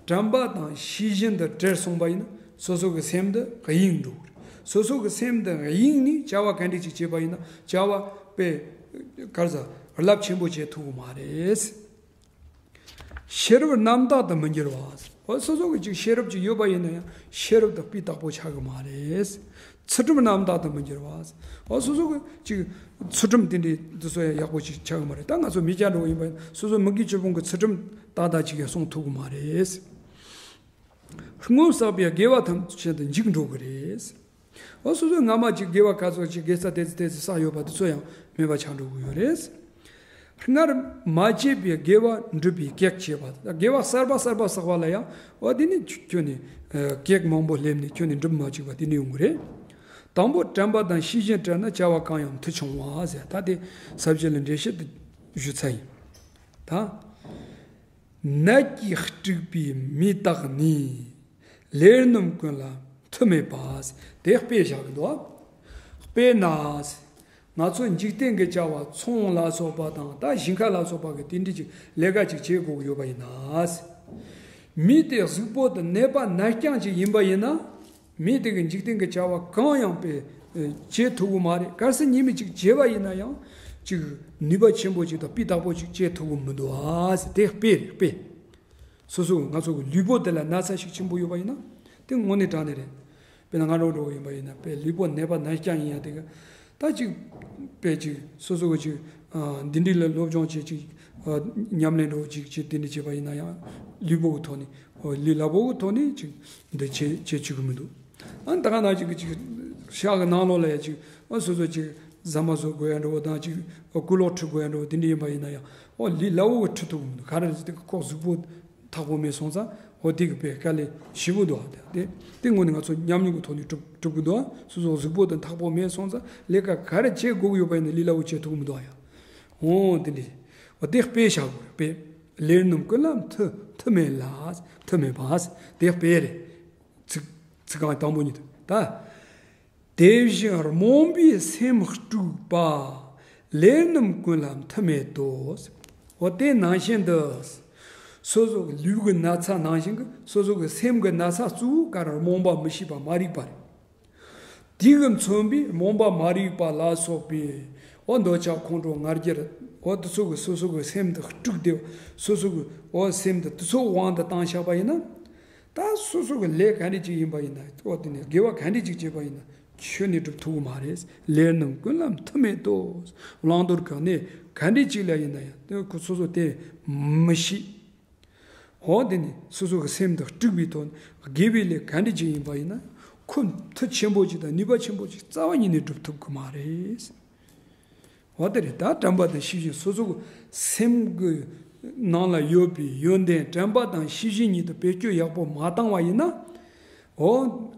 དྲན་པ་དང་ཤེས་བཞིན་དུ་བྲལ་སོང་པ་ཡིན་ན་སོ་སོ་གི་སེམས་འདི་གཡེངས་འགྲོ་གི་རེད། སོ་སོ་གི་སེམས་འདི་གཡེངས་ནས་བྱ་བ་ག་འདྲ་ཅིག་བྱེད་པ་ཡིན་ན་བྱ་བ་དཔེ་ག་རེ་ཟ་རླབས་ཆེན་པོ་བྱེད་ཐུབ་གི་མ་རེད། ཤེས་རབ་རྣམ་དག་ཏུ་མི་འགྱུར་བ། འོ་སོ་སོ་གི་ཅིག་ཤེས་རབ་ཅིག་ཡོད་པ་ཡིན་ན་ཡང་ཤེས་རབ་དེ་སྤུས་དག་པོ་ཆགས་གི་མ་རེད། ཚུལ་ཁྲིམས་རྣམ་དག་ཏུ་མི་འགྱུར་བ། འོ་སོ་སོ་གི་ཅིག་ཚུལ་ཁྲིམས་དེ་འདྲའི་དེ་ཚོ་ཡང་ཡག་པོ་ཅིག་ཆགས་གི་མ་རེད། ད་ང་ཚོ་མི་སྐྱ་འགྲོ་བ་ཡིན་པ་ཡིན་ན་སོ་སོ་མི་དགེ་བཅུ་སྤོང་གི་ཚུལ་ཁྲིམས་ཏག་ཏག་ཅིག་ཡང་སྲུང་ཐུབ་གི་མ་རེད། སྔོན་བསགས་པའི་དགེ་བ་ཐམས་ཅད་དུ་འཇིག་འགྲོ་གི་རེད། འོ་སོ་སོའི་སྔ་མ་ཅིག་དགེ་བ་ག་ཚོད་ཅིག་དགེ་རྩ་དེ་ཚོ་དེ་ཚོ་བསགས་ཡོད་པ་དེ་ཚོ་ཡང་མེད་པ་ཆགས་འགྲོ་གི་ཡོད་རེད། སྔར་མ་བྱས་པའི་དགེ་བ་འགྲུབ་པའི་གེགས་བྱེད་པ། དགེ་བ་གསར་པ་གསར་པ་བསགས་པ་ལ་ཡང་འོ་དེ་ནི་ཁྱོན་ནས་གེགས་མང་པོ་སླེབས་ནས་ཁྱོན་ནས་འགྲུབ་མ་བཅུག་པ་དེ་ནི་ཡོང་གི་རེད། དང་པོ་དྲན་པ་དང་ཤེས་བཞིན་བྲལ་ན་བྱ་བ་གང་ཡང་མཐུ་ཆུང་བ་ཟེར། ད་དེ་ས་བཅད་ལ་འགྲེལ་བཤད་དུ་ཞུ་ཚར་ཡིན། ད། ནད་ཀྱིས་དཀྲུགས་པའི་མི་དག་ནི། ལས་རྣམས་ཀུན་ལ་མཐུ་མེད་པ། དེ་དཔེ་བཞག་གི་འདུག་དཔེར་ན། ང་ཚོ་འཇིག་རྟེན་གྱི་བྱ་བ་ཚོང་ལ་སོགས་པ་དང་ད་ཞིང་ཁ་ལ་སོགས་པ་གི་དེ་འདྲ་ཅིག་ལས་ཀ་ཅིག་བྱེད་དགོས་ཀྱི་ཡོད་པ་ཡིན་ན། མི་དེ་གཟུགས་པོ་དང་ནད་པ་ནད་རྐྱང་ཅིག་ཡིན་པ་ཡིན་ན། མི་དེ་གི་འཇིག་རྟེན་གྱི་བྱ་བ་གང་ཡང་དཔེ་བྱེད་ཐུབ་ཀྱི་མ་རེད། གལ་སྲིད་ཉིན་མོ་ཅིག་བྱས་པ་ཡིན་ན་ཡང་ཅིག་ནུས་པ་ཆེན་པོ་ཅིག་དང་སྤུས་དག་པོ་ཅིག་བྱེད་ཐུབ་ཀྱི་མི་འདུག་ཨ་ཟེར། དེ་དཔེ་རེད་དཔེ། སོ་སོ་ང་ཚོ་གི་ལུས་པོ་དེ་ལ་ན་ཚ་ཞིག་ཆེན་པོ་ཡོད་པ་ཡིན་ན་དེ་དངོས་གནས་དྲང་གནས་རེད། དཔེར་ན་ང་རང་འདྲ་བོ་ཡིན་པ་ཡིན་ན་དཔེ་ལུས་པོ་ནད་པ་ནད་རྐྱང་ཡིན་ཡ་དེ་གི་ད་ཅིག་དཔེ་ཅིག་སོ་སོ་གི་ཅིག་འདི་འདྲི་ལ་སློབ་སྦྱོང་བྱེད་ཅིག་ཉམས་ལེན་འདྲ་བོ་ཅིག་ཅིག་དེ་འདྲི་བྱེད་པ་ཡིན་ན་ཡང་ལུས་པོ་གི་ཐོག་ནས། ཨོ་ལུས་ལ་བོ་གི་ཐོག་ནས་ཅིག་འདི་བྱེད་བྱེད་བཅུག་གི་མི་འདུག་ཨ་ད་ག་ནང་ཅིག་གི་ཅིག་ཤག་གི་ནང་ལོགས་ལ་ཡ་ཅིག་ཨོ་སོ་སོ་ཅིག་ཟ་མ་བཟོ་དགོས་ཡ་འདྲ་བོ་དང་ཅིག་ཨོ་ཀུ་ལོག་འཁྲུ་དགོས་ཡ་འདྲ་བོ་དེ་འདྲ་ཡིན་པ་ཡིན་ན་ཡང་ཨོ་ལུས་ལ་བོ་གི་འཁྲུ་ཐུབ་གི་མི་འདུག་ག་རེ་རེད་དེ་ཁོ་གཟུགས་པོ་ཐག་པོ་མེད་སོང་ཙང་ཨོ་དེ་གི་དཔེ་དཀའ་ལས་ཞེ་པོ་འདུག་ཨ་དེ་དེ་དངོས་གནས་ང་ཚོ་ཉམས་མྱོང་གི་ཐོག་ནས་གྲུབ་གྲུབ་གི་འདུག་ཨ་སོ་སོ་གཟུགས་པོ་དང་ཐག་པོ་མེད་སོང་ཙང་ལས་ཀ་ག་རེ་བྱེད་དགོས་གི་ཡོད་པ་ཡིན་ན་ལུས་ལ་བོ་བྱེད་ཐུབ་གི་མི་འདུག་ཨ་ཡ་ཨོ་དེ་འདྲ་ཨོ་དེ་དཔེ་བཞག་དགོས་རེད་དཔེ། ལས་རྣམས་ཀུན་ལ་མཐུ་མཐུ་མེད་ལ། མཐུ་མེད་པ། དེ་དཔེ་རེད། ཚིག་ཚིག་རྐང་དང་པོ་ཉིད་དུ་ད། དེ་བཞིན་རྨོངས་པའི་སེམས་དཀྲུགས་པ། ལས་རྣམས་ཀུན་ལ་མཐུ་མེད་དོ། འོ་དེ་ནང་བཞིན་དུ། སོ་སོ་གི་ལུས་ཀྱི་ན་ཚ་ནང་བཞིན་གྱི་སོ་སོ་གི་སེམས་ཀྱི་ན་ཚ་གཙོ་བོ་ག་རེ། རྨོངས་པ་མི་ཤེས་པ་མ་རིག་པ་རེད། དེ་གིས་མཚོན་པའི་རྨོངས་པ་མ་རིག་པ་ལ་སོགས་པའི། འོ་འདོད་ཆགས་ཁོང་ཁྲོ་ང་རྒྱལ། འོ་དེ་ཚོ་གིས་སོ་སོ་གི་སེམས་དེ་དཀྲུགས་ཏེ། སོ་སོ་གི་འོ་སེམས་དེ་དེ་ཚོ་དབང་དུ་བཏང་བཞག་པ་ཡིན་ན། ད་སོ་སོ་གི་ལས་ག་འདྲ་ཅིག་ཡིན་པ་ཡིན་ན། འོ་དེ་ནས་དགེ་བ་ག་འདྲ་ཅིག་བྱས་པ་ཡིན་ན། ཁྱོན་ནས་སྒྲུབ་ཐུབ་ཀྱི་མ་རེད། ལས་རྣམས་ཀུན་ལ་མཐུ་མེད་དོ། བླང་དོར་གང་ནས་ག་འདྲ་ཅིག་ལ་ཡིན་ན་ཡང་དེ་ཁོ་སོ་སོ་དེ་མི་ཤེས། འོ་དེ་ནས་སོ་སོ་གི་སེམས་དེ་དཀྲུགས་པའི་ཐོག་ནས་དགེ་བའི་ལས་ག་འདྲ་ཅིག་ཡིན་པ་ཡིན་ན། ཁོ་མཐུ་ཆེན་པོ་ཅིག་དང་ནུས་པ་ཆེན་པོ་ཅིག་རྩ་བ་ཉིད་ནས་སྒྲུབ་ཐུབ་ཀྱི་མ་རེད། འོ་དེ་རེད། ད་དྲན་པ་དང་ཤེས་བཞིན། སོ་སོ་གི་སེམས་ཀྱི་ནང་ལ་ཡོད་པའི་ཡོན་ཏན་དྲན་པ་དང་ཤེས་བཞིན་གཉིས་དེ་བེད་སྤྱོད་ཡག་པོ་མ་བཏང་བ་ཡིན་ན། འོ།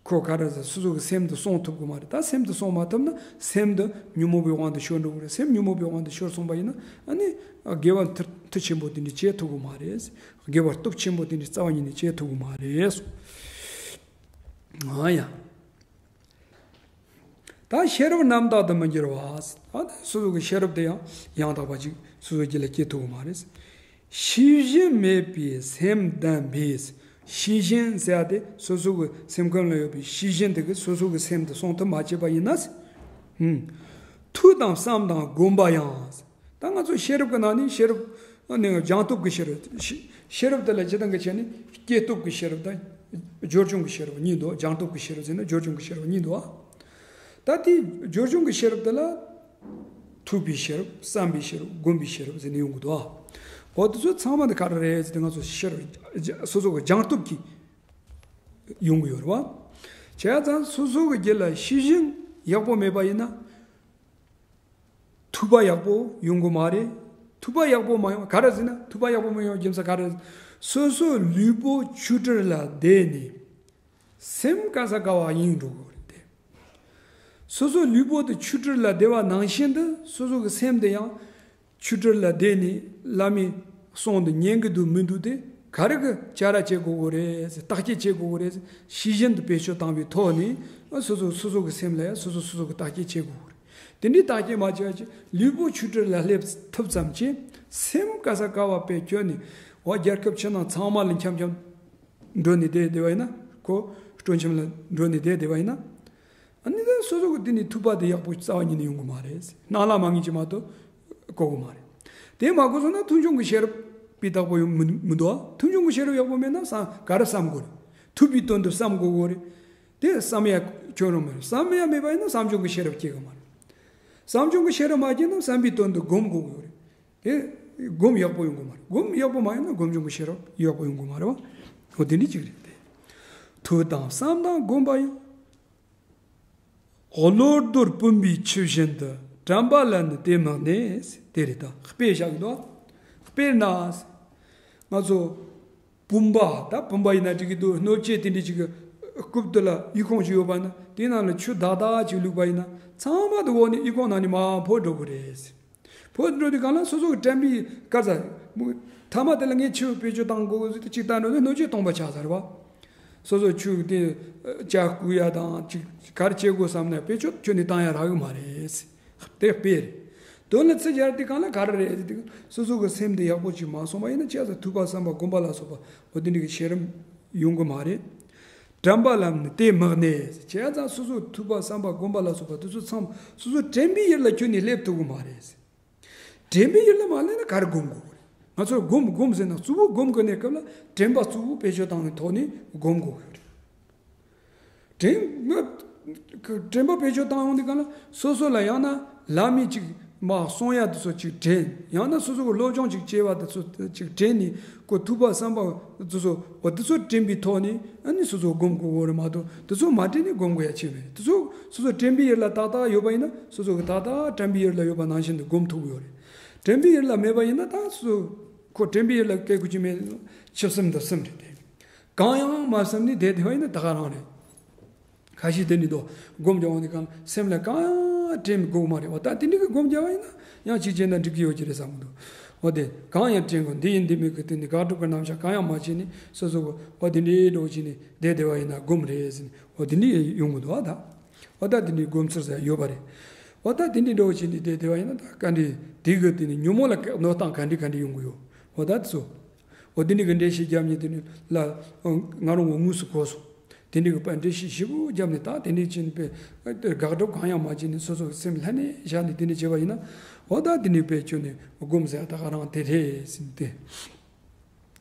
ཁོ་ག་རེ་ཟེར། སོ་སོ་གི་སེམས་དེ་སྲུང་ཐུབ་ཀྱི་མ་རེད། ད་སེམས་དེ་སྲུང་མ་ཐུབ་ན་སེམས་དེ་ཉོན་མོངས་པའི་དབང་དུ་ཤོར་འགྲོ་གི་རེད། སེམས་ཉོན་མོངས་པའི་དབང་དུ་ཤོར་སོང་པ་ཡིན་ན། ཨ་ནི་དགེ་བ་མཐུ་མཐུ་ཆེན་པོ་དེ་འདྲ་བྱེད་ཐུབ་ཀྱི་མ་རེད། དགེ་བ་སྟོབས་ཆེན་པོ་དེ་འདྲ་རྩ་བ་ཉིད་ནས་བྱེད་ཐུབ་ཀྱི་མ་རེད། ཨ་ཡ། ད་ཤེས་རབ་རྣམ་དག་ཏུ་མི་འགྱུར་བ། ད་སོ་སོ་གི་ཤེས་རབ་དེ་ཡང་ཡང་དག་པ་ཅིག་སོ་སོ་རྒྱུད་ལ་སྐྱེ་ཐུབ་ཀྱི་མ་རེད། ཤེས་བཞིན་མེད་པའི་སེམས་ལྡན་པས། ཤེས་བཞིན་ཟེར་ཡ་དེ་སོ་སོ་གི་སེམས་ཁམས་ལ་ཡོད་པའི་ཤེས་བཞིན་དེ་གིས་སོ་སོ་གི་སེམས་དེ་སྲུང་ཐུབ་མ་བྱས་པ་ཡིན་ན། ཧུམ། ཐོས་དང་བསམ་དང་བསྒོམ་པ་ཡང་། ད་ང་ཚོ་ཤེས་རབ་ཀྱི་ནང་ནས་ཤེས་རབ་ནི་སྦྱང་སྟོབས་ཀྱི་ཤེས་རབ། ཤེས་ཤེས་རབ་དེ་ལ་སྤྱིར་བཏང་གི་ཆ་ནས་སྐྱེས་སྟོབས་ཀྱི་ཤེས་རབ་དང་། སྦྱོར་བྱུང་གི་ཤེས་རབ་གཉིས་འདུག། སྦྱང་སྟོབས་ཀྱི་ཤེས་རབ་ཟེར་ན་སྦྱོར་བྱུང་གི་ཤེས་རབ་གཉིས་འདུག། ད་དེ་སྦྱོར་བྱུང་གི་ཤེས་རབ་དེ་ལ། ཐོས་པའི་ཤེས་རབ། བསམ་པའི་ཤེས་རབ། སྒོམ་པའི་ཤེས་རབ་ཟེར་ནས་ཡོང་གི་འདུག། འོ་དེ་ཚོ་ཚང་མ་དེ་ག་རེ་རེད་ཟེར་ཏེ། ང་ཚོ་ཤེས་རབ་སོ་སོ་གི་སྦྱང་སྟོབས་ཀྱིས་ཡོང་གི་ཡོད་རེད་བ། བྱས་ཙང་སོ་སོ་གི་རྒྱུད་ལ་ཤེས་བཞིན་ཡག་པོ་མེད་པ་ཡིན་ན། ཐོས་པ་ཡག་པོ་ཡོང་གི་མ་རེད། ཐོས་པ་ཡག་པོ་མ་ཡོང་། ག་རེ་ཟེར་ན། ཐོས་པ་ཡག་པོ་མ་ཡོང་རྒྱུ་མཚན་ག་རེ། སོ་སོ་ལུས་པོ་ཆོས་དྲིལ་ལ་བསྡད་ནས། སེམས་ག་ས་ག་བ་ཡེངས་འགྲོ་གི་རེད་དེ། སོ་སོ་ལུས་པོ་དེ་ཆོས་དྲིལ་ལ་བསྡད་པ་ནང་བཞིན་དུ་སོ་སོ་གི་སེམས་དེ་ཡང་ཆོས་དྲིལ་ལ་བསྡད་ནས་བླ་མའི་གསུང་དེ་ཉན་གི་འདུག་མི་འདུག་དེ་ག་རེ་གི་བྱ་ར་བྱེད་དགོས་གི་རེད་ཟེར། བརྟག་དཔྱད་བྱེད་དགོས་གི་རེད་ཟེར། ཤེས་བཞིན་དུ་བེད་སྤྱོད་བཏང་བའི་ཐོག་ནས། སོ་སོ་སོ་སོ་གི་སེམས་ལ་ཡང་སོ་སོ་སོ་སོ་གི་བརྟག་དཔྱད་བྱེད་དགོས་གི་རེད། དེ་འདྲའི་བརྟག་དཔྱད་མ་བྱས་ཀྱི་ལུས་པོ་ཆོས་དྲིལ་ལ་སླེབས་ཐུབ་ཙམ་གྱིས། སེམས་ག་ས་ག་བ་བེད་སྤྱོད་ནས། འོ་རྒྱལ་ཁབ་ཕྱི་ནང་ཚང་མ་ལ་འཁྱམ་འཁྱམ་འགྲོ་ནས་བསྡད་བསྡད་པ་ཡིན་ན། ཁོ་སྤྲོ་འཆམ་ལ་འགྲོ་ནས་བསྡད་བསྡད་པ་ཡིན་ན། ཨ་ནི་ད་སོ་སོ་གི་དེ་ནས་ཐོས་པ་དེ་ཡག་པོ་རྩ་བ་ཉིད་ནས་ཡོང་གི་མ་རེད། སྣང་ལ་མ་ངེས་ཀྱི་མ་གཏོགས་གོ་གི་མ་རེད། དེ་མ་གོ་སོང་ན་ཐོས་བྱུང་གི་ཤེས་རབ་སྤུས་དག་པོ་ཡོང་མི་མི་འདུག་ཨ། ཐོས་བྱུང་གི་ཤེས་རབ་ཡག་པོ་མེད་ན་བསམ་ག་རེ་བསམ་དགོས་རེད། ཐོས་པའི་དོན་དུ་བསམ་དགོས་གོ་རེད། དེ་བསམ་ཡ་ཁྱོན་རང་མེད། བསམ་ཡ་མེད་པ་ཡིན་ན་བསམ་བྱུང་གི་ཤེས་རབ་སྐྱེ་གི་མ་རེད། བསམ་བྱུང་གི་ཤེས་རབ་མ་སྐྱེས་ན་བསམ་པའི་དོན་དུ་སྒོམ་དགོས་གོ་རེད། དེ་སྒོམ་ཡག་པོ་ཡོང་གི་མ་རེད། སྒོམ་ཡག་པོ་མ་ཡོང་ན་སྒོམ་བྱུང་གི་ཤེས་རབ་ཡག་པོ་ཡོང་གི་མ་རེད་བ། འོ་དེ་འདྲ་ཅིག་རེད་དེ། ཐོས་དང་བསམ་དང་བསྒོམ་པ་ཡང་། གློ་རྡོལ་སྤུངས་པའི་ཆུ་བཞིན་དུ། དྲན་པ་ལ་ནི་དེ་མི་གནས། དེ་རེད་ད། དཔེ་བཞག་གི་འདུག། དཔེར་ན། ང་ཚོ་བུམ་པ། ད་བུམ་པ་ཡིན་ན་འགྲིག་གི་འདུག། སྣོད་སྤྱད་དེ་འདྲ་ཅིག་གི་རྐུབ་དེ་ལ་ཡུལ་ཁུངས་ཅིག་ཡོད་པ་ན། དེའི་ནང་ལ་ཆུ་དག་དག་ཅིག་བླུགས་པ་ཡིན་ན། ཚང་མ་དེ་འོག་ནས་ཡུལ་ཁུངས་ནང་ནས་མར་བུད་འགྲོ་གི་རེད། བུད་འགྲོ་དུས་གང་ལ་སོ་སོ་གི་དྲན་པའི་སྐབས་སུ། མཐའ་མ་དེ་ལ་ངས་ཆུ་བེད་སྤྱོད་བཏང་དགོས་ཟེར་ཏེ་ཅིག་བཏང་འགྲོ་དུས་སྣོད་སྤྱད་སྟོང་པ་ཆགས་ཚར་བ། སོ་སོ་ཆུ་དེ་ཇ་བསྐོལ་ཡ་དང་ཅིག་ག་རེ་བྱེད་དགོས་བསམ་ན་བེད་སྤྱོད་ཁྱོན་ནས་བཏང་ཡ་རག་གི་མ་རེད། དེ་དཔེ་རེད། དོན་ལ་ཚུར་སྦྱར་དུས་གང་ལ་ག་རེ་རེད་ཟེར་དུས། སོ་སོ་གི་སེམས་དེ་ཡག་པོ་ཅིག་མ་སྲུང་བ་ཡིན་ན། བྱས་ཙང་ཐོས་པ་བསམ་པ་སྒོམ་པ་ལ་སོགས་པ་འོ་དེ་འདྲ་གི་ཤེས་རབ་ཡོང་གི་མ་རེད། དྲན་པ་ལ་ནི་དེ་མི་གནས། བྱས་ཙང་སོ་སོ་ཐོས་པ་བསམ་པ་སྒོམ་པ་ལ་སོགས་པ་དེ་ཚོ་ཚང་མ་སོ་སོ་དྲན་པའི་ཡུལ་ལ་ཁྱོན་ནས་སླེབས་ཐུབ་གི་མ་རེད། དྲན་པའི་ཡུལ་ལ་མ་སླེབས་ན་ག་རེ་སྒོམ་དགོས་རེད། ང་ཚོར་སྒོམ་སྒོམ་ཟེར་ན་གཙོ་བོ་སྒོམ་དགོས་ནས་སྐབས་ལ་དྲན་པ་གཙོ་བོ་བེད་སྤྱོད་བཏང་བའི་ཐོག་ནས་སྒོམ་དགོས་རེད། དྲན་དྲན་པ་བེད་སྤྱོད་བཏང་ཡོང་དུས་གང་ལ་སོ་སོ་ལ་ཡང་ན་བླ་མས་ཅིག་མར་གསུང་ཡ་དེ་ཚོ་ཅིག་དྲན། ཡང་ན་སོ་སོ་གི་སློབ་སྦྱོང་ཅིག་བྱས་པ་དེ་ཚོ་ཅིག་དྲན་ནས། ཁོ་ཐོས་པ་བསམ་པ་དེ་ཚོ། འོ་དེ་ཚོ་དྲན་པའི་ཐོག་ནས་ཨ་ནི་སོ་སོ་སྒོམ་དགོས་གོ་རེད་མ་གཏོགས། དེ་ཚོ་མ་དྲན་ནས་སྒོམ་དགོས་ཡ་ཅི་མེད། དེ་ཚོ་སོ་སོ་དྲན་པའི་ཡུལ་ལ་ཏག་ཏག་ཡོད་པ་ཡིན་ན། སོ་སོ་གི་ཏག་ཏག་དྲན་པའི་ཡུལ་ལ་ཡོད་པ་ནང་བཞིན་དུ་སྒོམ་ཐུབ་ཀྱི་ཡོད་རེད། དྲན་པའི་ཡུལ་ལ་མེད་པ་ཡིན་ན། ད་སོ་སོ་ཁོ་དྲན་པའི་ཡུལ་ལ་སྐད་ཁུ་ཅི་མེད། ཆུ་སིམ་དང་སིམ་རེད་དེ། གང་ཡང་མ་བསམ་ནས་བསྡད་བསྡད་པ་ཡིན་ན་ད་ག་རང་རེད། ཁ་ཤས་དེ་ནི་དོ་སྒོམ་རྒྱག་འོང་དུས་གང་སེམས་ལ་གང་ཡང་དྲན་དགོས་མ་རེད་བ། ད་དེ་འདྲ་གི་སྒོམ་རྒྱག་པ་ཡིན་ན་ཡང་གཅིག་བྱས་ན་འགྲིག་གི་ཡོད་ཀྱི་རེད་བསམ་གི་འདུག། འོ་དེ་གང་ཡང་དྲན་དགོས། འདི་ཡིན་འདི་མིན་གི་དེ་ནི་དགག་སྒྲུབ་ཀྱི་རྣམ་གཞག་གང་ཡང་མ་བྱས་ནས་སོ་སོ་གི་འོ་དེ་འདྲའི་འགྲོ་བྱས་ནས་བསྡད་བསྡད་པ་ཡིན་ན་སྒོམ་རེད་ཟེར་ནས་འོ་དེ་འདྲ་ཡོང་གི་འདུག་བ། ད་ འོ་ད་དེ་འདྲའི་སྒོམ་ཚུལ་ཟེར་ཡོད་པ་རེད། འོ་ད་དེ་འདྲའི་འགྲོ་བ་བྱས་ནས་བསྡད་བསྡད་པ་ཡིན་ན། ད་ག་འདྲའི་དེ་གི་དེ་ནི་ཉོན་མོངས་ལ་གནོད་སྟངས་ག་འདྲ་ག་འདྲ་ཡོང་གི་ཡོད། འོ་ད་དེ་ཚོ། འོ་དེ་འདྲའི་གི་འགྲེལ་བཤད་རྒྱབ་མཁན་དེ་ནི་ལ་ང་རང་ངོ་དངོས་སུ་གོ་སོང་། དེ་འདྲའི་གི་དཔེ་འགྲེལ་བཤད་ཞིབ་པོ་བརྒྱབ་ནས། ད་དེ་འདྲའི་ཅན་དཔེ་དགག་སྒྲུབ་གང་ཡང་མ་བྱས་ནས་སོ་སོ་གི་སེམས་ལྷན་ནེ་བཞག་ནས་དེ་འདྲ་བྱས་པ་ཡིན་ན། འོ་ད་དེ་ནི་དཔེ་ཁྱོད་ནི་སྒོམ་ཟེར་ད་ག་རང་དེ་རེད་ཟེར་ནས་དེ།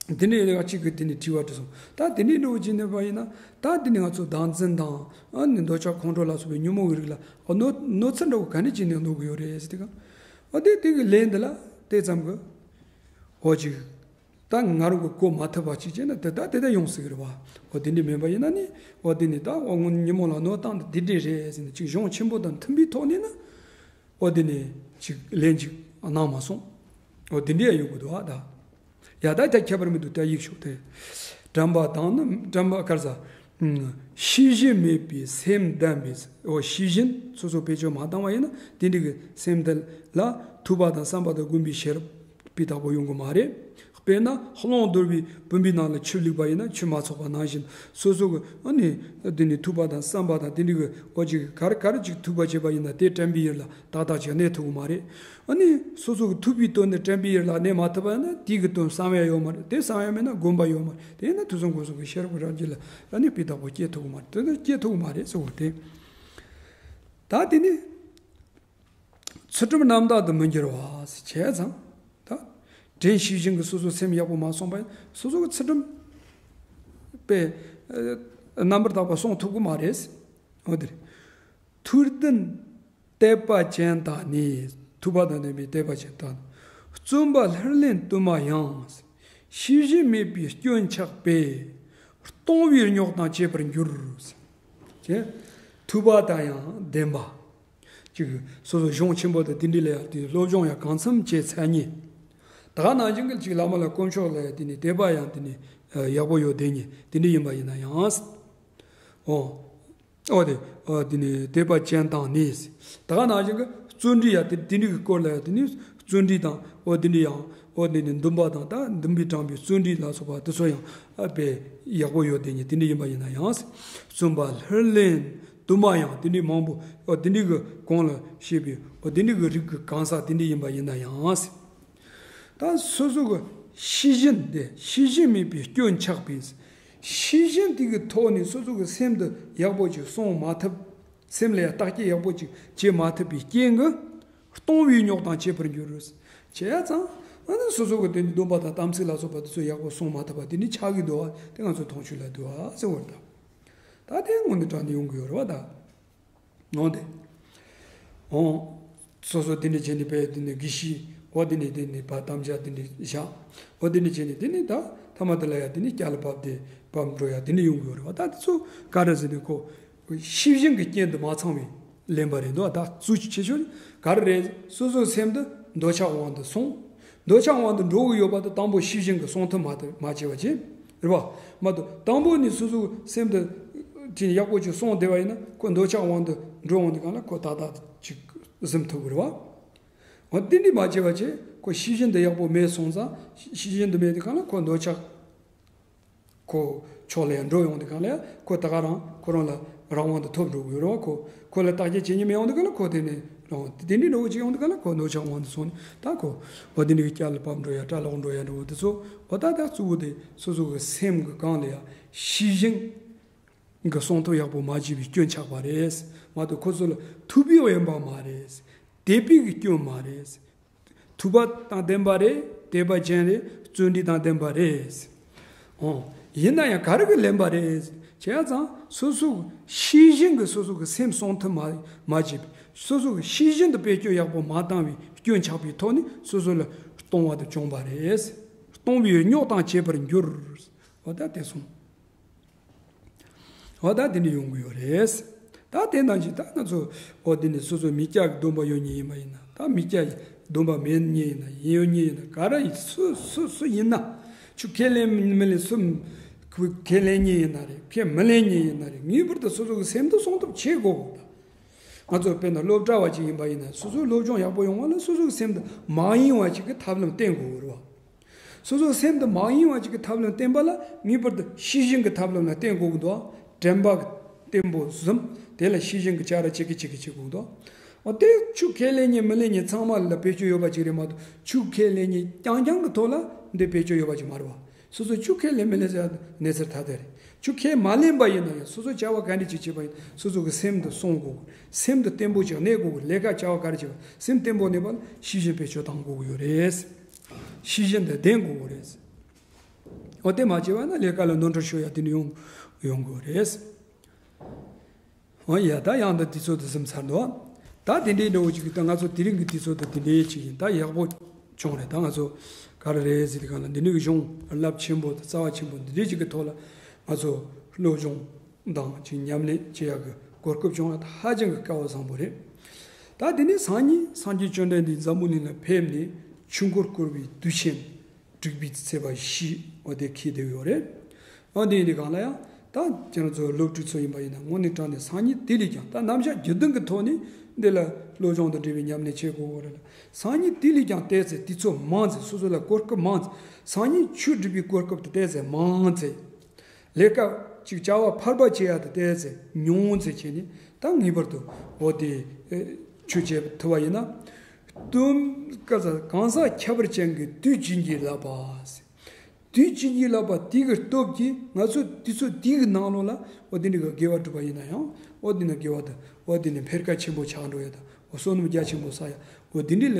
དེ་ནས་ཡང་གཅིག་གིས་དེ་ནས་དྲི་བ་དྲིས་སོང་། ད་དེ་ནས་འགྲོ་བ་བྱས་ནས་པ་ཡིན་ན། ད་དེ་ནས་ང་ཚོ་བདག་འཛིན་དང་། ཨ་ནི་འདོད་ཆགས་ཁོང་ཁྲོ་ལ་སོགས་པའི་ཉོན་མོངས་ཀྱི་རིགས་ལ་གནོད་གནོད་འཚེ་འདྲ་བོ་ག་འདྲ་བྱས་ནས་གནོད་ཀྱི་ཡོད་རེད་ཟེར་དུས་སྒང་། འོ་དེ་དེ་གི་ལན་འདི་ལ་དེ་ཙམ་གྱིས། འོ་ཅིག་ད་ང་རང་གིས་གོ་མ་ཐུབ་པ་ཅིག་བྱས་ན་དེ་ད་དེ་ལྟར་ཡོང་སྲིད་ཀྱི་རེད་བ། འོ་དེ་འདྲ་མིན་པ་ཡིན་ན་ནི། འོ་དེ་ནི་ད་འོ་ཉོན་མོངས་ལ་གནོད་སྟངས་འདི་འདི་འདྲ་རེད་ཟེར་ནས་ཅིག་གཞུང་ཆེན་པོ་དང་མཐུན་པའི་ཐོག་ནས་ན། འོ་དེ་ནས་ཅིག་ལན་ཅིག་གནང་མ་སོང་། འོ་དེ་འདྲ་ཡང་ཡོང་གི་འདུག་ཨ། ད་ཡ་ད་ད་ཁྱད་པར་མི་འདུག་ད་ཡིག་ཤོག་དེ། དྲན་པ་དང་ནི་དྲན་པ་ག་རེ་ཟ། ཤེས་བཞིན་མེད་པའི་སེམས་ལྡན་པའི། འོ་ཤེས་བཞིན་སོ་སོ་བེད་སྤྱོད་མ་བཏང་བ་ཡིན་ན། དེ་འདྲ་གི་སེམས་དེ་ལ་ཐོས་པ་དང་བསམ་པ་དང་སྒོམ་པའི་ཤེས་རབ་སྤུས་དག་པོ་ཡོང་གི་མ་རེད། དཔེར་ན་རླུང་རྡོལ་བའི་བུམ་པའི་ནང་ལ་ཆུ་བླུགས་པ་ཡིན་ན་ཆུ་མ་ཚོགས་པ་ནང་བཞིན། སོ་སོ་གི་ཨ་ནི་དེ་ནི་ཐོས་པ་དང་བསམ་པ་དང་དེ་འདྲ་གི་འོ་ཅིག་ག་རེ་ག་རེ་ཅིག་ཐོས་པ་བྱས་པ་ཡིན་ན། དེ་དྲན་པའི་ཡུལ་ལ་ཏག་ཏག་ཅིག་གནས་ཐུབ་ཀྱི་མ་རེད། ཨ་ནི་སོ་སོ་གི་ཐོས་པའི་དོན་དེ་དྲན་པའི་ཡུལ་ལ་གནས་མ་ཐུབ་པ་ཡིན་ན། དེ་གི་དོན་བསམ་ཡ་ཡོད་མ་རེད། དེ་བསམ་ཡ་མེད་ན་སྒོམ་པ་ཡོད་མ་རེད། དེ་ཡིན་ན་ཐོས་བསམ་སྒོམ་གསུམ་གྱི་ཤེས་རབ་ཀྱི་རང་བཞིན་ལ་ཨ་ནི་སྤུས་དག་པོ་སྐྱེ་ཐུབ་ཀྱི་མ་རེད། དེ་ནི་སྐྱེ་ཐུབ་ཀྱི་མ་རེད་ཟེར་བ་དེ། ད་དེ་ནི། ཚུལ་ཁྲིམས་རྣམ་དག་ཏུ་མི་འགྱུར་བ་ཟེར་བྱས་ཙང་། ད་དྲན་ཤེས་བཞིན་གྱི་སོ་སོའི་སེམས་ཡག་པོ་མ་སོང་བ་ཡིན། སོ་སོ་གི་ཚུལ་ཁྲིམས་དཔེ་རྣམ་པར་དག་པ་སྲུང་ཐུབ་ཀྱི་མ་རེད། འོ་དེ་རེད། ཐོས་ལྡན་དད་པ་ཅན་དག་ནི། ཐོས་པ་དང་ལྡན་པའི་དད་པ་ཅན་དག་ནི། བརྩོན་པ་ལྷུར་ལེན་དུ་མ་ཡང་། ཤེས་བཞིན་མེད་པའི་སྐྱོན་ཆགས་པས། སྟོང་པའི་རྙོག་དང་བཅས་པར་འགྱུར། ཅེས། ཐོས་པ་དང་ཡང་ལྡན་པ། ཅིག་སོ་སོ་གཞུང་ཆེན་པོ་དང་དེ་འདྲ་ལ་ཡང་དེ་སློབ་སྦྱོང་ཡང་གང་འཚམ་བྱས་ཚར་མཁན། ད་ག་ནང་བཞིན་གྱི་ཅིག་བླ་མ་ལ་དཀོན་མཆོག་ལ་ཡང་དེ་ནས་དད་པ་ཡང་དེ་ནས་ཡག་པོ་ཡོད་བསྡད་མཁན་དེ་འདྲ་ཡིན་པ་ཡིན་ན་ཡང་། འོ། འོ་དེ། འོ་དེ་ནས་དད་པ་ཅན་དང་ནི། ད་ག་ནང་བཞིན་གྱི་བརྩོན་འགྲུས་ཡང་དེ་དེ་འདྲ་གི་སྐོར་ལ་ཡང་དེ་ནས་བརྩོན་འགྲུས་དང་། འོ་དེ་འདྲ་ཡང་། འོ་དེ་ནས་འདུན་པ་དང་། ད་འདུན་པས་དྲངས་པའི་བརྩོན་འགྲུས་ལ་སོགས་པ་དེ་ཚོ་ཡང་དཔེ་ཡག་པོ་ཡོད་བསྡད་མཁན་དེ་འདྲ་ཡིན་པ་ཡིན་ན་ཡང་། བརྩོན་པ་ལྷུར་ལེན་དུ་མ་ཡང་། དེ་འདྲའི་མང་པོ། འོ་དེ་འདྲའི་གི་གོང་ལ་བཤད་པའི་འོ་དེ་འདྲའི་གི་རིགས་ཀྱི་གང་ཟག་དེ་འདྲ་ཡིན་པ་ཡིན་ན་ཡང་། ད་སོ་སོ་གི་ཤེས་བཞིན་དེ། ཤེས་བཞིན་མེད་པའི་སྐྱོན་ཆགས་པས། ཤེས་བཞིན་དེ་གི་ཐོག་ནས་སོ་སོ་གི་སེམས་དེ་ཡག་པོ་ཅིག་སྲུང་མ་ཐུབ། སེམས་ལ་ཡང་བརྟག་དཔྱད་ཡག་པོ་ཅིག་བྱེད་མ་ཐུབ་པའི་རྐྱེན་གྱིས། སྟོང་པའི་རྙོག་དང་བཅས་པར་འགྱུར། བྱས་ཙང་། ཨ་ནི་སོ་སོ་གི་དེ་ནི་སྡོམ་པ་དང་དམ་ཚིག་ལ་སོགས་པ་དེ་ཚོ་ཡག་པོ་སྲུང་མ་ཐུབ་པ་དེ་ནི་ཆགས་ཀྱི་འདུག་བ། དེ་ང་ཚོ་མཐོང་ཆོས་ལ་འདུག་བ་ཟེར་བ་རེད། ད་དེ་དངོས་གནས་དྲང་གནས་ཡོང་གི་ཡོད་རེད་བ་ད། འོང་དེ། འོང་། སོ་སོ་དེ་འདྲ་བྱས་ནས་དཔེ་དེ་ནས་དགེ་བཤེས། འོ་དེ་ནས་དེ་ནས་ཕར་དམ་བཅའ་དེ་འདྲ་བཞག་འོ་དེ་འདྲ་བྱས་ནས་དེ་ནས་ད་ཐ་མ་དེ་ལ་ཡང་དེ་ནས་སྐྱ་ལ་བབས་ཏེ་བབས་འགྲོ་ཡ་དེ་འདྲ་ཡོང་གི་ཡོད་རེད་བ། ད་དེ་ཚོ་ག་རེ་ཟེར་ནས་ཁོ། ཤེས་བཞིན་གྱི་རྐྱེན་དུ་མ་ཚང་བའི་ལེན་པ་རེད་འདུག་ད་གཙོ་ཆེ་ཤོས་ག་རེ་རེད། སོ་སོའི་སེམས་དེ་འདོད་ཆགས་དབང་དུ་སོང་། འདོད་ཆགས་དབང་དུ་འགྲོ་གི་ཡོད་པ་དེ་དང་པོ་ཤེས་བཞིན་གྱིས་སྲུང་ཐུབ་མ་ཐུབ་མ་བྱས་པ་བྱས། རེད་བ། མ་གཏོགས་དང་པོ་ནས་སོ་སོའི་སེམས་དེ་ཅིག་ཡག་པོ་ཅིག་སྲུང་བསྡད་པ་ཡིན་ན། ཁོ་འདོད་ཆགས་དབང་དུ་འགྲོ་འོང་དུས་སྒང་ལ་ཁོ་ཏག་ཏག་ཅིག་ཟིན་ཐུབ་ཀྱི་རེད་བ། འོ་དེ་འདྲ་མ་བྱས་པ་བྱས། ཁོ་ཤེས་བཞིན་དུ་ཡག་པོ་མེད་སོང་ཙང་། ཤེས་བཞིན་དུ་མེད་དུས་སྒང་ལ་ཁོ་འདོད་ཆགས། ཁོ་ཕྱོགས་ལ་ཡང་འགྲོ་ཡོང་དུས་སྒང་ལ་ཡང་ཁོ་ད་ག་རང་ཁོ་རང་ལ་རང་དབང་དུ་ཐོབ་འགྲོ་གི་ཡོད་རེད་བ། ཁོ་ཁོ་ལ་བརྟག་དཔྱད་བྱེད་མཁན་མི་ཡོང་དུས་སྒང་ལ་ཁོ་དེ་ནས་རང་དེ་འདྲའི་འགྲོ་གི་ཅིག་ཡོང་དུས་སྒང་ལ་ཁོ་འདོད་ཆགས་དབང་དུ་སོང་ནས། ད་ཁོ་འོ་དེ་འདྲའི་སྐྱ་ལ་བབས་འགྲོ་ཡ། གྲྭ་ལོག་འགྲོ་ཡ་འདྲ་བོ་དེ་ཚོ། འོ་ད་ད་གཙོ་བོ་དེ་སོ་སོ་གི་སེམས་གི་སྒང་ལ་ཡང་ཤེས་བཞིན་གྱི་སྲུང་ཐུབ་ཡག་པོ་མ་བྱས་པའི་སྐྱོན་ཆགས་པ་རེད། མ་གཏོགས་ཁོ་ཚོ་ལ་ཐོས་པའི་དབེན་པ་མ་རེད། དད་པའི་གི་སྐྱོན་མ་རེད། ཐོས་པ་དང་ལྡན་པ་རེད། དད་པ་ཅན་རེད། བརྩོན་འགྲུས་དང་ལྡན་པ་རེད། འོ། ཡིན་ན་ཡང་ག་རེ་གིས་ལེན་པ་རེད་བྱས་ཙང་། སོ་སོ་ཤེས་བཞིན་གྱིས་སོ་སོ་གི་སེམས་སྲུང་ཐུབ་མ་མ་བྱས་པའི། སོ་སོ་གི་ཤེས་བཞིན་དུ་བེད་སྤྱོད་ཡག་པོ་མ་བཏང་བའི་སྐྱོན་ཆགས་པའི་ཐོག་ནས་སོ་སོ་ལ་སྟོང་བ་དེ་བྱུང་བ་རེད། སྟོང་པའི་རྙོག་དང་བཅས་པར་འགྱུར། འོ་ད་དེ་སོང་། འོ་ད་དེ་འདྲ་ཡོང་གི་ཡོད་རེད། ད་དེ་ནང་བཞིན་ད་ང་ཚོ་འོ་དེ་ནས་སོ་སོ་མི་སྐྱ་གི་སྡོམ་པ་ཡོད་མཁན་ཡིན་པ་ཡིན་ན། ད་མི་སྐྱ་ཡི་སྡོམ་པ་མེད་མཁན་ཡིན་ན། ཡིན་ཡོད་མཁན་ཡིན་ན། ག་རེ་ཡིན། སུ་སུ་སུ་ཡིན་ན། ཁྱོད་ཁས་ལེན་མི་ལེན། སུ་ཁས་ལེན་མཁན་ཡིན་ན་རེད། ཁས་མི་ལེན་མཁན་ཡིན་ན་རེད། ངེས་པར་དུ་སོ་སོ་གི་སེམས་དེ་སྲུང་ཐབས་བྱེད་དགོས་གོ། ད་ང་ཚོ་དཔེར་ན་སློབ་གྲྭ་བ་ཅིག་ཡིན་པ་ཡིན་ན། སོ་སོའི་སློབ་སྦྱོང་ཡག་པོ་ཡོང་བ་ལ་སོ་སོ་གི་སེམས་དེ་མ་གཡེང་བ་ཅིག་གི་ཐབས་ལམ་བསྟེན་དགོས་གོ་རེད་བ། སོ་སོའི་སེམས་དེ་མ་གཡེང་བ་ཅིག་གི་ཐབས་ལམ་བསྟེན་པ་ལ་ངེས་པར་དུ་ཤེས་བཞིན་གྱི་ཐབས་ལམ་ལ་བསྟེན་དགོས་ཀྱི་འདུག་དྲན་པ་ བརྟན་པོ་གསུམ། དེ་ལ་ཤེས་བཞིན་གྱི་བྱ་ར་ཅིག་གི་ཅིག་གི་ཅིག་དགོས་འདུག་འོ་དེ་ཆོས་ཁས་ལེན་མཁན་མི་ལེན་མཁན་ཚང་མ་ལ་བེད་སྤྱོད་ཡོད་པ་ཅིག་རེད་མ་གཏོགས། ཆོས་ཁས་ལེན་མཁན་རྐྱང་རྐྱང་གི་ཐོག་ལ་འདི་བེད་སྤྱོད་ཡོད་པ་ཅིག་མ་རེད་བ། སོ་སོ་ཆོས་ཁས་ལེན་མི་ལེན་ཟེར་གནས་ཚུལ་ཐ་དད་རེད། ཆོས་ཁས་མ་ལེན་པ་ཡིན་ན་ཡང་སོ་སོ་བྱ་བ་ག་འདྲ་ཅིག་བྱེད་པ་ཡིན། སོ་སོ་གི་སེམས་དེ་སྲུང་དགོས། སེམས་དེ་བརྟན་པོ་ཅིག་གནས་དགོས། ལས་ཀ་བྱ་བ་ག་རེ་བྱེད་པ་སེམས་བརྟན་པོ་གནས་པ་ལ་ཤེས་བཞིན་བེད་སྤྱོད་གཏང་དགོས་ཀྱི་ཡོད་རེད། ཤེས་བཞིན་དེ་ལྡན་དགོས་ཀྱི་རེད། འོ་དེ་མ་བྱས་པ་ན་ལས་ཀ་ལ་ནོར་འཁྲུལ་ཤོར་ཡ་དེ་འདྲ་ཡོང་ཡོང་དགོས་རེད། འོ་ཡ་ད་ཡང་ད་དུས་ཚོད་དུ་ཟིན་ཚར་འདུག་ད་དེ་འདྲའི་འདྲ་བོ་ཅིག་གིས་ད་ང་ཚོ་དེ་རིང་གི་དུས་ཚོད་དུ་དེ་འདྲའི་ཅིག་ཡིན། ད་ཡག་པོ་བྱུང་རེད། ད་ང་ཚོ་ག་རེ་རེད་ཟེར་དུས་སྒང་ལ་འདི་འདྲའི་གི་གཞུང་རླབས་ཆེན་པོ་དང་རྩ་བ་ཆེན་པོ་འདི་འདྲའི་ཅིག་གི་ཐོག་ལ་ང་ཚོ་སློབ་སྦྱོང་དང་ཅིག་ཉམས་ལེན་བྱེད་ཡག་གི་གོ་སྐབས་བྱུང་བ་ད་ཧ་ཅང་གི་སྐལ་བ་བཟང་པོ་རེད། ད་དེ་ནས་སང་ཉིན་སངས་རྒྱས་བཅོམ་ལྡན་འདས་འཛམ་བུ་གླིང་ལ་ཕེབས་ནས་ཆོས་འཁོར་བསྐོར་བའི་དུས་ཆེན། དྲུག་པའི་ཚེས་པ་བཞི། འོ་དེ་འཁེལ་བསྡད་ཡོད་རེད། འོ་དེ་ཡིན་དུས་སྒང་ལ་ཡང་ད་ཁྱེད་རང་ཚོ་སློབ་ཕྲུག་ཚོ་ཡིན་པ་ཡིན་ན་དངོས་གནས་དྲང་གནས་སང་ཉིན་དེ་ལས་ཀྱང་ད་རྣམ་གཞག་བརྒྱུད་ལྡན་གྱི་ཐོག་ནས་འདི་ལ་སློབ་སྦྱོང་དང་འབྲེལ་བའི་ཉམས་ལེན་བྱེད་དགོས་ཀྱི་རེད་ལ། སང་ཉིན་དེ་ལས་ཀྱང་བལྟས་ཚེ་དུས་ཚོད་མང་ཚེ་སོ་སོ་ལ་གོ་སྐབས་མང་ཚེ་སང་ཉིན་ཆོས་སྒྲུབ་པའི་གོ་སྐབས་དེ་བལྟས་ཚེ་མང་ཚེ། ལས་ཀ་ཅིག་བྱ་བ་ཕལ་པ་བྱེད་ཡ་དེ་བལྟས་ཚེ་ཉུང་ཚེ་བྱས་ནས་ད་ངེས་པར་དུ་འོ་དེ་ཆོས་བྱེད་ཐུབ་པ་ཡིན་ན། སྟོན་ཀ་ས་གང་ཟག་ཁྱད་པར་ཅན་གྱི་དུས་བྱིན་གྱིས་བརླབས་པ། དུས་བྱིན་གྱིས་བརླབས་པ་དེ་གི་སྟོབས་ཀྱིས་ང་ཚོ་དུས་ཚོད་དེ་གི་ནང་ལོགས་ལ་འོ་དེ་འདྲ་གི་དགེ་བ་བསྒྲུབས་པ་ཡིན་ན་ཡང་འོ་དེ་ནི་དགེ་བ་དང་འོ་དེ་ནི་འཕེལ་ཁ་ཆེན་པོ་ཆགས་འགྲོ་ཡ་དང་འོ་བསོད་ནམས་རྒྱ་ཆེན་པོ་བསགས་ཡ་འོ་དེ་འདྲ་ལ་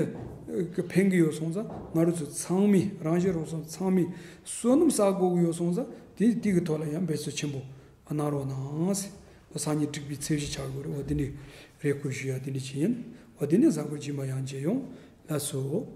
ཕན་གྱི་ཡོད་སོང་ཙང་ང་རང་ཚོ་ཚང་མས་རང་བཞིན་རང་སོང་ཚང་མས་བསོད་ནམས་བསགས་དགོས་ཀྱི་ཡོད་སོང་ཙང་དེ་དེ་གི་ཐོག་ལ་ཡང་འབད་རྩོལ་ཆེན་པོ། གནང་རོགས་གནང་། སང་ཉིན་དྲུག་པའི་ཚེས་བཞི་ཆགས་དགོས་རེད། འོ་དེ་ནི་རེ་སྐུལ་ཞུ་ཡ་དེ་འདྲ་ཅིག་ཡིན། འོ་དེ་ནི་གཟའ་འཁོར་རྗེས་མ་ཡང་མཇལ་ཡོང་། ལགས་སོ།